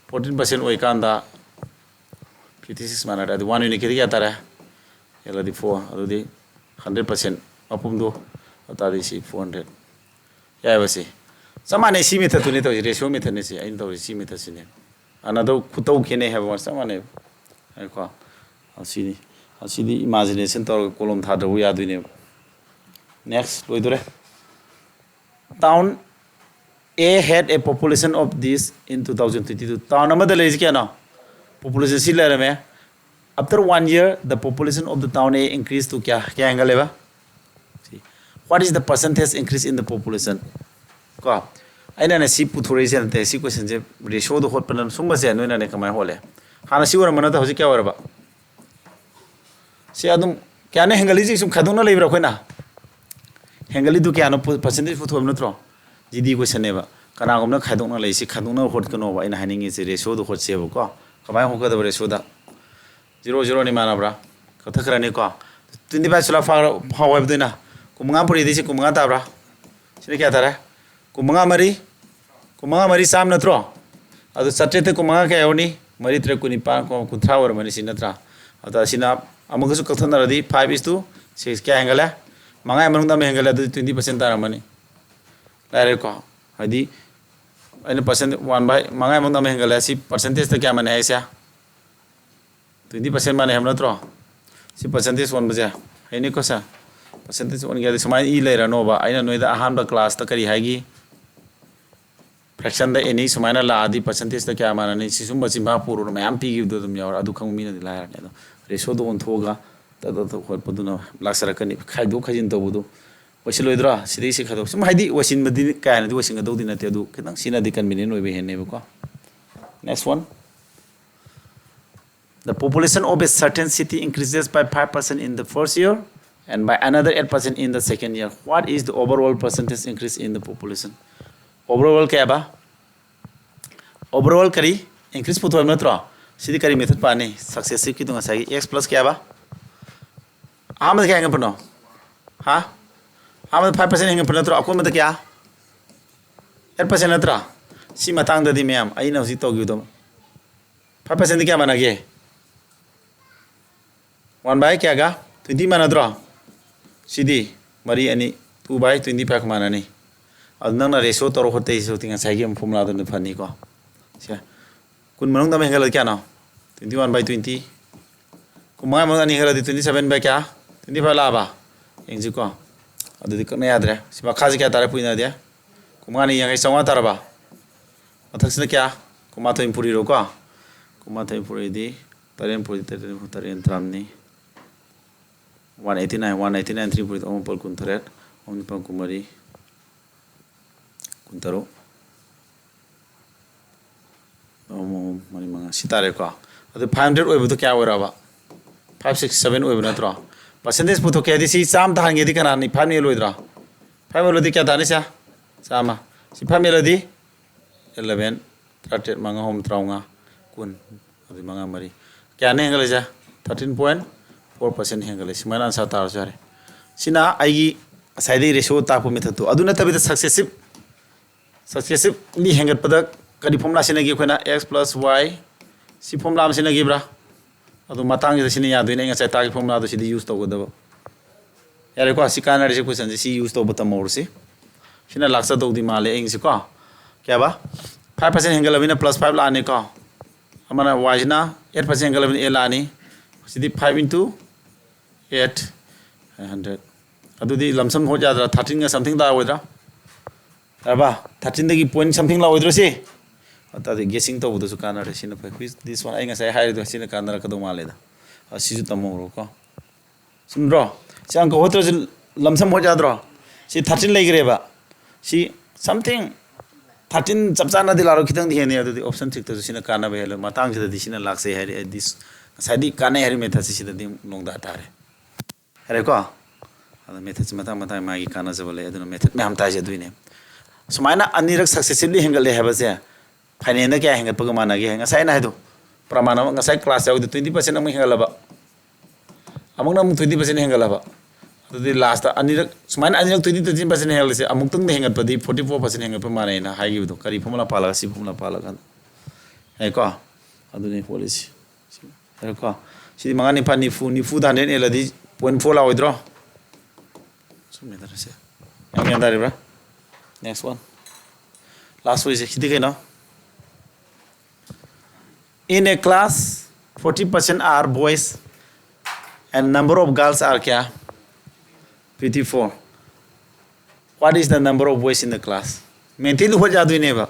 Fourteen percent ꯑꯣꯏꯀꯥꯟꯗ fifty six ꯃꯥꯟꯅꯔꯦ꯫ ꯑꯗꯨ one unit ꯀꯤꯗꯤ ꯀꯌꯥ ꯇꯥꯔꯦ? ꯑꯦꯜ ꯑꯗꯤ four, ꯑꯗꯨꯗꯤ hundred percent ꯃꯄꯨꯝꯗꯣ, ꯑꯗꯨ ꯇꯥꯔꯗꯤ ꯁꯤ four hundred꯫ ꯌꯥꯏꯕ ꯁꯤ꯫ ꯆꯞ ꯃꯥꯟꯅꯩ, ꯁꯤ method ꯇꯨꯅꯤ ꯇꯧꯔꯤꯁꯤ, ratio method ꯅꯤ ꯁꯤ꯫ ꯑꯩꯅ ꯇꯧꯔꯤꯁꯤ ꯁꯤ method ꯁꯤꯅꯦ꯫ ꯑꯅꯗꯧ ꯈꯨꯇꯧ ꯈꯦꯠꯅꯩ ꯍꯥꯏꯕ ꯋꯥꯅꯤ, ꯆꯞ ꯃꯥꯟꯅꯩꯕ꯫ ꯍꯥꯏꯀꯣ? ꯑꯁꯤꯅꯤ꯫ ꯑꯁꯤꯗꯤ imagination ꯇꯧꯔꯒ column ꯊꯥꯗ꯭ꯔꯕꯨ ꯌꯥꯗꯣꯏꯅꯦꯕ꯫ Next, ꯂꯣꯏꯗꯣꯔꯦ꯫ Town A had a population of this in two thousand twenty-two. Town ꯑꯃꯗ ꯂꯩꯔꯤꯁꯤ ꯀꯌꯥꯅꯣ? Population ꯁꯤ ꯂꯩꯔꯝꯃꯦ꯫ After one year, the population of the town A increased to ꯀꯌꯥ, ꯀꯌꯥ ꯍꯦꯟꯒꯠꯂꯦꯕ? ꯁꯤ꯫ What is the percentage increase in the population? ꯀꯣ, ꯑꯩꯅꯅꯦ ꯁꯤ ꯄꯨꯊꯣꯔꯛꯏꯁꯦ ꯅꯠꯇꯦ, ꯁꯤ question ꯁꯦ ratio ꯗ ꯍꯣꯠꯄꯅ ꯁꯨꯝꯕꯁꯦ ꯅꯣꯏꯅꯅꯦ ꯀꯃꯥꯏꯅ ꯍꯣꯠꯂꯦ? ꯍꯥꯟꯅ ꯁꯤ ꯑꯣꯏꯔꯝꯕ ꯅꯠꯇ꯭ꯔ ꯍꯧꯖꯤꯛ ꯀꯌꯥ ꯑꯣꯏꯔꯕ? ꯁꯤ ꯑꯗꯨꯝ ꯀꯌꯥꯅ ꯍꯦꯟꯒꯠꯂꯤꯁꯤ ꯁꯨꯝ ꯈꯥꯏꯗꯣꯛꯅ ꯂꯩꯕ꯭ꯔꯥ ꯑꯩꯈꯣꯏꯅ? ꯍꯦꯟꯒꯠꯂꯤꯗꯨ ꯀꯌꯥꯅꯣ ꯄꯨ-, percentage ꯄꯨꯊꯣꯛꯑꯕ ꯅꯠꯇ꯭ꯔꯣ? G D question ꯅꯦꯕ꯫ ꯀꯅꯥꯒꯨꯝꯕꯅ ꯈꯥꯏꯗꯣꯛꯅ ꯂꯩꯁꯤ, ꯈꯥꯏꯗꯣꯛꯅ ꯍꯣꯠꯀꯅꯣꯕ ꯑꯩꯅ ꯍꯥꯏꯅꯤꯡꯉꯤꯁꯦ, ratio ꯗ ꯍꯣꯠꯁꯦꯕꯀꯣ꯫ ꯀꯃꯥꯏꯅ ꯍꯣꯠꯀꯗꯕ ratio ꯗ? Zero zero ꯅꯤ ꯃꯥꯟꯅꯕ꯭ꯔꯥ? ꯀꯛꯊꯠꯈ꯭ꯔꯅꯤꯀꯣ꯫ Twenty five ꯁꯨꯂꯥ ꯐꯥꯎ ꯍꯥꯏꯕꯗꯨꯅ ꯀꯨꯟꯃꯉꯥ ꯄꯨꯔꯤꯗꯤ ꯁꯤ ꯀꯨꯟꯃꯉꯥ ꯇꯥꯕ꯭ꯔꯥ? ꯁꯤꯅ ꯀꯌꯥ ꯇꯥꯔꯦ? ꯀꯨꯟꯃꯉꯥ ꯃꯔꯤ, ꯀꯨꯟꯃꯉꯥ ꯃꯔꯤ ꯆꯥꯝꯃ ꯅꯠꯇ꯭ꯔꯣ? ꯑꯗꯨ ꯆꯥꯇ꯭ꯔꯦꯠꯇ ꯀꯨꯟꯃꯉꯥ ꯀꯌꯥ ꯌꯧꯔꯅꯤ? ꯃꯔꯤ ꯇꯔꯦꯠ ꯀꯨꯟꯅꯤꯄꯥꯟ, ꯀꯨꯟꯊ꯭ꯔꯥ ꯑꯣꯏꯔꯝꯃꯅꯤ ꯁꯤ ꯅꯠꯇ꯭ꯔꯥ? ꯑꯗ ꯑꯁꯤꯅ ꯑꯃꯨꯛꯀꯁꯨ ꯀꯛꯊꯠꯅꯔꯗꯤ five is to six ꯀꯌꯥ ꯍꯦꯟꯒꯠꯂꯦ? ꯃꯉꯥꯒꯤ ꯃꯅꯨꯡꯗ ꯑꯃ ꯍꯦꯟꯒꯠꯂꯦ, ꯑꯗꯨꯗꯤ twenty percent ꯇꯥꯔꯝꯃꯅꯤ꯫ ꯂꯥꯏꯔꯦꯀꯣ? ꯍꯥꯏꯗꯤ ꯑꯩꯅ percent one by ꯃꯉꯥꯒꯤ ꯃꯅꯨꯡꯗ ꯑꯃ ꯍꯦꯟꯒꯠꯂꯦ, ꯁꯤ percentage ꯇ ꯀꯌꯥ ꯃꯥꯟꯅꯩ ꯍꯥꯏꯁꯦ? Twenty percent ꯃꯥꯟꯅꯩ ꯍꯥꯏꯕ ꯅꯠꯇ꯭ꯔꯣ? ꯁꯤ percentage ꯑꯣꯟꯕꯁꯦ ꯍꯩꯅꯤꯀꯣ ꯁꯥꯔ? Percentage ꯑꯣꯟꯒꯦ ꯍꯥꯏꯗꯤ ꯁꯨꯃꯥꯏꯅ ꯏ ꯂꯩꯔꯅꯣꯕ꯫ ꯑꯩꯅ ꯅꯣꯏꯗ ꯑꯍꯥꯟꯕ class ꯇ ꯀꯔꯤ ꯍꯥꯏꯈꯤ? Fraction ꯗ any ꯁꯨꯃꯥꯏꯅ ꯂꯥꯛꯑꯗꯤ percentage ꯇ ꯀꯌꯥ ꯃꯥꯟꯅꯅꯤ? ꯁꯤ ꯁꯨꯝꯕ ꯆꯤꯟꯐꯥ ꯄꯨꯔꯣꯅ ꯃꯌꯥꯝ ꯄꯤꯈꯤꯕꯗꯣ ꯑꯗꯨꯝ ꯌꯥꯎꯔꯦ꯫ ꯑꯗꯨ ꯈꯪꯕ ꯃꯤꯅꯗꯤ ꯂꯥꯏꯔꯅꯤ꯫ ꯑꯗꯣ ratio ꯗ ꯑꯣꯟꯊꯣꯛꯑꯒ ꯇꯠ ꯇꯠ ꯇꯠ ꯍꯣꯠꯄꯗꯨꯅ ꯂꯥꯛꯆꯔꯛꯀꯅꯤ꯫ ꯈꯥꯏꯗꯣꯛ ꯈꯥꯏꯖꯤꯟ ꯇꯧꯕꯗꯣ ꯑꯣꯏꯁꯤꯜꯂꯣꯏꯗ꯭ꯔꯥ? ꯁꯤꯗꯩ ꯁꯤ ꯈꯥꯏꯗꯣꯛ-, ꯁꯨꯝ ꯍꯥꯏꯗꯤ ꯑꯣꯏꯁꯤꯟꯕꯗꯤ ꯀꯥ ꯍꯦꯟꯅꯗꯤ ꯑꯣꯏꯁꯤꯟꯒꯗꯧꯗꯤ ꯅꯠꯇꯦ, ꯑꯗꯨ ꯈꯤꯇꯪ ꯁꯤꯅꯗꯤ convenient ꯑꯣꯏꯕ ꯍꯦꯟꯅꯦꯕꯀꯣ꯫ Next one. The population of a certain city increases by five percent in the first year and by another eight percent in the second year. What is the overall percentage increase in the population? Overall ꯀꯌꯥꯕ? Overall ꯀꯔꯤ? Increase ꯄꯨꯊꯣꯛꯑꯕ ꯅꯠꯇ꯭ꯔꯣ? ꯁꯤꯗꯤ ꯀꯔꯤ method ꯄꯥꯅꯤ? Successive ꯀꯤꯗꯣ ꯉꯁꯥꯏꯒꯤ x plus ꯀꯌꯥꯕ? ꯑꯍꯥꯟꯕꯗ ꯀꯌꯥ ꯍꯦꯟꯒꯠꯄꯅꯣ? ꯍꯥ? ꯑꯍꯥꯟꯕꯗ five percent ꯍꯦꯟꯒꯠꯄ ꯅꯠꯇ꯭ꯔꯣ? ꯑꯀꯣꯟꯕꯗ ꯀꯌꯥ? Eight percent ꯅꯠꯇ꯭ꯔꯥ? ꯁꯤ ꯃꯇꯥꯡꯗꯗꯤ ꯃꯌꯥꯝ ꯑꯩꯅ ꯍꯧꯖꯤꯛ ꯇꯧꯈꯤꯕꯗꯣ five percent ꯗꯤ ꯀꯌꯥ ꯃꯥꯟꯅꯒꯦ? One by ꯀꯌꯥꯒ? Twenty ꯃꯥꯟꯅꯗ꯭ꯔꯣ? ꯁꯤꯗꯤ ꯃꯔꯤ ꯑꯅꯤ, two by twenty five ꯃꯥꯟꯅꯅꯤ꯫ ꯑꯗꯨ ꯅꯪꯅ ratio ꯇꯧꯔ ꯈꯣꯠꯇꯩꯁꯨ ꯉꯁꯥꯏꯒꯤ formula ꯗꯨꯅ ꯐꯅꯤꯀꯣ꯫ ꯁꯦ, ꯀꯨꯟ ꯃꯅꯨꯡꯗ ꯑꯃ ꯍꯦꯟꯒꯠꯂꯗꯤ ꯀꯌꯥꯅꯣ? Twenty one by twenty꯫ ꯀꯨꯟꯃꯉꯥ ꯃꯅꯨꯡꯗ ꯑꯅꯤ ꯍꯦꯟꯒꯠꯂꯗꯤ twenty seven by ꯀꯌꯥ? Twenty five ꯂꯥꯛꯑꯕ? ꯌꯦꯡꯁꯤꯀꯣ꯫ ꯑꯗꯨꯗꯤ ꯀꯛꯅ ꯌꯥꯗ꯭ꯔꯦ꯫ ꯁꯤ ꯃꯈꯥꯁꯤ ꯀꯌꯥ ꯇꯥꯔꯦ ꯄꯨꯏꯅꯗꯤ? ꯀꯨꯟꯃꯉꯥꯅꯤ ꯌꯥꯡꯈꯩ, ꯆꯥꯝꯃꯉꯥ ꯇꯥꯔꯕ? ꯃꯊꯛꯁꯤꯅ ꯀꯌꯥ? ꯀꯨꯟꯃꯥꯊꯣꯏ ꯄꯨꯔꯤꯔꯣꯀꯣ꯫ ꯀꯨꯟꯃꯥꯊꯣꯏ ꯄꯨꯔꯤꯗꯤ ꯇꯔꯦꯠ ꯄꯨꯔꯤ ꯇꯔꯦꯠ, ꯇꯔꯦꯠ ꯇꯔꯥꯝꯅꯤ꯫ One eighty nine, one eighty nine three ꯄꯨꯔꯤꯗꯤ ꯑꯍꯨꯝ ꯄꯨꯔꯤ ꯀꯨꯟꯇꯔꯦꯠ, ꯑꯍꯨꯝ ꯅꯤꯄꯥꯜ ꯀꯨꯟꯃꯔꯤ, ꯀꯨꯟꯇꯔꯨꯛ, ꯑꯍꯨꯝ ꯑꯍꯨꯝ ꯃꯔꯤ ꯃꯉꯥ, ꯁꯤ ꯇꯥꯔꯦꯀꯣ꯫ ꯑꯗꯨ five hundred ꯑꯣꯏꯕꯗꯣ ꯀꯌꯥ ꯑꯣꯏꯔꯕ? Five six seven ꯑꯣꯏꯕ ꯅꯠꯇ꯭ꯔꯣ? Percentage ꯄꯨꯊꯣꯛꯀꯦ ꯍꯥꯏꯗꯤ ꯁꯤ ꯆꯥꯝꯃ ꯊꯥꯍꯟꯒꯦꯗꯤ ꯀꯅꯥꯅ five ꯅ ꯍꯦꯜꯂꯣꯏꯗ꯭ꯔꯥ? Five ꯍꯦꯜꯂꯗꯤ ꯀꯌꯥ ꯇꯥꯅꯤ ꯁꯦ? ꯆꯥꯝꯃ꯫ ꯁꯤ five ꯍꯦꯜꯂꯗꯤ eleven, ꯇꯔꯥꯇꯔꯦꯠ, ꯃꯉꯥ ꯑꯍꯨꯝ ꯇꯔꯥꯃꯉꯥ, ꯀꯨꯟ, ꯑꯗꯨꯗꯤ ꯃꯉꯥ ꯃꯔꯤ꯫ ꯀꯌꯥꯅꯤ ꯍꯦꯟꯒꯠꯂꯤꯁꯦ? Thirteen point four percent ꯍꯦꯟꯒꯠꯂꯦ꯫ ꯁꯨꯃꯥꯏꯅ answer ꯇꯥꯔꯁꯨ ꯌꯥꯔꯦ꯫ ꯁꯤꯅ ꯑꯩꯒꯤ ꯉꯁꯥꯏꯗꯒꯤ ratio ꯇꯥꯛꯄ methodꯇꯣ꯫ ꯑꯗꯨ ꯅꯠꯇꯕꯤꯗ successive, successively ꯍꯦꯟꯒꯠꯄꯗ ꯀꯔꯤ formula ꯁꯤꯖꯤꯟꯅꯈꯤ ꯑꯩꯈꯣꯏꯅ? X plus y꯫ ꯁꯤ formula ꯑꯃ ꯁꯤꯖꯤꯟꯅꯈꯤꯕ꯭ꯔꯥ? ꯑꯗꯨ ꯃꯇꯥꯡꯁꯤꯗ ꯁꯤꯅ ꯌꯥꯗꯣꯏꯅꯦ꯫ ꯑꯩ ꯉꯁꯥꯏ ꯇꯥꯛꯈꯤ formulaꯗꯣ ꯁꯤꯗ use ꯇꯧꯒꯗꯕ꯫ ꯌꯥꯔꯦꯀꯣ? ꯁꯤ ꯀꯥꯟꯅꯔꯤꯁꯦ, questionꯁꯦ ꯁꯤ use ꯇꯧꯕ ꯇꯝꯍꯧꯔꯁꯤ꯫ ꯁꯤꯅ ꯂꯥꯛꯆꯗꯧꯗꯤ ꯃꯥꯜꯂꯦ ꯑꯩꯒꯤꯁꯦꯀꯣ꯫ ꯀꯌꯥꯕ? Five percent ꯍꯦꯟꯒꯠꯂꯕꯅꯤꯅ plus five ꯂꯥꯛꯑꯅꯤꯀꯣ꯫ ꯑꯃꯅ yꯁꯤꯅ eight percent ꯍꯦꯟꯒꯠꯂꯕꯅꯤꯅ a ꯂꯥꯛꯑꯅꯤ꯫ ꯁꯤꯗꯤ five into eight, hundred꯫ ꯑꯗꯨꯗꯤ lump sum ꯍꯣꯠ ꯌꯥꯗ꯭ꯔꯥ? Thirteenꯒ something ꯇꯥꯔꯣꯏꯗ꯭ꯔꯥ? ꯌꯥꯔꯕ? Thirteenꯗꯒꯤ point something ꯂꯥꯛꯑꯣꯏꯗ꯭ꯔꯣ ꯁꯤ? ꯑꯗꯨꯗꯤ guessing ꯇꯧꯕꯗꯁꯨ ꯀꯥꯟꯅꯔꯦ꯫ ꯁꯤꯅ ꯐꯩ꯫ Which, this one, ꯑꯩ ꯉꯁꯥꯏ ꯍꯥꯏꯔꯤꯗꯣ ꯁꯤꯅ ꯀꯥꯟꯅꯔꯛꯀꯗꯧ ꯃꯥꯜꯂꯦꯗ꯫ ꯑ, ꯁꯤꯁꯨ ꯇꯝꯍꯧꯔꯣꯀꯣ꯫ ꯆꯨꯝꯗ꯭ꯔꯣ? ꯁꯤ ꯑꯪꯀ ꯍꯣꯠꯇ꯭ꯔꯁꯨ lump sum ꯍꯣꯠ ꯌꯥꯗ꯭ꯔꯣ? ꯁꯤ thirteen ꯂꯩꯈ꯭ꯔꯦꯕ꯫ ꯁꯤ something thirteen ꯆꯞ ꯆꯥꯅꯗꯤ ꯂꯥꯛꯑꯔꯣꯏ, ꯈꯤꯇꯪꯗꯤ ꯍꯦꯟꯅꯤ꯫ ꯑꯗꯨꯗꯤ option sixꯇꯁꯨ ꯁꯤꯅ ꯀꯥꯟꯅꯕ ꯍꯦꯜꯂꯦ꯫ ꯃꯇꯥꯡꯁꯤꯗꯗꯤ ꯁꯤꯅ ꯂꯥꯛꯆꯩ ꯍꯥꯏꯔꯦ꯫ ꯑꯩꯗꯤ ꯉꯁꯥꯏꯗꯤ ꯀꯥꯟꯅꯩ ꯍꯥꯏꯔꯤ methodꯁꯤ ꯁꯤꯗꯗꯤ ꯑꯃꯨꯛ ꯂꯣꯡꯗꯥ ꯇꯥꯔꯦ꯫ ꯌꯥꯔꯦꯀꯣ? ꯑꯗꯣ methodꯁꯤ ꯃꯇꯥꯡ ꯃꯇꯥꯡ ꯃꯥꯒꯤ ꯀꯥꯟꯅꯖꯕ ꯂꯩ꯫ ꯑꯗꯨꯅ method ꯃꯌꯥꯝ ꯇꯥꯏꯁꯦ ꯑꯗꯨꯏꯅꯦ꯫ ꯁꯨꯃꯥꯏꯅ ꯑꯅꯤꯔꯛ successively ꯍꯦꯟꯒꯠꯂꯦ ꯍꯥꯏꯕꯁꯦ finalꯗ ꯀꯌꯥ ꯍꯦꯟꯒꯠꯄꯒ ꯃꯥꯟꯅꯒꯦ? ꯉꯁꯥꯏ ꯑꯩꯅ ꯍꯥꯏꯗꯣ, ꯄ꯭ꯔꯃꯥꯟ ꯑꯃ, ꯉꯁꯥꯏ class ꯌꯥꯎꯕꯗ twenty percent ꯑꯃꯨꯛ ꯍꯦꯟꯒꯠꯂꯕ, ꯑꯃꯨꯛꯅ ꯑꯃꯨꯛ twenty percent ꯍꯦꯟꯒꯠꯂꯕ꯫ ꯑꯗꯨꯗꯤ lastꯇ ꯑꯅꯤꯔꯛ, ꯁꯨꯃꯥꯏꯅ ꯑꯅꯤꯔꯛ twenty, twenty percent ꯍꯦꯟꯒꯠꯂꯤꯁꯦ, ꯑꯃꯨꯛꯇꯪꯗ ꯍꯦꯟꯒꯠꯄꯗꯤ forty four percent ꯍꯦꯟꯒꯠꯄ ꯃꯥꯟꯅꯩꯅ ꯍꯥꯏꯈꯤꯕꯗꯣ, ꯀꯔꯤ formula ꯄꯥꯜꯂꯒ? ꯁꯤ formula ꯄꯥꯜꯂꯒ꯫ ꯌꯥꯏꯀꯣ? ꯑꯗꯨꯅꯤ ꯄꯣꯠꯂꯤꯁꯤ꯫ ꯀꯣ, ꯁꯤꯗꯤ ꯃꯉꯥ ꯅꯤꯄꯥꯜ ꯅꯤꯐꯨ, ꯅꯤꯐꯨꯗ hundred ꯑꯦꯜꯂꯗꯤ point four ꯂꯥꯛꯑꯣꯏꯗ꯭ꯔꯣ? ꯆꯨꯝꯃꯦꯗꯅ ꯁꯦ꯫ ꯌꯥꯝ ꯒ꯭ꯌꯥꯟ ꯇꯥꯔꯤꯕ꯭ꯔꯥ? Next one. Last ꯑꯣꯏꯁꯦ ꯁꯤꯗꯤ ꯀꯩꯅꯣ? In a class, forty percent are boys and number of girls are ꯀꯌꯥ? Fifty four. What is the number of boys in the class? Maintain ꯍꯣꯠ ꯌꯥꯗꯣꯏꯅꯦꯕ꯫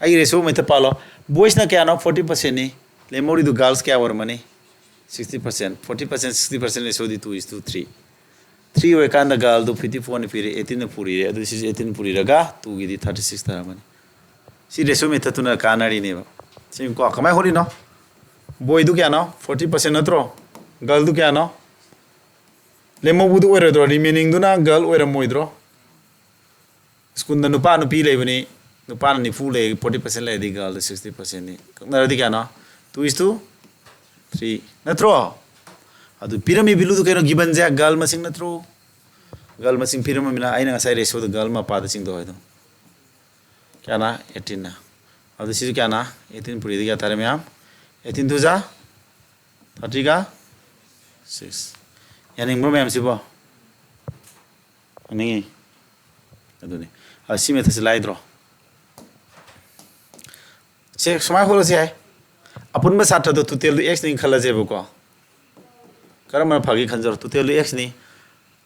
ꯑꯩꯒꯤ ratio method ꯄꯥꯜꯂꯣ꯫ Boysꯅ ꯀꯌꯥꯅꯣ? Forty percentꯅꯤ꯫ ꯂꯦꯝꯍꯧꯔꯤꯗꯨ girls ꯀꯌꯥ ꯑꯣꯏꯔꯝꯃꯅꯤ? Sixty percent. Forty percent, sixty percent ratioꯗꯤ two is to three. Three ꯑꯣꯏꯔꯀꯥꯟꯗ girlꯗꯨ fifty fourꯅ ꯄꯤꯔꯦ, eighteenꯅ ꯄꯨꯔꯤꯔꯦ꯫ ꯑꯗꯨ ꯁꯤꯁꯦ eighteen ꯄꯨꯔꯤꯔꯒ twoꯒꯤꯗꯤ thirty six ꯇꯥꯔꯝꯃꯅꯤ꯫ ꯁꯤ ratio methodꯇꯨꯅ ꯀꯥꯟꯅꯔꯤꯅꯦꯕ꯫ ꯁꯤ ꯀꯣ, ꯀꯃꯥꯏꯅ ꯍꯣꯠꯂꯤꯅꯣ? Boyꯗꯨ ꯀꯌꯥꯅꯣ? Forty percent ꯅꯠꯇ꯭ꯔꯣ? Girlꯗꯨ ꯀꯌꯥꯅꯣ? ꯂꯦꯝꯍꯧꯕꯗꯨ ꯑꯣꯏꯔꯣꯏꯗ꯭ꯔꯣ? Remainingꯗꯨꯅ girl ꯑꯣꯏꯔꯝꯃꯣꯏꯗ꯭ꯔꯣ? Schoolꯗ ꯅꯨꯄꯥ ꯅꯨꯄꯤ ꯂꯩꯕꯅꯤ꯫ ꯅꯨꯄꯥꯅ ꯅꯤꯐꯨ ꯂꯩ, forty percent ꯂꯩꯔꯗꯤ girlꯗ sixty percentꯅꯤ꯫ ꯀꯛꯅꯔꯗꯤ ꯀꯌꯥꯅꯣ? Two is to three ꯅꯠꯇ꯭ꯔꯣ? ꯑꯗꯨ ꯄꯤꯔꯝꯃꯤ valueꯗꯨ ꯀꯩꯅꯣ? Givenꯁꯦ girl ꯃꯁꯤꯡ ꯅꯠꯇ꯭ꯔꯣ? Girl ꯃꯁꯤꯡ ꯄꯤꯔꯝꯃꯤꯅ ꯑꯩꯅ ꯉꯁꯥꯏ ratioꯗ girl ꯃꯄꯥꯗ ꯆꯤꯡꯗꯧ ꯍꯥꯏꯗꯣ꯫ ꯀꯌꯥꯅ? Eighteenꯅ꯫ ꯑꯗꯨ ꯁꯤꯁꯨ ꯀꯌꯥꯅ? Eighteen ꯄꯨꯔꯤꯗꯤ ꯀꯌꯥ ꯇꯥꯔꯦ ꯃꯌꯥꯝ? Eighteen two ꯖꯥ thirtyꯒ six꯫ ꯌꯥꯅꯤꯡꯕ꯭ꯔꯣ ꯃꯌꯥꯝꯁꯤꯕꯣ? ꯌꯥꯅꯤꯡꯉꯤ꯫ ꯑꯗꯨꯅꯤ꯫ ꯑ, ꯁꯤ methodꯁꯦ ꯂꯥꯏꯗ꯭ꯔꯣ? ꯁꯦ ꯁꯨꯃꯥꯏꯅ ꯍꯣꯠꯂꯁꯨ ꯌꯥꯏ꯫ ꯑꯄꯨꯟꯕ ꯁꯥꯇ꯭ꯔꯗꯣ totalꯗꯨ Xꯅꯤ ꯈꯜꯂꯁꯦꯕꯀꯣ꯫ ꯀꯔꯝꯕꯅ ꯐꯒꯦ ꯈꯟꯖꯔꯣ꯫ Totalꯗꯨ Xꯅꯤ꯫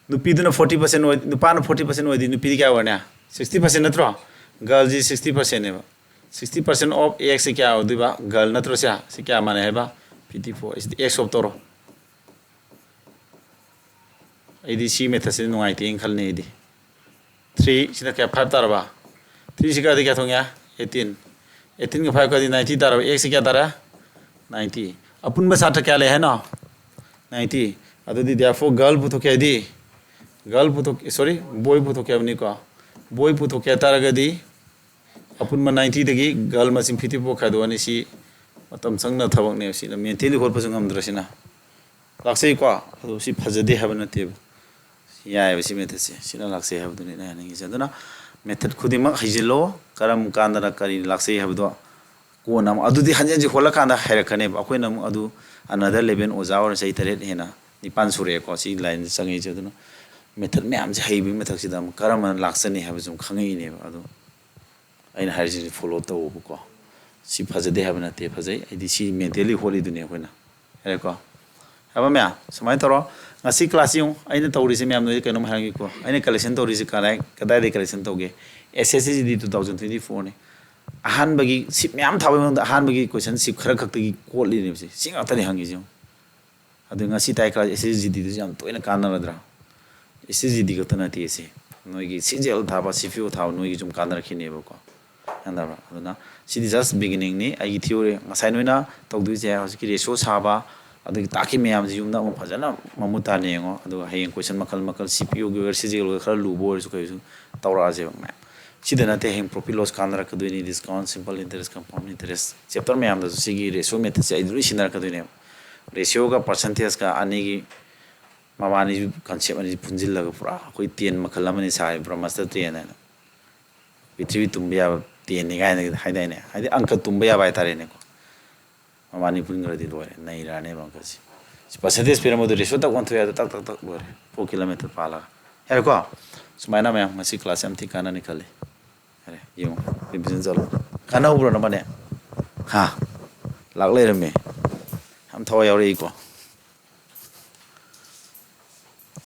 ꯅꯨꯄꯤꯗꯨꯅ forty percent ꯑꯣꯏ, ꯅꯨꯄꯥꯅ forty percent ꯑꯣꯏꯗꯤ ꯅꯨꯄꯤꯗꯤ ꯀꯌꯥ ꯑꯣꯏꯔꯅꯤ? Sixty percent ꯅꯠꯇ꯭ꯔꯣ? Girlꯁꯤ sixty percentꯅꯦꯕ꯫ Sixty percent of Xꯁꯤ ꯀꯌꯥ ꯑꯣꯏꯗꯣꯏꯕ? Girl ꯅꯠꯇ꯭ꯔꯣ ꯁꯦ? ꯁꯤ ꯀꯌꯥ ꯃꯥꯟꯅꯩ ꯍꯥꯏꯕ? Fifty four꯫ ꯁꯤꯗꯤ X swap ꯇꯧꯔꯣ꯫ ꯑꯩꯗꯤ ꯁꯤ methodꯁꯤꯗꯤ ꯅꯨꯡꯉꯥꯏꯇꯦꯅ ꯈꯜꯂꯤ ꯑꯩꯗꯤ꯫ Three ꯁꯤꯅ ꯀꯌꯥ? Five ꯇꯥꯔꯕ? Threeꯁꯤ ꯀꯌꯥꯗꯤ ꯀꯌꯥ ꯊꯣꯡꯉꯦ? Eighteen꯫ Eighteenꯒ five ꯀꯗꯤ ninety ꯇꯥꯔꯕ? Xꯁꯤ ꯀꯌꯥ ꯇꯥꯔꯦ? Ninety꯫ ꯑꯄꯨꯟꯕ ꯁꯥꯇ꯭ꯔ ꯀꯌꯥ ꯂꯩ ꯍꯥꯏꯅꯣ? Ninety꯫ ꯑꯗꯨꯗꯤ therefore girl ꯄꯨꯊꯣꯛꯀꯦ ꯍꯥꯏꯗꯤ, girl ꯄꯨꯊꯣꯛ, sorry, boy ꯄꯨꯊꯣꯛꯀꯦ ꯍꯥꯏꯕꯅꯤꯀꯣ꯫ Boy ꯄꯨꯊꯣꯛꯀꯦ ꯍꯥꯏ ꯇꯥꯔꯒꯗꯤ ꯑꯄꯨꯟꯕ ninetyꯗꯒꯤ girl ꯃꯁꯤꯡ fifty four ꯈꯥꯏꯗꯣꯛꯑꯅꯤ꯫ ꯁꯤ ꯃꯇꯝ ꯆꯪꯅ ꯊꯕꯛꯅꯦꯕ꯫ ꯁꯤꯅ maintainꯗꯤ ꯍꯣꯠꯄꯁꯨ ꯉꯝꯗ꯭ꯔꯁꯤꯅ꯫ ꯂꯥꯛꯆꯩꯀꯣ꯫ ꯑꯗꯨ ꯁꯤ ꯐꯖꯗꯦ ꯍꯥꯏꯕ ꯅꯠꯇꯦꯕ꯫ ꯁꯤ ꯌꯥꯏꯑꯕ ꯁꯤ methodꯁꯦ꯫ ꯁꯤꯅ ꯂꯥꯛꯆꯩ ꯍꯥꯏꯕꯗꯨꯅꯤ ꯑꯩꯅ ꯍꯥꯏꯅꯤꯡꯉꯤꯁꯦ꯫ ꯑꯗꯨꯅ method ꯈꯨꯗꯤꯡꯃꯛ ꯍꯩꯖꯤꯜꯂꯣ꯫ ꯀꯔꯝ ꯀꯥꯟꯗꯅ ꯀꯔꯤ ꯂꯥꯛꯆꯩ ꯍꯥꯏꯕꯗꯣ ꯀꯣꯟꯅ ꯑꯃꯨꯛ ꯑꯗꯨꯗꯤ ꯍꯟꯖꯤꯟ ꯍꯟꯖꯤꯟ ꯍꯣꯠꯂꯀꯥꯟꯗ ꯍꯩꯔꯛꯀꯅꯦꯕ꯫ ꯑꯩꯈꯣꯏꯅ ꯑꯃꯨꯛ ꯑꯗꯨ another level ꯑꯣꯖꯥ ꯑꯣꯏꯔ ꯆꯍꯤ ꯇꯔꯦꯠ ꯍꯦꯟꯅ, ꯅꯤꯄꯥꯟ ꯁꯨꯔꯛꯑꯦꯀꯣ ꯁꯤ ꯂꯥꯏꯟꯁꯦ ꯆꯪꯉꯛꯏꯁꯦ꯫ ꯑꯗꯨꯅ ꯃꯦꯊꯠ ꯃꯌꯥꯝꯁꯦ ꯍꯩꯕꯒꯤ ꯃꯊꯛꯁꯤꯗ ꯑꯃꯨꯛ ꯀꯔꯝꯕꯅ ꯂꯥꯛꯆꯅꯤ ꯍꯥꯏꯕꯁꯨ ꯑꯃꯨꯛ ꯈꯪꯉꯛꯏꯅꯦꯕ꯫ ꯑꯗꯣ ꯑꯩꯅ ꯍꯥꯏꯔꯤꯁꯤꯡꯁꯦ ꯐꯣꯂꯣ ꯇꯧꯕꯀꯣ꯫ ꯁꯤ ꯐꯖꯗꯦ ꯍꯥꯏꯕ ꯅꯠꯇꯦ, ꯐꯖꯩ꯫ ꯑꯩꯗꯤ ꯁꯤ ꯃꯦꯟꯇꯦꯜꯂꯤ ꯍꯣꯠꯂꯤꯗꯨꯅꯦ ꯑꯩꯈꯣꯏꯅ꯫ ꯌꯥꯔꯦꯀꯣ? ꯍꯥꯏꯕ ꯃꯌꯥꯝ ꯁꯨꯃꯥꯏꯅ ꯇꯧꯔꯣ꯫ ꯉꯁꯤ ꯀ꯭ꯂꯥꯁꯁꯤ ꯌꯦꯡꯉꯨ, ꯑꯩꯅ ꯇꯧꯔꯤꯁꯦ ꯃꯌꯥꯝ ꯅꯣꯏꯗ ꯀꯩꯅꯣꯝ ꯍꯥꯏꯔꯝꯒꯦꯀꯣ꯫ ꯑꯩꯅ ꯀꯂꯦꯛꯁꯟ ꯇꯧꯔꯤꯁꯦ ꯀꯗꯥꯏ, ꯀꯗꯥꯏꯗꯒꯤ ꯀꯂꯦꯛꯁꯟ ꯇꯧꯒꯦ? S S C G D two thousand twenty fourꯅꯤ꯫ ꯑꯍꯥꯟꯕꯒꯤ ꯁꯤꯞ ꯃꯌꯥꯝ ꯊꯥꯕꯒꯤ ꯃꯅꯨꯡꯗ ꯑꯍꯥꯟꯕꯒꯤ ꯀꯣꯏꯁꯟ ꯁꯤꯞ ꯈꯔ ꯈꯛꯇꯒꯤ ꯀꯣꯠꯂꯤꯅꯦꯕꯁꯦ꯫ ꯁꯤ ꯉꯥꯛꯇꯅꯤ ꯍꯪꯉꯤꯁꯦ ꯌꯦꯡꯉꯨ꯫ ꯑꯗꯨ ꯉꯁꯤ ꯇꯥꯏ ꯀ꯭ꯂꯥꯁ ꯑꯦꯁ ꯑꯦꯁ ꯖꯤ ꯗꯤꯗꯨꯁꯨ ꯌꯥꯝ ꯇꯣꯏꯅ ꯀꯥꯟꯅꯔꯗ꯭ꯔꯥ? ꯑꯦꯁ ꯑꯦꯁ ꯖꯤ ꯗꯤ ꯈꯛꯇ ꯅꯠꯇꯦ ꯁꯤ꯫ ꯅꯣꯏꯒꯤ ꯁꯤ ꯖꯤ ꯑꯦꯜ ꯊꯥꯕ, ꯁꯤ ꯄꯤ ꯑꯣ ꯊꯥꯕ ꯅꯣꯏꯒꯤ ꯁꯨꯝ ꯀꯥꯟꯅꯔꯛꯈꯤꯅꯦꯕꯀꯣ꯫ ꯌꯥꯟꯗꯕ꯭ꯔꯥ? ꯑꯗꯨꯅ ꯁꯤꯗꯤ just beginningꯅꯤ꯫ ꯑꯩꯒꯤ ꯊꯤꯑꯣꯔꯤ ꯉꯁꯥꯏ ꯅꯣꯏꯅ ꯇꯧꯗꯣꯏꯁꯦ ꯍꯧꯖꯤꯛꯀꯤ ꯔꯦꯁꯤꯑꯣ ꯁꯥꯕ, ꯑꯗꯒꯤ ꯇꯥꯛꯈꯤ ꯃꯌꯥꯝꯁꯤ ꯌꯨꯝꯗ ꯑꯃꯨꯛ ꯐꯖꯅ ꯃꯃꯨꯠ ꯇꯥꯅ ꯌꯦꯡꯉꯣ꯫ ꯑꯗꯨꯒ ꯍꯌꯦꯡ ꯀꯣꯏꯁꯟ ꯃꯈꯜ ꯃꯈꯜ ꯁꯤ ꯄꯤ ꯑꯣꯒꯤ ꯑꯣꯏꯒꯦꯔꯥ ꯁꯤ ꯖꯤ ꯑꯦꯜꯒꯤ ꯈꯔ ꯂꯨꯕ ꯑꯣꯏꯔꯁꯨ ꯀꯩꯁꯨ ꯇꯧꯔꯛꯑꯁꯦꯕ ꯃꯌꯥꯝ꯫ ꯁꯤꯗ ꯅꯠꯇꯦ ꯍꯌꯦꯡ profit loss ꯀꯥꯟꯅꯔꯛꯀꯗꯣꯏꯅꯤ, discount, simple interest, compound interest, chapter ꯃꯌꯥꯝꯗꯁꯨ ꯁꯤꯒꯤ ꯔꯦꯁꯤꯑꯣ ꯃꯦꯊꯠꯁꯦ ꯑꯩꯗꯤ ꯂꯣꯏ ꯁꯤꯖꯤꯟꯅꯔꯛꯀꯗꯣꯏꯅꯦꯕ꯫ ꯔꯦꯁꯤꯑꯣꯒ ꯄꯥꯔꯁꯦꯟꯇꯦꯖꯀ ꯑꯅꯤꯒꯤ ꯃꯕꯥꯅꯤꯁꯨ ꯀꯟꯁꯦꯞ ꯑꯅꯤꯁꯤ ꯄꯨꯟꯁꯤꯜꯂꯒ ꯄꯨꯔꯥ ꯑꯩꯈꯣꯏ ꯇꯦꯟ ꯃꯈꯜ ꯑꯃꯅꯤ ꯁꯥꯔꯤ, ꯕ꯭ꯔꯍꯃꯁꯇ ꯇꯦꯟ ꯍꯥꯏꯅ꯫ ꯄ꯭ꯔꯤꯊꯤꯕꯤ ꯇꯨꯝꯕ ꯌꯥꯕ ꯇꯦꯟꯅꯤ ꯀꯥꯏꯅ ꯍꯥꯏꯗꯥꯏꯅꯦ? ꯍꯥꯏꯗꯤ ꯑꯪꯀ ꯇꯨꯝꯕ ꯌꯥꯕ ꯍꯥꯏꯇꯥꯔꯦꯅꯦꯀꯣ꯫ ꯃꯕꯥꯅꯤ ꯄꯨꯟꯈ꯭ꯔꯗꯤ ꯂꯣꯏꯔꯦ, ꯅꯩꯔꯛꯑꯅꯦꯕ ꯑꯪꯀꯁꯤ꯫ ꯁꯤ ꯄꯥꯔꯁꯦꯟꯇꯦꯖ ꯄꯤꯔꯝꯕꯗꯣ ꯔꯦꯁꯤꯑꯣ ꯇꯛ ꯑꯣꯟꯊꯣꯛꯑꯦ, ꯑꯗꯣ ꯇꯛ ꯇꯛ ꯇꯛ ꯂꯣꯏꯔꯦ꯫ ꯐꯣꯔ ꯀꯤꯂꯣꯃꯤꯇꯔ ꯄꯥꯜꯂꯒ꯫ ꯌꯥꯔꯦꯀꯣ? ꯁꯨꯃꯥꯏꯅ ꯃꯌꯥꯝ ꯉꯁꯤ ꯀ꯭ꯂꯥꯁ ꯌꯥꯝ ꯊꯤ ꯀꯥꯟꯅꯅꯤ ꯈꯜꯂꯤ꯫ ꯌꯥꯔꯦ, ꯌꯦꯡꯉꯣ, ꯔꯤꯚꯤꯖꯟ ꯆꯠꯂꯣ꯫ ꯀꯥꯟꯅꯍꯧꯕ꯭ꯔꯣ ꯅꯕꯥꯅꯤ? ꯍꯥ? ꯂꯥꯛ ꯂꯩꯔꯝꯃꯦ꯫ ꯌꯥꯝ ꯊꯋꯥꯏ ꯌꯥꯎꯔꯛꯏꯀꯣ꯫